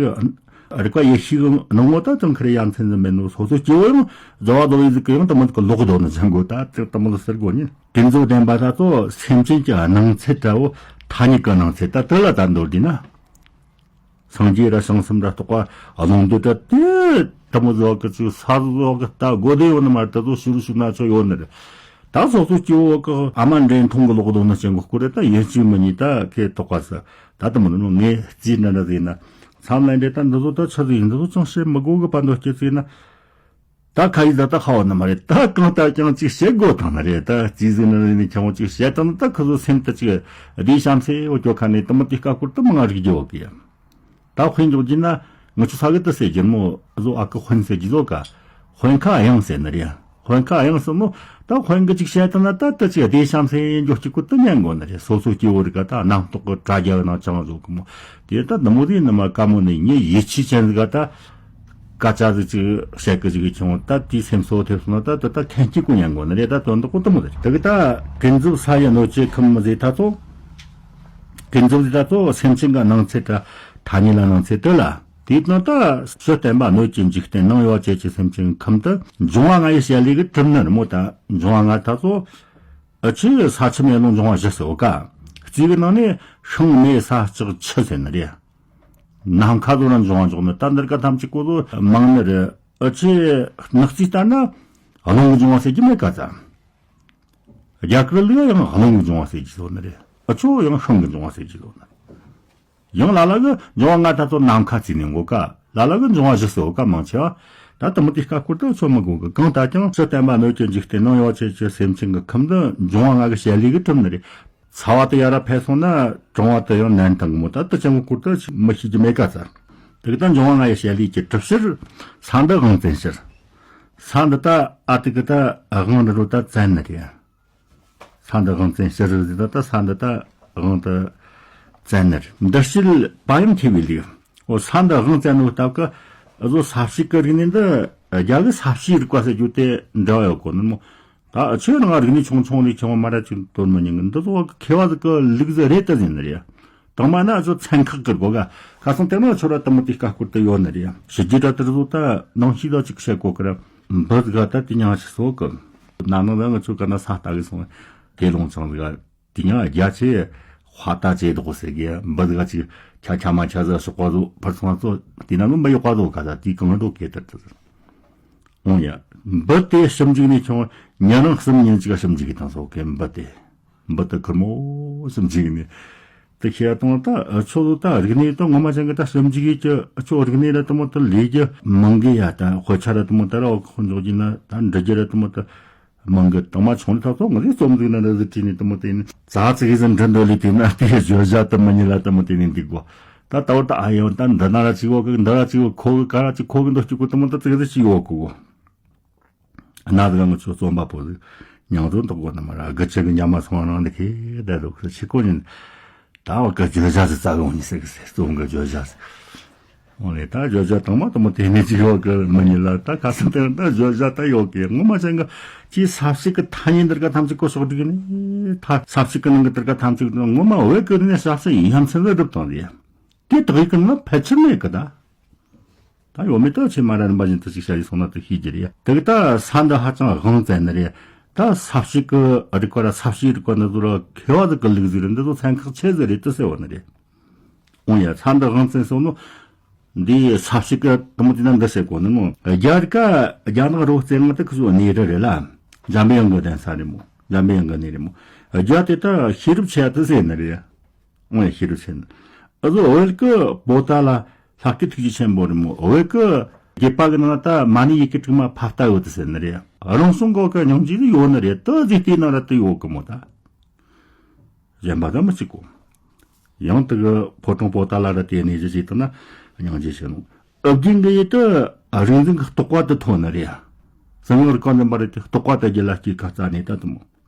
རིག་པ་ཡེ་ཤེས་གི་ནང་ངོ་ད་ཅང་ཁ་རེ་ཡ་མཚན་ཟིག་མེད་ནོ། སོ་སོ་སྐྱེ་བོ་ཡང་རྫ་བ་རྫོ་བའི་ཟིག་གི་ཡང་དེ་མོ་གི་ལོག་དོ་ནི་ཅང་གོ་ད་ཅི་དེ་མོ་ཟིག་ཟེར་གོ་ནི། ཀུན་རྫོབ་བདེན་པ་ད་ཚོ་སེམས་ཅན་གྱི་སྣང་ཚད་འདྲ་བོ་ཐ་སྙད་ཀྱི་སྣང་ཚད་ད་དེ་ལ་ད་འདོར་དུས་ན། སངས་རྒྱས་ར་བྱང་སེམས་ར་རྟོགས་པ་ཀློང་རྡོལ་ར་དེ་དེ་མོ་ཟོག་གི་ཅིག་ས་ཟོག་གི་ལྟ་དགོས་དེ་ཡོད་ནི་མ་རེད། ད་ཚོ་ཤུ་རུ་ཤུ་ན་ཆོ་ཡོད་ནི་རེད། ད་སོ་སོ་སྐྱེ་བོ་གི་ཨ་མ་འདྲེ་མཐོང་གི་ལོག་དོ་ནི་ཅན་གོ་སྐོར་རེད། ད་ཡིན་གཅིག་མིན་གཉིས་ད་ཁེ་ཐོག་ག་ས་ད་དེ་མོ་ནི་ངས་རྩིས་འདྲ་འདྲ་ཟིག་ན་མཚམས་ལ་འདྲེ་ད་འདི་ཚོ་ད་ཆི་ཟིག་ཡིན། འདི་ཚོ་ཅང་བཤད་མི་དགོས་གི་པ་འདོད་སྐྱེ་ཟིག་ན། ད་ཁ་ཡིག་ད་ད་ཧ་བ་ནི་མ་རེད། ད་གང་ལྟར་ཀྱང་ཅིག་བཤད་དགོས་དང་ནི་རེད། ད་རྩིས་ཟིན་ནི་རེད་ནི་ཁྱང་བོ་ཅིག་བཤད་དང་ནི་ད་ཁོ་ཚོ་སེམས་ད་ཅིག་བདེ་ཤམ་སེ་འོ་ཅོ་ཁ་ནས་དུ་མི་དེ་དཀའ་སྐོར་དུ་མང་རིག་རྒྱུ་བ་གི་ཡ། ད་དཔེ་འཇོག་རྒྱུ་ན་ང་ཚོ་ས་གི་ད་སེ་རྒྱུ་མོ་བཟོ་ཨ་ཀི་དཔོན་སེ་རྒྱུ་བཟོ་ཀ་དཔོན་ཁ་གཡང་ཟེར་ནི་རེད། དཔོན་ཁ་གཡང་ཟེར་མོ་ད་དཔོན་གི་ཅིག་བཤད་དང་ན་ད་ད་ཅིག་བདེ་ཤམ་སེ་འཇོག་ཅིག་ཀུ་ད་ཉན་དགོས་ནི་རེད། སོ་སོ་སྐྱེ་བོ་རིག་ག་ད་གནམ་ཐོག་གི་དྲ་རྒྱ་གི་ནང་ཅང་བཟོ་གི་མོ། དེ་ལྟ་ནི་མོ་དེ་ནི་མ་དཀའ་མོ་ནི་ངས་ཡིད་ཆེས་ཅན་ཟིག་ག་ད། སྐད་ཆ་ཟིག་ཅིག་བཤད་གི་ཅིག་གི་ཆུང་ད་དེའི་སེམས་གསོ་ཐེབས་སོང་ན་ད་ད་ད་ཁན་གཅིག་གོ་ཉན་གོ་ནི་རེད། ད་དོན་དག་གོ་དུ་མོ་རེད། དེ་གི་ད་ཀུན་རྫོབ་ས་ཡི་གནོད་བྱེད་ཁམས་མི་ཟེར་ད་ཚོ། ཀུན་རྫོབ་ཟེར་ད་ཚོ་སེམས་ཅན་གི་སྣང་ཚད་ད་ཐ་སྙད་ལ་སྣང་ཚད་དེ་ལ་དེའི་ནང་ད་སྤྱིར་བསྟན་པ་སྣོད་ཀྱི་འཇིག་རྟེན་ནང་ཡོད་བྱེད་ཀྱི་སེམས་ཅན་ཁམས་དུ་འབྱུང་བ་ལྔ་ཡི་བྱེད་ལས་གི་གྲུབ་ནི་རེད་མོ། ད་འབྱུང་བ་ལྔ་ད་ཚོ་ཨ་ཆི་ས་ཆུ་མེ་རླུང་འབྱུང་བ་བཞི་ཟེར་བ་ཀ་རྩིས་གི་ནང་ནས་ཤིང་མེ་ས་ལྕགས་ཆུ་ཟེར་ནི་རེད། ནམ་མཁའ་ལོ་ན་འབྱུང་བ་འཇོག་ནི་ད་འདིར་ཀ་ཐམས་ཅད་ཀོ་ལོ་མང་ནི་རེད། ཨ་ཆེ་ནག་རྩིས་ལྟར་ན་རླུང་གི་འབྱུང་བ་ཟེར་གྱི་མེད་ཀ་ཙ། རྒྱ་གར་ལ་ཡང་རླུང་གི་འབྱུང་བ་ཟེར་གྱི་ཟོ་ནི་རེད། ཨ་ཆོ་ཡང་ཤིང་གི་འབྱུང་བ་ཟེར་གྱི་ཟོ་ནི་རེད། ཡང་ལ་ལ་གི་འབྱུང་བ་ལྔ་ད་ཚོ་ནམ་མཁའ་རྩིས་ནས་འགོ་ཀ་ལ་ལ་གི་འབྱུང་བ་བཞི་ཟེར་བ་ཀ་མང་ཆེ་བ། ད་དུ་མི་དེ་ཀ་སྐོར་དུ་ཆོ་མི་དགོས་གི། གང་ལྟར་ཀྱང་སྤྱིར་བསྟན་པ་སྣོད་ཀྱི་འཇིག་རྟེན་ནང་ཡོད་བྱེད་ཀྱི་སེམས་ཅན་གྱི་ཁམས་འདི་འབྱུང་བ་ལྔ་གི་བྱེད་ལས་གི་གྲུབ་ནི་རེད། ཚ་བ་དེ་ཡར་ར་འཕེལ་སོང་ན་གྲང་བ་དེ་ཡང་ནན་དང་གི་མོ། ད་དུ་ཅང་གི་སྐོར་དུ་མི་ཤེས་ཀྱི་མེད་ཀ་ཙ། དེ་གི་ད་འབྱུང་བ་ལྔ་ཡི་བྱེད་ལས་ཀྱི་གྲུབ་ཕྱིར་ས་འདི་དབང་བཙན་ཕྱིར། ས་འདི་ད་ཨ་དེ་གི་ད་དབང་འདི་རུ་ད་བཙན་ནི་རེད། ས་འདི་དབང་བཙན་ཕྱིར་ཟེར་ད་ད་ས་འདི་ད་དབང་དུ་བཙན་ནི་རེད། འདི་སྤྱིར་བ་ཡང་ཐེ་བའི་ལུགས། འོ་ས་འདི་དབང་བཙན་ནོ་སྟབས་ཀ་བཟོ་ས་བྱི་གི་རིག་གནས་འདི་རྒྱ་གི་ས་བྱི་རིག་པ་ཟེར་རྒྱུ་དེ་འདྲ་བ་ཡོད་གོ་ནི་མོ། ད་ཆོས་རང་རིག་གནས་ཆུང་ཆུང་ལས་ཆུང་བ་མ་ར་ཅིག་དོར་མི་ཉན་གི། འདི་ཚོ་མཁས་པ་ཟིག་གི་ལུགས་ཟིག་རེད་ད་ཟེར་ནི་རེད། དང་མ་ན་ཚོ་ཚན་ཁག་གི་གོ་ག་ཁ་སང་དེ་ན་ཆོ་ར་དུ་མི་དེ་ཀ་སྐོར་དུ་ཡོད་ནི་རེད། ཕྱི་རྒྱུད་ར་དེ་ཚོ་ད་ནང་ཤེས་ལ་ཅིག་བཤད་གོ་གི་ར་འབུ་ཟིག་ག་ད་དེ་ཉང་ཞིག་སོ་གི། ན་ནང་ལ་ང་ཆོ་ག་ན་ས་ལྟ་གི་སོང་དེ་ལོང་ཚང་ཟིག་ག་དེ་ཉང་རྒྱ་ཆེ་ཧ་ད་ཆེ་དོག་ཟེར་གི་འབུ་ཟིག་ག་ཅིག་ཁྱ་ཁྱ་མ་ཁྱ་ཟ་ཤོག་པ་ཚོ་ཕར་སོང་ཚོ་དེ་ན་ནི་འབུ་ཡོག་པ་ཚོ་ག་ད་དེ་གང་འགྲོ་གེ་ད་ད་ཟེར། འོང་ཡ། འབུ་དེ་ཞིབ་འཇུག་ནས་ཁྱོད་ཉིན་རང་གསུམ་ཉིན་གཅིག་ཞིབ་འཇུག་གི་དང་སོགས་ཀྱི་འབུ་དེ། འབུ་དེ་ཁུར་མོ་ཞིབ་འཇུག་ནས། དེ་ཁྱེད་དང་ད་ཆོ་ད་རིག་གནས་དང་ངོ་མ་ཅན་གྱི་ད་ཞིབ་འཇུག་གི་ཆོ་རིག་གནས་ར་དུ་མོ་དུ་ལས་རྒྱུ་མང་གི་ཡ། ད་དཔེ་ཆ་ར་དུ་མོ་ད་ར་འོག་ཁོ་འཇོག་གི་ན་ད་འབྲི་རྒྱུ་ར་དུ་མོ་ད་མང་གི། དང་མ་ཆུང་ནས་ད་ཚོ་ང་ཚོའི་རྩོམ་འདུག་ན་ར་ཟི་བྲིས་ནས་དུ་མོ་དེ་ནི་རྩ་ཚིག་ཟིན་འབྲི་འདོད་ལས་དེ་ན་དེ་བརྗོད་བྱ་དུ་མི་ཉིད་ལ་དུ་མོ་དེ་ནས་འདུག་གོ། ད་ལྟ་བར་དུ་ཨ་ཡོང་ད་འདི་ན་ར་ཅིག་འོག་གི་འདི་ར་ཅིག་འོག་ཁོ་གི་ག་ར་ཅིག་ཁོ་གི་འདི་ཅིག་གོ་དུ་མོ་ད་ཙིག་ཟིག་ཅིག་འོག་གི་གོ། ན་ཟིག་ང་ཚོ་རྩོམ་པ་པོ་ཟིག་མྱང་ཚོ་འདོག་གོ་ན་མ་ར་དགུ་ཅི་གི་ཉ་མ་སོང་རང་འདི་ཁེ་བསྡད་འདུག་ཟེར་ཆི་གོ་ཉིན། ད་བ་གི་བརྗོད་བྱ་ཟིག་རྩ་གི་འོང་ནི་ཟེར་གི་ཟེར་རྩོམ་གི་བརྗོད་བྱ་ཟིག་འོང་ལེ་ད་བརྗོད་བྱ་དང་མ་དུ་མོ་དེ་ནས་ཅིག་ཡོད་གི་མི་ཉིད་ལ་ད་ཁ་སང་དེ་ད་བརྗོད་བྱ་ད་ཡོད་གི། ངོ་མ་ཅན་གི་ཅིག་ས་བྱི་གི་ཐ་སྙད་འདིར་ག་ཐམས་ཅད་གོ་ཤོག་འགྲིག་ནི་ད་ས་བྱི་གི་ནང་གི་དེར་ག་ཐམས་ཅད་ངོ་མ་བོད་གི་རིག་གནས་ས་བྱི་ཡིན་ཡ་མཚན་ཟིག་སྒྲུབ་དང་ལེ། དེ་དག་ཡིག་གི་ནང་ཕལ་ཆེར་མེད་གི་ད། ད་ཡོད་མེད་ད་ཆེ་མ་ར་རིམ་པ་བཞིན་དུ་ཅིག་བྱ་ཡི་སོང་ན་དུ་ཤེས་ཀྱི་རེད། དེ་གི་ད་ས་འདི་ཧ་ཅང་དབང་བཙན་ནི་རེད། ད་ས་བྱི་གི་རིག་པ་ར་ས་བྱིའི་རིག་པ་འདི་ཚོ་ར་མཁས་པ་ཟིག་གི་ལུགས་ཟིག་རེད། འདི་ཚོ་ཚན་ཁག་ཆེ་ཟིག་རེད་དུ་ཟེར་བ་ནི་རེད། འོང་ཡ་ས་འདི་དབང་བཙན་སོང་ནོ། འདི་ས་བྱི་གི་དུ་མོ་དེ་ན་འདི་ཟེར་གོ་ནི་མོ། རྒྱ་རིག་ག་རྒྱ་ནག་རོ་བཙན་ང་དུ་ཁུ་ཟོ་གནས་རི་རེད་ལ། འཇམ་པའི་དབྱངས་གི་གདན་ས་རེད་མོ། འཇམ་པའི་དབྱངས་གི་གནས་རེད་མོ། རྒྱ་དེ་ད་ཤེས་རབ་ཆེ་ཡ་དུ་ཟེར་ནི་རེད། ཨོ་ཡ་ཤེས་རབ་ཆེན། ཨ་ཟོ་བོད་ཀྱི་པོ་ཏ་ལ་ལྷ་སྐུ་ཐུགས་རྗེ་ཆེན་པོ་རི་མོ། བོད་ཀྱི་རྒྱུད་པ་གི་ནང་ད་མ་ཎི་ཡི་གེ་དྲུག་མ་ཕ་ལྟ་ཡོད་དུ་ཟེར་ནི་རེད། རང་བྱུང་གོ་གི་སྙིང་རྗེ་ཡོད་ནི་རེད། ད་ཟིག་དེའི་ནང་ར་དུ་ཡོད་གི་མོ་ད། གཞན་པ་ད་མི་གཅིག་གོ། ཡང་དུ་གི་ཕོ་བྲང་པོ་ཏ་ལ་ར་དེ་ནས་ཞི་ཞིག་ཏུ་ན་སྙིང་རྗེ་ཆེ་ནོ། ཨ་རྒྱན་གི་ཡི་ད་རིག་འཛིན་གི་རྟོགས་པ་དུ་ཐོན་ནི་རེད། གསང་སྔགས་རིག་པ་འཛིན་པ་རེད་དེ་རྟོགས་པ་དུ་རྒྱུད་ལ་སྐྱེས་ཁ་རྩ་ནས་ད་དུ་མོ།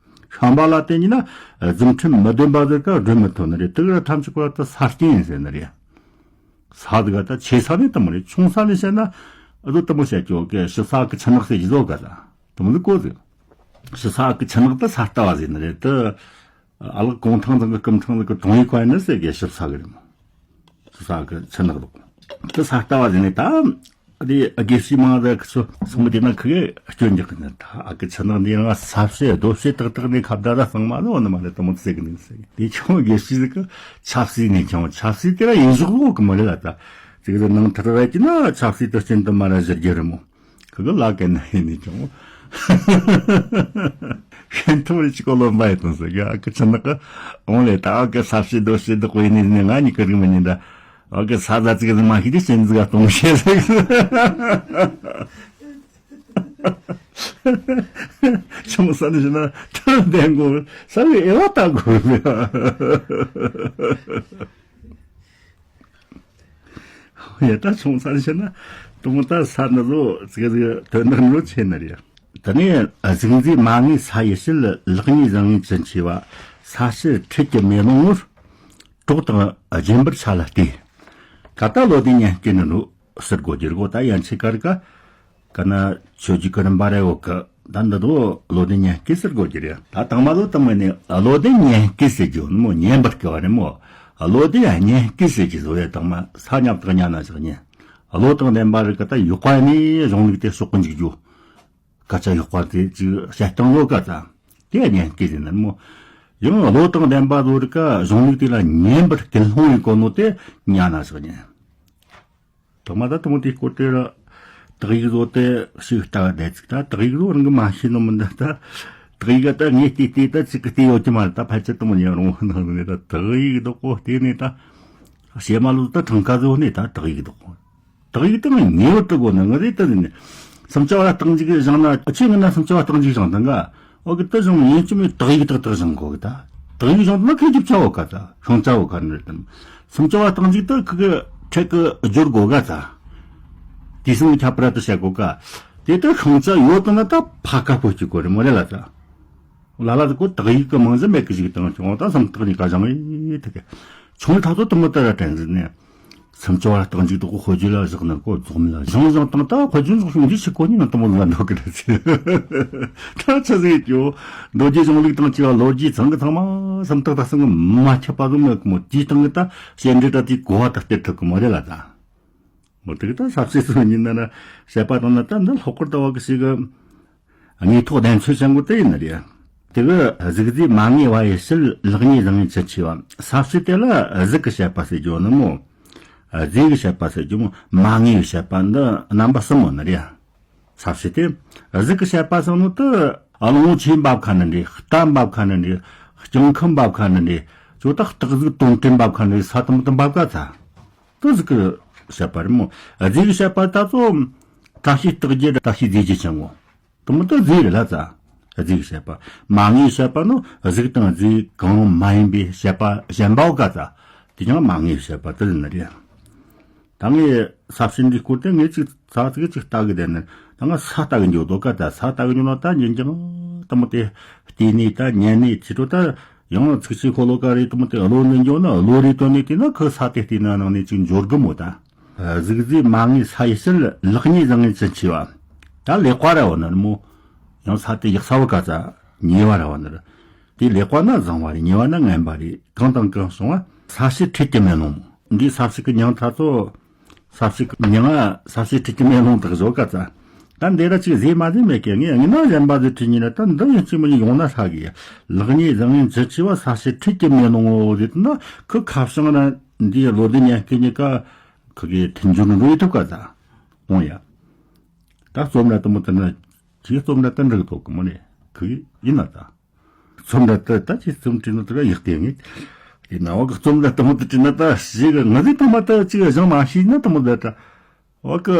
ཤམྦྷ་ལ་དེ་ཉིད་ན་རྫུ་འཕྲུལ་མི་ལྡན་པ་ཟེར་ཀ་སྒྲོན་མི་ཐོན་ནི་རེད། དེ་ག་ཐམས་ཅད་ཁོ་ལ་ད་ས་སྐྱེས་ཡིན་ཟེར་ནི་རེད། ས་དེ་ག་ད་ཆེ་ས་ནས་ད་མོ་རེད། ཆུང་ས་ནས་བཤད་ན་ ཨ་ཟོ་དེ་མོ་བཤད་ཀྱོ་གི་ཞིབ་ས་གི་ཆུ་ནག་ཟེར་གྱི་ཟོ་ག་ད། དེ་མོ་ཟིག་གོ་ཟིག་ཞིབ་ས་གི་ཆུ་ནག་ད་ས་ལྟ་བ་ཟིག་ནི་རེད་དེ། ཨ་ལགས་གུང་ཐང་ཚང་གི་སྐུ་ཐང་ཚང་གི་གྲོང་ཡིག་ཁོ་ཡིན་ནི་ཟེར་གི་ཞིབ་ས་གི་རེད་མོ། ས་གི་ཆུ་ནག་རོགས། དེ་ས་ལྟ་བ་ཟིན་ནས་ད། དེ་དགེ་བཤེས་མང་ཟེར་གི་ཚོ་སོང་མི་དེ་ན་ཁི་གེ་སྐྱོན་རྒྱག་གི་ནི་ད་ཨ་གི་ཆུ་ནག་འདི་རང་ས་བཤད་རྡོ་བཤད་ཏག་ཏག་ནས་ཁ་བརྡ་ད་གཙང་མ་ལོ་ནི་མ་ལེ་དེ་མོ་ཟེར་གི་འདུག་ཟེར་གི། དེ་ཁྱོད་དགེ་བཤེས་ཟིག་གི་ཆབ་སྲིད་ནས་ཁྱོད་ཆབ་སྲིད་དེ་ར་ཡིན་ཞོག་ལོ་གི་མ་རེད་ལ་ད། ཅིག་གི་ནང་ཐར་བ་ཡིན་ན་ཆབ་སྲིད་དུ་སྐྱོན་དུ་མ་ར་ཟེར་རྒྱུ་རེད་མོ། ཁི་གི་ལ་ཀན་ན་ཡིན་ནི་ཅང་། ཤན་ཐུ་རི་ཅི་གོ་ལོ་མ་ཡི་དང་ཟེར་གི་ཨ་ཀི་ཆ་ནག་གི་འོང་ལེ་ད་ཨ་ཀི་ས་བཤད་རྡོ་བཤད་དུ་གོ་ཡིན་ནི་ནི་ང་ནི་ཀི་རིང་མི་ཉིན་ད་ཨ་ཀི་ས་ཟ་ཙི་གི་ཟི་མ་ཤི་དི་ཤན་ཟི་ག་གཏོང་ཤེས་ཟེར་གི་ཆུང་ས་ནི་ཤི་ན་ཐུར་ལྡན་གོ་ས་གི་ཨེ་བ་ད་གོ་ཡ་ད་ཆུང་ས་ནི་ཤི་ན་དུང་ད་ས་ནི་ལོ་ཙི་གི་ཟི་གི་དོན་དག་ནི་ལོ་ཆེ་ནི་རེད། དེ་ནས་གཟུགས་མཛེས་མ་ངེས་ས་ཡི་ཕྱིར། ལེགས་ཉེས་བཟང་ངན་ཅི་མཆིས་པ། ས་ཕྱིར་འཁྲིད་ཀྱི་མེ་ལོང་ངོར། གྲོགས་དང་རྗེན་པར་ཆ་ལ་ལྟོས། ད་ལྟ་བློ་ལྡན་ཉན་སྐྱེས་ནི་ནོ་ཟེར་དགོས་རྒྱུ་རེད་གོ་ད་ཡན་ཆད་ཀར་ཀ་ཀ་ན་ཆོས་བརྒྱུད་ཀྱི་རིམ་པ་རེ་འོག་གི་ད་འདི་དོ་བློ་ལྡན་ཉན་སྐྱེས་ཟེར་དགོས་རྒྱུ་རེད། ད་དང་མ་ལོ་དང་མ་ནས་བློ་ལྡན་ཉན་སྐྱེས་ཟེར་རྒྱུ་ནི་མོ་ཉན་པར་སྐྱེ་བ་རེད་མོ། བློ་ལྡན་ཉན་སྐྱེས་ཟེར་རྒྱུ་བཟོ་བའི་དང་མ་ས་ཉབ་དང་ཉ་ན་ཞག་ཉན། བློ་དང་ལྡན་པ་རིགས་ཀ་ད་ཡོག་པ་ནས་གཞུང་ལུགས་དེ་ཕྱོགས་ཀུན་འཇུག་རྒྱུ། སྐད་ཆ་ཡག་པ་དེ་ཅིག་བཤད་སྟངས་ལོ་ཀ་ཙ། དེ་ཉན་སྐྱེས་ཟེར་ནི་མོ། ཡང་བློ་དང་ལྡན་པ་ཚོ་རིགས་ཀ་གཞུང་ལུགས་དེ་ལ་ཉན་པར་སྐུལ་སློང་ཡིན་གོ་ནོ་དེ་ཉན་ན་ཟེར་ཉན། དང་མ་ད་དང་མོ་དེ་སྐོར་དེ་ར་དག་ཡིག་བཟོ་དེ་ཞིག་ལྟ་བ་བསྡད་ཅིག་ད་དག་ཡིག་བཟོ་རང་གི་མ་ཤེས་ནོ་མི་འདུག་ད། དག་ཡིག་ག་ད་ངས་བལྟས་བལྟས་ད་ཅིག་གི་བལྟས་ཡོད་ཀྱི་མ་རེད་ད་ཕལ་ཆེར་དང་མོ་ཉན་རུང་བ་ནང་ནས་ད་དག་ཡིག་བདག་པོ་བལྟས་ནས་ད། བྱེ་མ་ལོ་ད་གྲངས་ཀ་བཟོ་ནས་ད་དག་ཡིག་བདག་པོ། དག་ཡིག་དང་ཉེ་བར་དུ་དགོས་ན་ང་རེ་ད་ནི། སུམ་ཅུ་བ་རྟགས་འཇུག་བཞག་ན་ཨ་ཆེ་ངི་ན་སུམ་ཅུ་བ་རྟགས་འཇུག་བཞག་ད་འགའ། ཨོ་གི་ད་བཞག་ཡིན་ཅི་མི་དག་ཡིག་ཏག་ཏག་བཞག་གོ་གི་ད། དག་ཡིག་བཞག་ན་ཁ་རྒྱབ་ཆ་བོ་ག་ད་ཤང་ཆ་བོ་ག་ནི་རེད་དམ། སུམ་ཅུ་བ་རྟགས་འཇུག་ད་ཁི་གི་ཁྲེག་གི་སྦྱོར་གོ་ག་ད། དེ་སང་ཁྱབ་པར་དུ་བྱ་གོ་ག། དེ་ད་ཤང་ཆ་ཡོད་དང་ན་ད་ཕ་ཀ་པོ་གཅིག་གོ་རེད་མོ་རེད་ལ་ད། ལ་ལ་དུ་ཀོ་དག་ཡིག་གི་མང་ཟད་མེད་གི་ཞིག་དང་ཆུང་ད་སམ་རྟགས་གཉིས་ཀ་བཞག་ཡིན་ཐུག་གི། ཆུང་ཐག་ཚོ་དུ་མི་ལྟར་དྲན་ཟིན་ནས། སུམ་ཅུ་བ་རྟགས་འཇུག་དུ་ཀོ་དཔེ་བརྗོད་ལ་བཞག་ན་ཀོ་རྫོགས་མི་ལ་བཞེངས་བཞེངས་དང་ད་དཔེ་བརྗོད་འཇོག་བྱུང་རྒྱུ་ཞིག་གོ་ཉིན་ན་དུ་མི་ལ་འགྲོ་གི་རེད་ཟེར། ད་ཆ་ཟིག་ཡོད་ཀྱོ། མདོ་རྒྱུད་གཞུང་ལུགས་དང་བཅས་པ་ལོ་རྒྱུས་ཚང་གི་ཚང་མ་སུམ་རྟགས་ད་སང་གི་མ་ཁྱབ་པ་ཟུམ་ཡོད་གི་མོ་དེའི་སྟེང་གི་ད་བཤད་འབྲེལ་ད་དེའི་གོ་བ་ད་སྟེར་ཐུབ་གི་མོ་རེད་ལ་ད། མོ་དེ་གི་ད་ས་བཤད་སུ་ཉིན་ན་ན་བཤད་པ་དང་ན་ད་འདི་ལྷག་པར་ད་བ་གི་ཞིག་གི། དངོས་ཐོག་བདེན་འཚོལ་བྱ་འགོ་དེ་ཡིན་ནི་རེད། དེ་གི་གཟུགས་མཛེས་མ་ངེས་པ་ཡི་ཕྱིར། ལེགས་ཉེས་བཟང་ངན་ཅི་མཆིས་པ། ས་བཅད་དེ་ལ་གཟུགས་ཀྱི་བཤད་པ་ཟེར་རྒྱུ་ནི་མོ། མཛེས་ཀྱི་བཤད་པ་ཟེར་རྒྱུ་མོ་མ་ངེས་པའི་བཤད་པ་འདི་རྣམ་པ་གསུམ་མོ་ནི་རེད། ས་བཅད་དེ་གཟུགས་ཀྱི་བཤད་པ་ཟེར་ནོ་དེ་ཨ་ལོང་ཆེན་འབབ་ཁ་ནི་འདྲེ་རྟ་འབབ་ཁ་ནི་འདྲེ་སྤྱང་ཁམ་འབབ་ཁ་ནི་འདྲེ་ཇོ་ཏག་སྟག་གཟིག་དོན་བྲལ་འབབ་ཁ་ནི་འདྲེ་ས་དམ་དུ་འབབ་ཁ་ཚ། དེ་གཟུགས་ཀྱི་བཤད་པ་རེད་མོ། མཛེས་ཀྱི་བཤད་པ་ད་ཚོ་བཀྲ་ཤིས་རྟགས་བརྒྱད་བཀྲ་ཤིས་རྫས་བརྒྱད་ཅན་གོ། དུ་མི་ད་རྫས་རེད་ལ་ཙ། རྫས་ཀྱི་བཤད་པ། མ་ངེས་བཤད་པ་ནི་གཟུགས་དང་རྫས་གང་རུང་མ་ཡིན་པའི་བཤད་པ་གཞན་པའོ་ག་ཙ། དེ་ཀྱང་མ་ངེས་བཤད་པ་དེ་ནི་རེད། ད་ངས་ས་བཤད་འདིའི་སྐོར་དེ་ངས་ཅིག་ཚ་ཚིག་ཅིག་ལྟ་གི་བསྡད་ནི། ད་ང་ས་ལྟ་གི་འགྱོ་དོ་ག་ཙ། ས་ལྟ་གི་འགྱོ་ན་ད་ཉིན་རྒྱང་དུ་མི་དེ་བལྟས་ནས་ད་ཉན་ནས་ཅི་འགྲོ་ད། ཡང་ཚིག་ཆེ་ཁོ་ལོ་ཀ་རེ་དུ་མི་དེ་བློ་ནས་འགྱོ་ན་བློ་རེ་བཏོན་ནས་བལྟས་ན་ཁོ་ས་དེ་བལྟས་ན་ནང་ནས་ཅིག་འབྱོར་གི་མོ་ད། གཟུགས་མཛེས་མ་ངེས་ས་ཡི་ཕྱིར། ལེགས་ཉེས་བཟང་ངན་ཅི་མཆིས་པ། ད་ལེགས་པ་ར་བ་ན་རི་མོ། ཡང་ས་དེ་ཡག་ས་བ་ག་ཙ། ཉེས་པ་ར་བ་ན་རི། དེ་ལེགས་པ་ན་བཟང་བ་རེད། ཉེས་པ་ན་ངན་པ་རེད། གང་དང་གང་སོང་བ། ས་བཤད་འཁྲིད་ཀྱི་མེ་ལོང་། འདིའི་ས་བཤད་ཀྱི་མྱིང་ད་ཚོ། ས་བཤད་ཀྱི་མྱིང་ང་ས་བཤད་འཁྲིད་ཀྱི་མེ་ལོང་དག་བཟོ་ག་ཙ། ད་འདི་ར་ཅིག་ཟས་མ་ཟས་མེད་ཀྱི་ངས་ངས་ན་གཞན་པ་ཟིག་ཁྲིད་ཉིན་ན་ད་འདི་ཡིན་གཅིག་མིན་གཉིས་ཡོང་ན་ཧྲ་གི། ལེགས་ཉེས་བཟང་ངན་ཅི་མཆིས་པ། ས་བཤད་འཁྲིད་ཀྱི་མེ་ལོང་ངོ་ཟེར་ན་ཁོ་ཁ་བྱང་ན་འདིའི་བློ་ལྡན་ཉན་སྐྱེས་གཉིས་ཀ་ཁོ་གི་མཐུན་སྦྱོར་འགྲོ་ཡི་ཐུབ་ག་ཙ། འོང་ཡ། ད་རྩོམ་ར་དུ་མོ་དེ་ན་ཅིག་རྩོམ་ར་དེ་འགྲིག་ཐོག་གི་མོ་ནས་ཁོ་གི་ཡིན་ན་ད། རྩོམ་ར་དེ་ད་ཅིག་རྩོམ་བྲིས་ན་དེ་ག་ཡག་གི་ངེས། དེ་ན་བ་གི་རྩོམ་ར་དུ་མོ་དེ་བྲིས་ན་ད་ཞིག་ང་ཚོས་དུ་མ་ད་ཅིག་བཞག་མ་ཤེས་ན་དུ་མོ་ད་ད། བ་གི་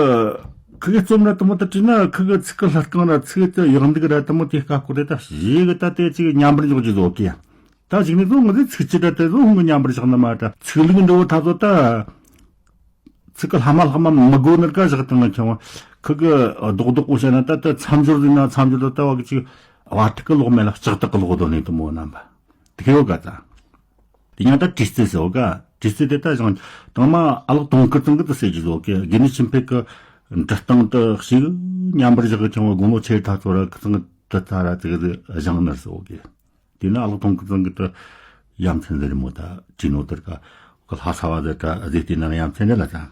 ཁོ་གི་རྩོམ་ར་དུ་མོ་དེ་བྲིས་ན་ཁོ་གི་ཚིག་གི་ལྷ་རྐང་ར་ཚིག་དེ་ཡག་འདུག་ར་དུ་མོ་དེ་ཀ་ཀོ་དེ་ད་ཞིག་ད་དེ་ཅིག་མཉམ་པར་འཇོག་རྒྱུ་བཟོ་གི། ད་ཅིག་ནི་ཚོ་ང་ཚོས་ཚིག་ཅི་ད་དེ་ཚོ་ཧུང་གི་མཉམ་པར་བཞག་ན་མ་ད་ཚིག་ལུགས་འདྲ་བོ་ད་ཚོ་ད། ཚིག་གི་ལྷག་མ་ལྷག་མ་མི་དགོས་ནི་ཀ་བཞག་དང་ཆང་བ། ཁི་གི་རྡོག་རྡོག་པོ་བཤད་ན་ད་ད་མཚམས་སྦྱོར་ཟིན་ན་མཚམས་སྦྱོར་ད་ད་བ་གི་ཅིག་བ་ཐིག་གི་ལོག་མེད་ལ་ལྕགས་ཐག་གི་ལོག་དོ་ནི་དུ་མོ་རྣམ་པ། དེ་ཡོད་ག་ད། དེ་ཡང་ད་བྲིས་རྩལ་ཟེར་བ་ག། བྲིས་རྩལ་དེ་ད་བཞག་དང་མ་ཨ་ལགས་དུང་དཀར་ཚང་གི་ད་ཟེར་གྱི་བཟོ་གི་དགེ་འདུན་ཆོས་འཕེལ་གི་ འབྲི་སྟངས་དུ་ཞིག་མཉམ་པར་བཞག་གི་ཆུང་བ་དགུང་ལོ་ཆེ་ཐག་ཚོ་ར་ཁི་ཚང་དུ་ད་ར་ཙིག་ཟིག་སྦྱངས་ནར་སོ་གི། དེ་ན་ཨ་ལགས་ཐོང་ཁི་ཚང་གི་དུ་ཡ་མཚན་ཟེར་མོ་ད་བྲིས་ནོ་དར་ཀ་གི་ལྷ་ས་བ་ཟེར་ད་ཟེར་དེ་ན་ཡ་མཚན་ནི་ལ་ད།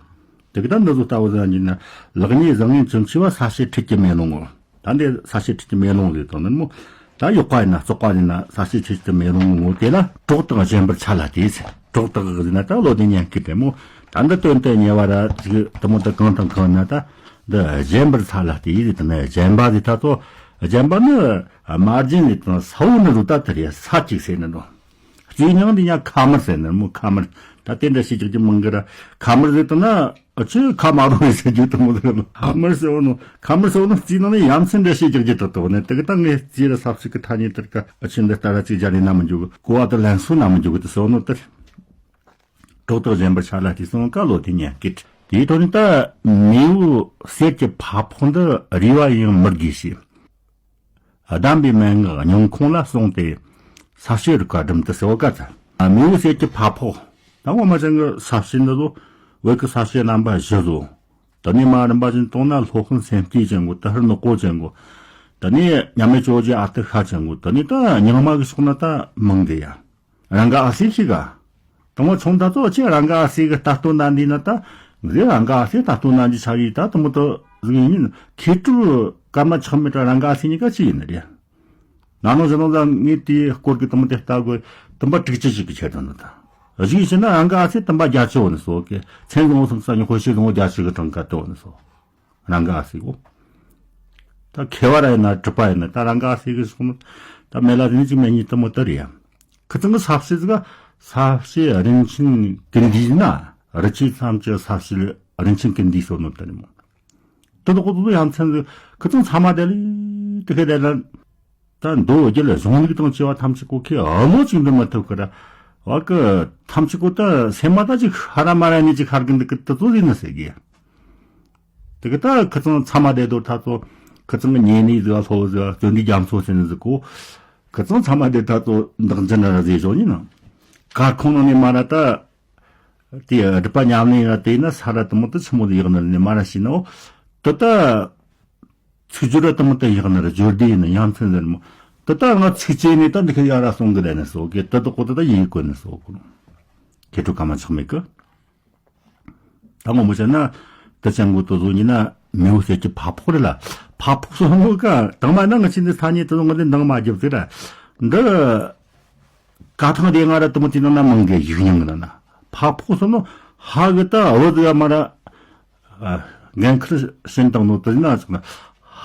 དེ་གི་ད་འདི་ཚོ་ལྟ་བུ་ཟེར་ན་ལག་ཉེས་བཟང་ངན་ཚུན་ཆད་བ་ས་སྐྱེ་ཁྲིད་ཀྱི་མེ་ལོང་ངོ་། ད་འདི་ས་སྐྱེ་ཁྲིད་ཀྱི་མེ་ལོང་ཟེར་དང་ནི་མོ། ད་ཡོག་པ་ཡིན་ན་བཙོག་པ་ཡིན་ན་ས་སྐྱེ་ཁྲིད་ཀྱི་མེ་ལོང་ངོ་དེ་ལ་གྲོགས་དང་གཞན་པར་ཆ་ལ་དེས་ཟེར། གྲོགས་དག་ཟེར་ན་ད་བློ་ལྡན་ཉན་སྐྱིད་དེ་མོ། ད་འདི་དོན་དུ་ཉེ་བ་ར་ཅིག་དུ་མོ་ད་གང་དང་གང་ན་ད་འདི་གཞན་པར་ཆ་ལ་དེས་ཟེར་དང་ན་གཞན་པ་ཟེར་ད་ཚོ་གཞན་པ་ནི་མ་རྒྱན་ཟེར་དང་ས་བོ་ནི་རུ་ད་དེ་རེད་ས་གཅིག་ཟེར་ནི་ནོ། རྩིས་རྙིང་འདི་ཉག་ཁ་མར་ཟེར་ནི་མོ་ཁ་མར། ད་དེ་འདྲ་ཞིག་ཅིག་ཅིག་མང་གི་ར་ཁ་མར་ཟེར་དང་ན། ཨ་ཆོས་ཁ་མ་རུང་བའི་ཟེར་རྒྱུ་དང་མོ་ཟེར་ཁ་མར་ཟེར་བ་ནོ། ཁ་མར་ཟེར་བ་ནོ་རྩིས་ནང་ནས་ཡ་མཚན་འདྲ་ཞིག་རྒྱག་རྒྱུ་དག་དག་ནས་དེ་གི་ད་ངས་རྩིས་ར་ས་ཕྱི་གི་ཐ་སྙད་དེར་ཀ་ཨ་ཆོས་འདི་ལྟ་ར་ཅིག་སྦྱར་ནས་ན་མི་འཇུག་གི་གོ་བ་དེ་ལན་གསོ་ན་མི་འཇུག་གི་དེ་ཟེར་བ་ནོ་དེར། གྲོགས་དག་གཞན་པར་ཆ་ལ་དེ་སོང་ཀ་ལོ་དེ་ཉན་སྐད་དེའི་ཐོག་ནས་ད་མེས་པོ་གསེར་གྱི་ཕ་ཕོགས་འདི་རུས་པ་ཡང་མི་དགོས་ཞེས། གདམས་པའི་མན་ངག་སྙིང་ཁོང་ལ་གསུངས་ཏེ་ས་སྐྱེ་རིགས་ཀ་སྒྲུབ་ཏུ་གསོལ་བ་བཀའ་སྩལ། མེས་པོ་གསེར་གྱི་ཕ་ཕོགས། ད་ངོ་མ་ཅན་གྱི་ས་སྐྱེ་འདི་ཚོ་བོད་ཀྱི་ས་སྐྱེ་རྣམ་པ་བཞི་བཟོ། ད་ནི་མ་རིམ་པ་ཅན་གཏོང་ན་སློབ་དཔོན་སེམས་བསྐྱེད་ཅན་གོ་ཏི་ཧར་ནག་པོ་ཅན་གོ། ད་ནི་མཉམ་མེད་ཇོ་རྗེ་ཨ་ཏི་ཤ་ཅན་གོ། ད་ནི་ད་རྙིང་མ་གི་ཕྱོགས་ན་ད་མང་གི་ཡ། རང་ག་ཨ་སི་ཞིག་ག་དང་བ་ཆུང་ད་ཚོ་ཆེ་རང་ག་ཨ་སི་གི་ལྟ་སྟོན་ན་འདི་ན་ད་ངས་རང་ག་ཨ་སི་ལྟ་སྟོན་ན་འདི་ཆ་ཡི་ད་དུ་མོ་དུ་ཟིག་ཡིན། མཁས་གྲུབ་ཀརྨ་ཆགས་མེད་རང་ག་ཨ་སི་གཉིས་ཀ་ཅི་ཡིན་ནི་རེད། ན་ནོ་ཟེར་ནོ་ད་ངས་དེའི་སྐོར་གི་དུ་མོ་དེ་ལྟ་དགོས། དུམ་པ་དྲུག་ཅུ་ཞིག་གི་ཆེད་དུ་ནི་ད་གཞིག་བྱས་ན་རང་ག་ཨ་སི་དུམ་པ་བརྒྱད་ཅུ་འོ་ནི་སོ་གི་མཚན་བཟང་བོ་སུམ་ས་ཉི་ཤུ་བཞི་བཟང་བོ་བརྒྱད་ཅུ་གི་གྲངས་ཀ་དུ་འོ་ནི་སོ། རང་ག་ཨ་སི་གོ། ད་མཁས་པ་ར་ཡིན་ན་གྲུབ་པ་ཡིན་ན་ད་རང་ག་ཨ་སི་གི་སོང་ད་མེ་ལ་རིན་ཅིག་མེ་གཉིས་དུ་མོ་ལྟར་ཡ། ཁི་ཚང་གི་ས་བཤད་ཟིག་ས་བཤད་རིན་ཆེན་ཀུན་འདུས་ན་རི་ཆོས་ཐམས་ཅད་ས་བཤད་རིན་ཆེན་ཀུན་འདུས་སོ་ནོ་ལྟར་མོ། དུ་དོ་ཀོ་དུ་དུ་ཡ་མཚན་ཟིག་ཁི་ཚང་ཚང་མ་དེ་ལི་དུ་ཁེ་དེ་ལ། ད་མདོ་རྒྱུད་གཞུང་ལུགས་དང་བཅས་པ་ཐམས་ཅད་གོ་ཁེ་ཨ་མོ་ཅིག་འདི་མ་ཐུབ་ཀི་ར། བ་ཀི་ཐམས་ཅད་གོ་ད་སེམས་མ་ད་ཅིག་ཧ་ར་མ་ར་ནི་ཅིག་ཧར་གི་འདི་ཀི་དུ་ཚོ་ཟིག་ན་ཟེར་གི། དེ་གི་ད་ཁི་ཚང་ཚང་མ་བསྡད་དོ་ད་ཚོ་ཁི་ཚང་གི་ཉེ་གནས་ཟིག་སློབ་ཟིག་བརྩོན་འགྲུས་རྒྱ་མཚོ་ཟེར་ནི་ཟིག་གོ། ཁི་ཚང་ཚང་མ་བསྡད་ད་ཚོ་འདག་འཇི་ན་ར་ཟེར་ཞོ་ཉི་ན། གར་ཁོང་ནང་ནས་མ་ར་ད། དེ་སྒྲུབ་པ་ཉམས་ལེན་ཡ་དེ་ན་ས་ར་དུ་མོ་དུ་ཆི་མོ་དུ་ཡག་ནི་ནི་མ་ར་ཤི་ནོ། དུ་ད། ཚིག་སྦྱོར་ར་དུ་མོ་དུ་ཡག་ནི་ར་སྦྱོར་དེ་ཡིན་ན་ཡ་མཚན་ཟེར་མོ། དུ་ད་ང་ཚིག་ཅེས་ནི་ད་འདི་ཁི་ཡ་ར་སོང་གི་ར་ནི་སོ་གི་དུ་དུ་ཀོ་དུ་ད་ཡིན་གོ་ནི་སོ་གོ། ཁྱེད་ཁྲོ་ཀ་མ་ཆགས་མེད་གི། ད་ངོ་མོ་བྱས་ན། དེ་ཅང་གོ་དོ་བཟོ་ཉིན་ན་མེའུ་གསེར་གྱི་ཕ་ཕོགས་རེད་ལ། ཕ་ཕོགས་སོ་ནོ་ཀ་དང་མ་ན་ང་ཆི་འདི་ཐ་སྙད་དུ་ང་འདི་འདང་མ་རྒྱབ་ཟེར་ར། འདི། ཀ་ཐང་དེ་ང་ར་དུ་མོ་དེ་ནང་ན་མང་གི་ཡིག་རྙིང་གི་ནང་ན། ཕ་ཕོགས་སོ་ནོ་ཧ་གི་ད་འོ་དེ་ཡ་མ་ར། འགན་ཁུར་བྱིན་བཏང་ནོ་དེ་ན་ཚོགས་ན།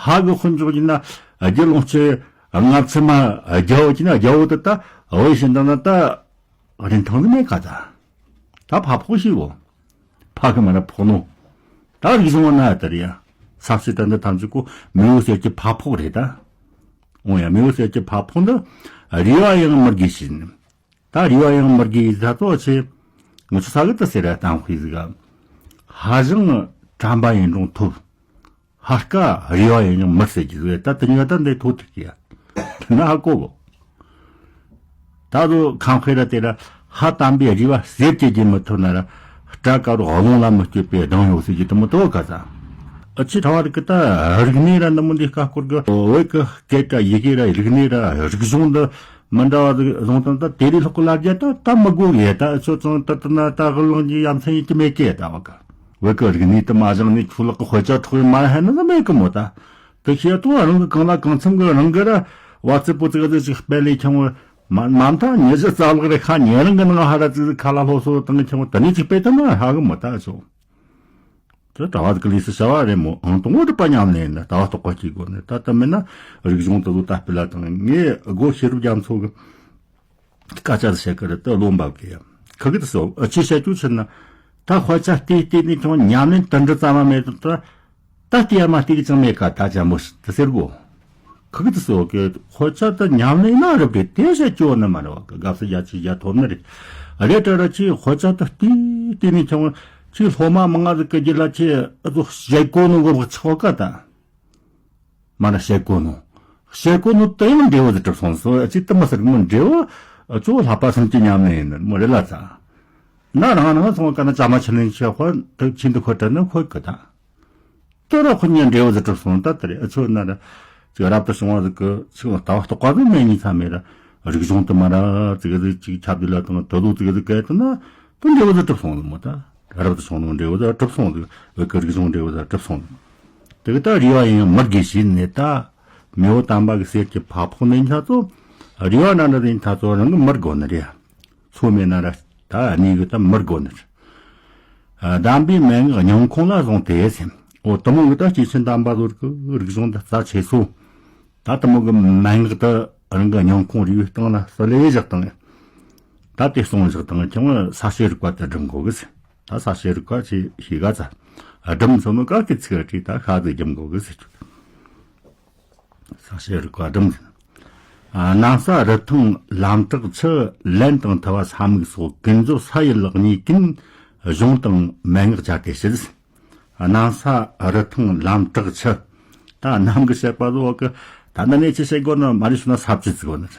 ཧ་གི་དཔོན་འཇོག་གི་ན་རྒྱུ་ལོངས་སྤྱོད་ལྔ་བཅུ་མ་རྒྱ་བོ་གི་ན་རྒྱ་བོ་དེ་ད་འོ་བྱིན་བཏང་ན་ད་རིན་ཐང་དུ་མེད་ཀ་ད། ད་ཕ་ཕོགས་ཤིག་གོ། ཕ་གི་མ་ན་ཕོགས་ནོ། ད་རིག་གཞུང་བ་ན་ཡ་ད་རེད་ཡ། ས་བཤད་ད་འདི་ཐམས་ཅད་ཀོ་མེའུ་གསེར་གྱི་ཕ་ཕོགས་རེད་ད། འོ་ཡ་མེའུ་གསེར་གྱི་ཕ་ཕོགས་འདི་རུས་པ་ཡང་མི་དགོས་ཤིང་། ད་རུས་པ་ཡང་མི་དགོས་ད་ཚོ་ཆེ། ངུ་ཆུ་ས་གི་ད་ཟེར་ར་དང་ཁུས་ཟིག་ག་ཧ་ཅང་དྲན་པ་ཡིན་རུང་ཐུབ། ཧ་ཀ་རུས་པ་ཡིན་ཡང་མི་ཟེར་གྱི་ཟེར་ད་དེ་ཉོ་ད་འདི་ཐོག་ཐུག་གི་ཡ། དེ་ན་ཧ་གོ་གོ། ད་དུ་ཁང་ཁེ་ར་དེ་ར་ཧ་དམ་པའི་རུས་པ་གསེར་གྱི་རྒྱན་མི་ཐོབ་ན་ར་སྐྲ་དཀར་རླུང་ལ་མི་སྐྱོད་པའི་གདངས་ཡོད་ཟེར་གྱི་དུ་མི་དོ་ག་ས། ཨ་ཆི་ཐ་བ་རིག་གི་ད་རིག་གནས་ར་འདི་མོ་འདི་ཀ་སྐོར་གི་བོད་ཀྱི་སྐད་ཀ་ཡི་གེ་ར་རིག་གནས་ར་རིག་གཞུང་འདི་མི་འདྲ་བ་ཟིག་བཟུང་དང་ད་དེ་རིགས་ལྷག་གི་ལབ་རྒྱ་ད་ད་མི་དགོས་གི་ད་ཆོ་ཚང་ད་ད་ན་ད་གི་ལང་གི་ཡ་མཚན་ཡིན་གྱི་མེད་གི་ད་བ་ག་བོད་ཀྱི་རིག་གནས་དུ་མ་བཞག་ནས་ཆོས་ལག་གི་དཔེ་ཆ་ཐོག་ཡི་མ་ཧན་ན་མེད་གི་མོ་ད། དེ་ཤེས་ཏོ་རང་གི་གང་ལ་གང་འཚམ་གི་རང་གི་ར་བ་ཚི་པོ་ཙི་ག་ཙི་ཅིག་སྤེལ་ལས་ཁྱང་བ་མ་མ་མཐའ་ཉི་ཤུ་རྩ་ལག་རེ་ཁ་ཉེ་རང་གི་ནང་ཧ་ར་ཙི་ཙི་ཁ་ལ་ལྷོ་སོ་བཏང་གི་ཁྱང་བ་དེ་ནས་ཅིག་སྤེལ་ཐུབ་ན་ཧ་གི་མོ་ད་ཆོ། དེ་གྲྭ་བ་གི་ལས་སུ་བྱ་བ་རེད་མོ་ཨང་དང་བོ་གྲུབ་པ་ཉམས་ལེན་ནི་ལྟ་བ་རྟོགས་པ་སྐྱེ་དགོས་ནི་ད་ལྟ་མིན་ན་རིག་གཞུང་དུ་ལོ་ད་སྤེལ་ལ་དང་ངས་སྒོ་ཤེས་རབ་རྒྱ་མཚོ་གི་སྐད་ཆ་བཤད་གི་རེད་དུ་བློ་འབབ་གི་ཡ། ཁི་གི་དུ་སོ་ཨ་ཆི་བཤད་རྒྱུ་ཕྱིར་ན། ད་དཔེ་ཆ་བལྟས་བལྟས་ནས་ཀྱང་ཉམས་ལེན་དུ་འདྲི་ཙམ་མ་མེད་དུ་ད། ད་བལྟས་ཡ་མ་བལྟས་གི་ཅང་མེད་ཀ་ད་ཅང་མོ་དུ་ཟེར་གོ། ཁི་གི་དུ་སོ་གི་དཔེ་ཆ་དུ་ཉམས་ལེན་ན་རབ་རེད་དེ་བཤད་རྒྱུ་ནི་མ་རེད་བ་གི་དགའ་བསུ་རྒྱ་ཆེ་རྒྱ་ཐོབ་ནི་རེད། རེད་དྲ་ར་ཆི་དཔེ་ཆ་དུ་བལྟས་བལྟས་ནས་ཀྱང་ཆི་སློབ་མ་མང་ང་ཟིག་གི་རྒྱུད་ལ་ཆི་ཨ་ཚོ་བཤད་གོ་ནོ་གི་ཆོ་ག་ད། མ་ན་བཤད་གོ་ནོ། བཤད་གོ་ནོ་དེ་ཡང་འབྲས་བུ་ཟིག་གྲུབ་སོང་སོ་ཨ་ཅིག་དུ་མ་ཟེར་མོ་འབྲས་བུ་ཨ་ཅོ་ལྷག་པ་སེམས་ཀྱི་ཉམས་ལེན་ཡིན་ནི་མོ་རེ་ལ་ཚ། ན་རང་རང་སོང་བ་ཀ་ན་བཅའ་མ་ཆི་ལེན་ཆེ་ཁོ་དུ་ཆིན་དུ་ཁོ་དྲན་ནི་ཁོ་གི་ད། ད་ར་ཁོ་གཉིས་འབྲས་བུ་ཟིག་གྲུབ་སོང་། ད་ད་རེ་ཨ་ཆོ་ན་ར་ཅིག་རབ་ཏུ་བྱུང་བ་ཟིག་གི་ཅིག་ལ་ལྟ་བ་རྟོགས་པ་ཟིག་མེད་ནི་ཚ་མེད་ར། རིག་གཞུང་དུ་མ་ར་ཙི་གི་ཟིག་ཅིག་ཁྱབ་བསྡུས་ལ་དང་དོ་དོ་ཙི་གི་ཟིག་གལ་དུ་ན་དུ་འབྲས་བུ་ཟིག་གྲུབ་སོང་ཟིག་མོ། ད་རབ་ཏུ་བྱུང་ནོ་འབྲས་བུ་ཟིག་གྲུབ་སོང་ཟིག། བོད་ཀྱི་རིག་གཞུང་འབྲས་བུ་ཟིག་གྲུབ་སོང་ཟིག། དེ་གི་ད་རེ་བ་ཡིན་ཡང་མི་དགོས་ཞེས་ནས། ད་མེས་པོ་དམ་པ་གི་གསེར་གྱི་ཕ་ཕོག་ནས་ཐ་ཚོ་རེ་བ་ན་འདྲ་དེ་ཐ་ཚོ་རང་གི་མི་དགོས་ནི་རེད། ཚོ་མེད་ན་ར་ད་གནས་གི་ད་མི་དགོས་ནི་རེད། ཨ། གདམས་པའི་མན་ངག་སྙིང་ཁོང་ལ་བཟུང་སྟེ་ཟེར། འོ་དེ་མོ་གི་ད་སྐྱེས་ཆེན་དམ་པ་ཚོ་གི་རིག་གཞུང་ད་རྩ་ཆེ་སོ། ད་དེ་མོ་གི་མན་ངག་ད་རང་གི་སྙིང་ཁོང་རེ་བའི་སྟེང་ལ་གསལ་ལེ་བཞག་དང་། ད་དེ་གསུངས་བཞག་དང་ཀྱང་ས་བཅད་རིག་པ་ད་སྒྲུབ་དགོས་གི་ཟེར། ད་ས་བཅད་རིག་པ་ཆེ་ཤེས་ག་ཚ། སྒྲུབ་ཚོ་མོ་ག་གི་ཚིག་རེ་ད་ཤ་ཟིག་རྒྱབ་དགོས་གི་ཟེར། ས་བཅད་རིག་པ་སྒྲུབ་ཟིན། ཨ། གནམ་ས་རི་ཐང་ལམ་བྲག་ཆུ། ལན་དང་ཐུ་བ་ས་སྨུག་སོགས། ཀུན་རྫོབ་ས་ཡི་ལེགས་ཉེས་ཀུན། གཞུང་དང་མན་ངག་སྦྱར་ཏེ་བཤད། གནམ་ས་རི་ཐང་ལམ་བྲག་ཆུ། ད་གནམ་གི་བཤད་པ་ལོ་གི་ད་འདི་ནས་ཅི་བཤད་དགོས་ན་མ་རེད་ཞུ་ན་ས་བཅད་ཟིག་དགོས་ནི།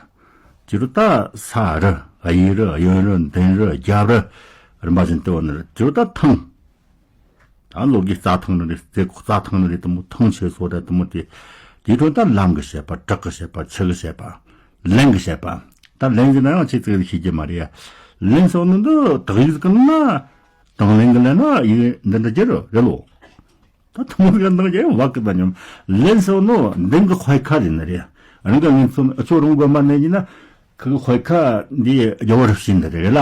ཅི་རུ་ད་ས་རི་གཡས་རི་གཡོན་རི་མདུན་རི་རྒྱབ་རི་རིམ་པ་བཞིན་དུ་ཡོད་ནི་རེད། ཅི་རུ་ད་ཐང་། ད་ལོ་དགེ་རྩྭ་ཐང་ནི་རེད། རྩེ་ཁོག་རྩྭ་ཐང་ནི་རེད། དེ་མོ་ཐང་ཆེ་སོ་ར་དེ་མོ་དེ། དེའི་ཁྲོད་ད་ལམ་གི་བཤད་པ། བྲག་གི་བཤད་པ། ཆུ་གི་བཤད་པ། ལན་གི་བཤད་པ། ད་ལན་གི་ན་ཡང་ཆེ་ཙིག་ཤེས་ཀྱི་མ་རེད་ཡ། ལན་སོགས་ནི་འདི་དག་ཡིག་གི་ན་དང་ལན་གི་ལན་ན་ཡིག་འདི་འདྲ་རྒྱུ་རེད་ལོ། ད་ཐུན་མོང་གི་འདང་རྒྱུ་བག་གི་ད་སྙམ། ལན་སོགས་ནོ་འདི་གི་དཔེ་ཁ་རེད་ནི་རེད། རང་གི་ལན་སོགས་ཨ་ཆོ་རང་དགོན་པ་ནས་ཡིན་ན་ཁི་གི་དཔེ་ཁ་འདི་རྒྱ་བོ་རུ་ཕྱིན་འདི་རེད་ལ།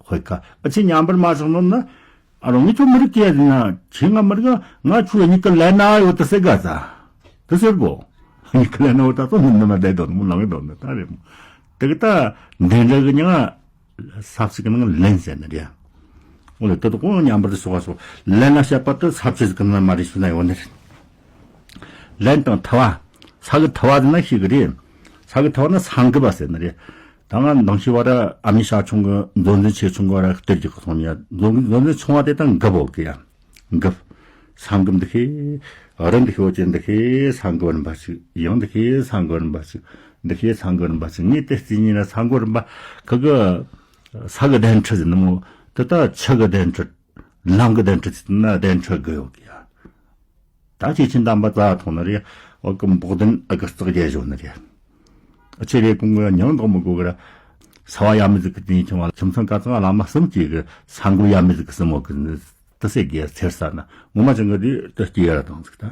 དཔེ་ཁ་ཨ་ཆེ་མཉམ་པར་མ་བཞག་ནོ་ན། ཨ་རོ་ངས་ཁྱོད་མི་རིགས་སྐད་ཟིན་ན་ཁྱེད་ང་མི་རིགས་ང་ཁྱོད་གཉིས་ཀ་ལས་ན་ཡོད་ད་ཟེར་ག་ཟ། ད་ཟེར་གོ། གཉིས་ཀ་ལས་ན་ཡོད་ད་ཚོ་ནི་ནི་མ་བསྡད་དོ་ནི་མོ་ལང་གི་དོ་ནི་ད་རེད་མོ། དེ་གི་ད་འདི་འདྲ་གི་ཉང་ས་བཅད་གི་ནང་ལན་ཟེར་ནི་རེད། འོ་ལེ་ད་དུ་ཀོ་མཉམ་པར་ཞོག་ཞོག་ལན་ལ་བཤད་པ་ད་ས་བཅད་གི་ནང་མ་རེད་ཞུ་ན་ཡོད་ནི་རེད། ལན་དང་ཐུ་བ། ས་གི་ཐུ་བ་ཟེར་ན་ཤེས་གི་རེད། ས་གི་ཐུ་བ་ན་ས་འགུབ་པ་ཟེར་ནི་རེད། ད་ང་མདང་ཞི་བ་ར་ཨ་མྱེས་ཤ་ཆུང་གི་མཛོ་འཛིན་ཆེ་ཆུང་གི་ར་གཏེར་གྱི་ཁོ་སོང་ཡ། མཛོ་མཛོ་འཛིན་ཆུང་བ་དེ་ད་འགུབ་འོ་གི་ཡ། འགུབ། ས་འགུབ་འདི་ཤེས། རི་འདི་ཤེས་འོ་ཅན་འདི་ཤེས་ས་འགུབ་རིམ་པ་ཞིག་ཡང་འདི་ཤེས་ས་འགུབ་རིམ་པ་ཞིག་འདི་ཤེས་ས་འགུབ་རིམ་པ་ཞིག་ངས་དེ་རྩིས་ཉིན་ན་ས་འགུབ་རིམ་པ་ཁི་གི་ས་གི་གདན་ཁྲི་ཟེར་ནི་མོ། དེ་ད་ཆུ་གི་གདན་ཁྲི། ལམ་གི་གདན་ཁྲི་ཟེར་ན་གདན་ཁྲི་དགུ་ཡོད་གི་ཡ། ད་ཆོས་ཅན་དམ་པ་རྩ་བ་ཐོག་ནི་རེད། འོ་གི་འབོག་གདན་ཨ་གི་རྩག་རྒྱལ་བཞོན་ནི་རེད། ཨ་ཆེ་རེ་ཀུང་གི་ཉང་དག་མི་དགོས་གི་ར། ས་བ་ཡ་མི་ཟིག་གི་དེ་ཆུང་བ་ཁྱིམ་ཚང་ཀ་ཚང་བླ་མ་གསུམ་གྱི་གི་ས་འགུལ་ཡ་མི་ཟིག་གི་སྲིན་མོ་གི་ནི་ད་སེ་གི་ཚེར་ས་ན་ངོ་མ་ཅང་གི་དེ་ད་སྐྱེ་ཡ་ར་དང་ཟིག་ད།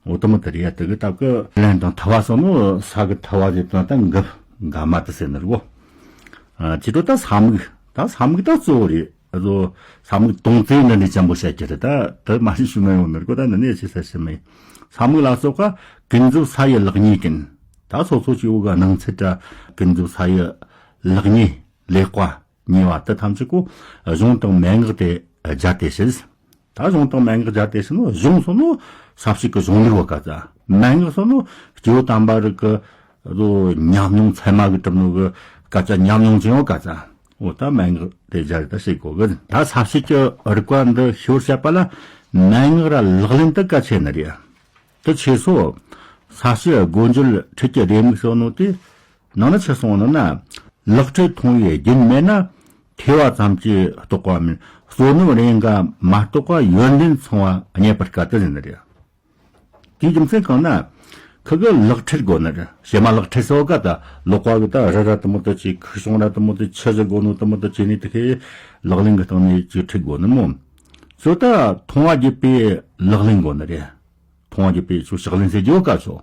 འོ་དུ་མི་དེ་རེད་ཡ། དེ་གི་སྟབས་གི་ལན་དང་ཐུ་བ་སོགས་ནོ་ས་གི་ཐུ་བ་ཟེར་དང་ད་འགབ་འགབ་མ་དེ་ཟེར་ནི་རེད་གོ། ཨ་ཅི་ཏོ་ད་ས་མིག་ད་ས་མིག་ད་གཙོ་བོ་རེད། ཨ་ཟོ་ས་མིག་དོང་ཙེ་འདི་འདྲ་ཅན་པོ་བཤད་ཀྱི་རེད། ད་ད་མ་ཤི་ཤུ་ན་ཡོང་ནི་རེད་གོ། ད་འདི་ནས་ཅི་ཟེར་ཤི་མེད། ས་མིག་ལ་སོགས་པ་ཀུན་རྫོབ་ས་ཡི་ལེགས་ཉེས་ཀུན། ད་སོ་སོ་སྐྱེ་བོ་གི་སྣང་ཚུལ་ད་ཀུན་རྫོབ་ས་ཡི་ལེགས་ཉེས་ལེགས་པ་ཉེས་པ་དེ་ཐམས་ཅད་ཀོ་གཞུང་དང་མན་ངག་དེ་སྦྱར་ཏེ་བཤད། ད་གཞུང་དང་མན་ངག་སྦྱར་ཏེ་བཤད་ནོ། གཞུང་སོགས་ནོ་ས་བཅད་ཀྱི་གཞུང་ལུགས་བ་ཀ་ཙ། མན་ངག་སོགས་ནོ་སྐྱེ་བོ་དམ་པ་རིགས་ཀྱི་ལོ་ཉམས་མྱོང་ཚད་མ་གི་གྲུབ་ནོ་གི་སྐད་ཆ་ཉམས་མྱོང་ཅན་ཡོད་ཀ་ཙ། འོ་ད་མན་ངག་དེ་སྦྱར་ད་བཤད་གོ་གི། ད་ས་བཅད་ཀྱི་རིགས་པ་འདི་ཤེས་པར་བྱེད་པ་ལ་མན་ངག་ར་ལག་ལེན་དུ་གལ་ཆེ་ནི་རེད། དེ་ཆེ་སོ། ས་བཅད་སྒོ་འབྱེད་ཁྲིད་ཀྱི་རེའུ་མིག་སོགས་ནོ་དེ་ནང་ན་ཆི་གསུངས་ནོ་ན། ལག་ཁྲིད་མཐོང་བའི་རྒྱུན་མེད་ན། ཐོས་པ་ཙམ་གྱིས་རྟོགས་པ་མིན། བསོད་ནམས་རེ་འགའ་མ་རྟོགས་པ། ཡོན་ཏན་ཚང་བ་རྙེད་པར་དཀའ་སྟེ་ཟེར་ནི་རེད། དེའི་རྒྱུ་མཚན་གང་ན། ཁི་གི་ལག་ཁྲིད་དགོས་ནི་རེད། བྱེ་མ་ལག་ཁྲིད་ཟེར་བ་ཀ་ད་ལོག་པ་གི་ད་རི་ར་དུ་མོ་དུ་ཅིག་ཁུ་སོང་ར་དུ་མོ་དུ་ཆི་ཟིག་དགོས་ནོ་དུ་མོ་དུ་ཅི་ནི་དུ་ཁི་ལག་ལེན་གི་སྟེང་ནས་ཅིག་ཁྲིད་དགོས་ནི་མོ། ཚོ་ད་མཐོང་བ་བརྒྱུད་པའི་ལག་ལེན་དགོས་ནི་རེད། མཐོང་བ་བརྒྱུད་པའི་ཕྱག་ལེན་ཟེར་རྒྱུ་བ་ཀ་ཚོ།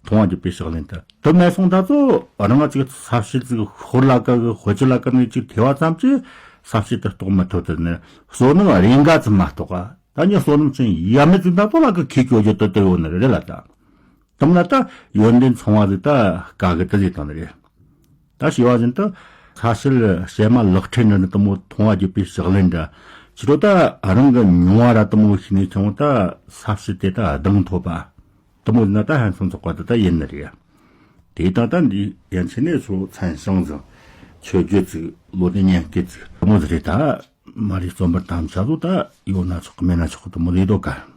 མཐོང་བ་བརྒྱུད་པའི་ཕྱག་ལེན་དུ་དུ་མེད་སོང་ད་ཚོ་རང་ང་ཅིག་ས་བཤད་ཅིག་ཤོར་ལ་ཀ་གི་ཧོ་ཅི་ལ་ཀ་ནས་ཅིག་ཐེ་བ་ཙམ་གྱིས་ས་བཤད་དུ་རྟོགས་མི་ཐུབ་དུ་ནི་བསོད་ནམས་རེ་འགའ་ཙམ་མ་གཏོགས་ད་ཉི་བསོད་ནམས་ཅན་ཡ་མེད་ཅིག་ད་ཚོ་ལ་ཀ་ཁེ་ཁྱོ་རྒྱུ་དུ་དུ་ཡོད་ནི་རེད་ལ་ད། དུམ་ལ་ད་ཡོན་ཏན་ཚང་བ་ཟིག་ད་དཀའ་གི་དུ་ཟིག་དང་ནི་རེད། ད་ཞེས་པ་བཞིན་དུ་ས་བཤད་བྱེ་མ་ལག་ཁྲིད་འདྲ་ནི་དུ་མོ་མཐོང་བ་བརྒྱུད་པའི་ཕྱག་ལེན་འདྲ། ཕྱི་དྲོ་ད་རང་གི་མྱོང་བ་ར་དུ་མོ་ཤེས་ནས་ཆུང་ད་ས་བཤད་དེ་ད་གདེང་ཐོབ་པ། དུ་མོ་ན་ད་ཧན་སོང་ཚོགས་པ་དུ་ད་ཡིན་ནི་རེད། དེ་དང་ད་འདི་ཡན་ཆད་ནས་ཚོ་མཚན་བྱང་ཟིག་ཆོས་བརྒྱུད་ཅིག་ལོ་ནས་ཉན་སྐད་ཅིག་དུ་མོ་ཟིག་རེད་ད། མ་རེད་རྩོམ་པར་དམ་བཅའ་ཚོ་ད་ཡོད་ན་ཆོག་གི་མེད་ན་ཆོག་གི་དུ་མོ་ཟིག་འདུག་ག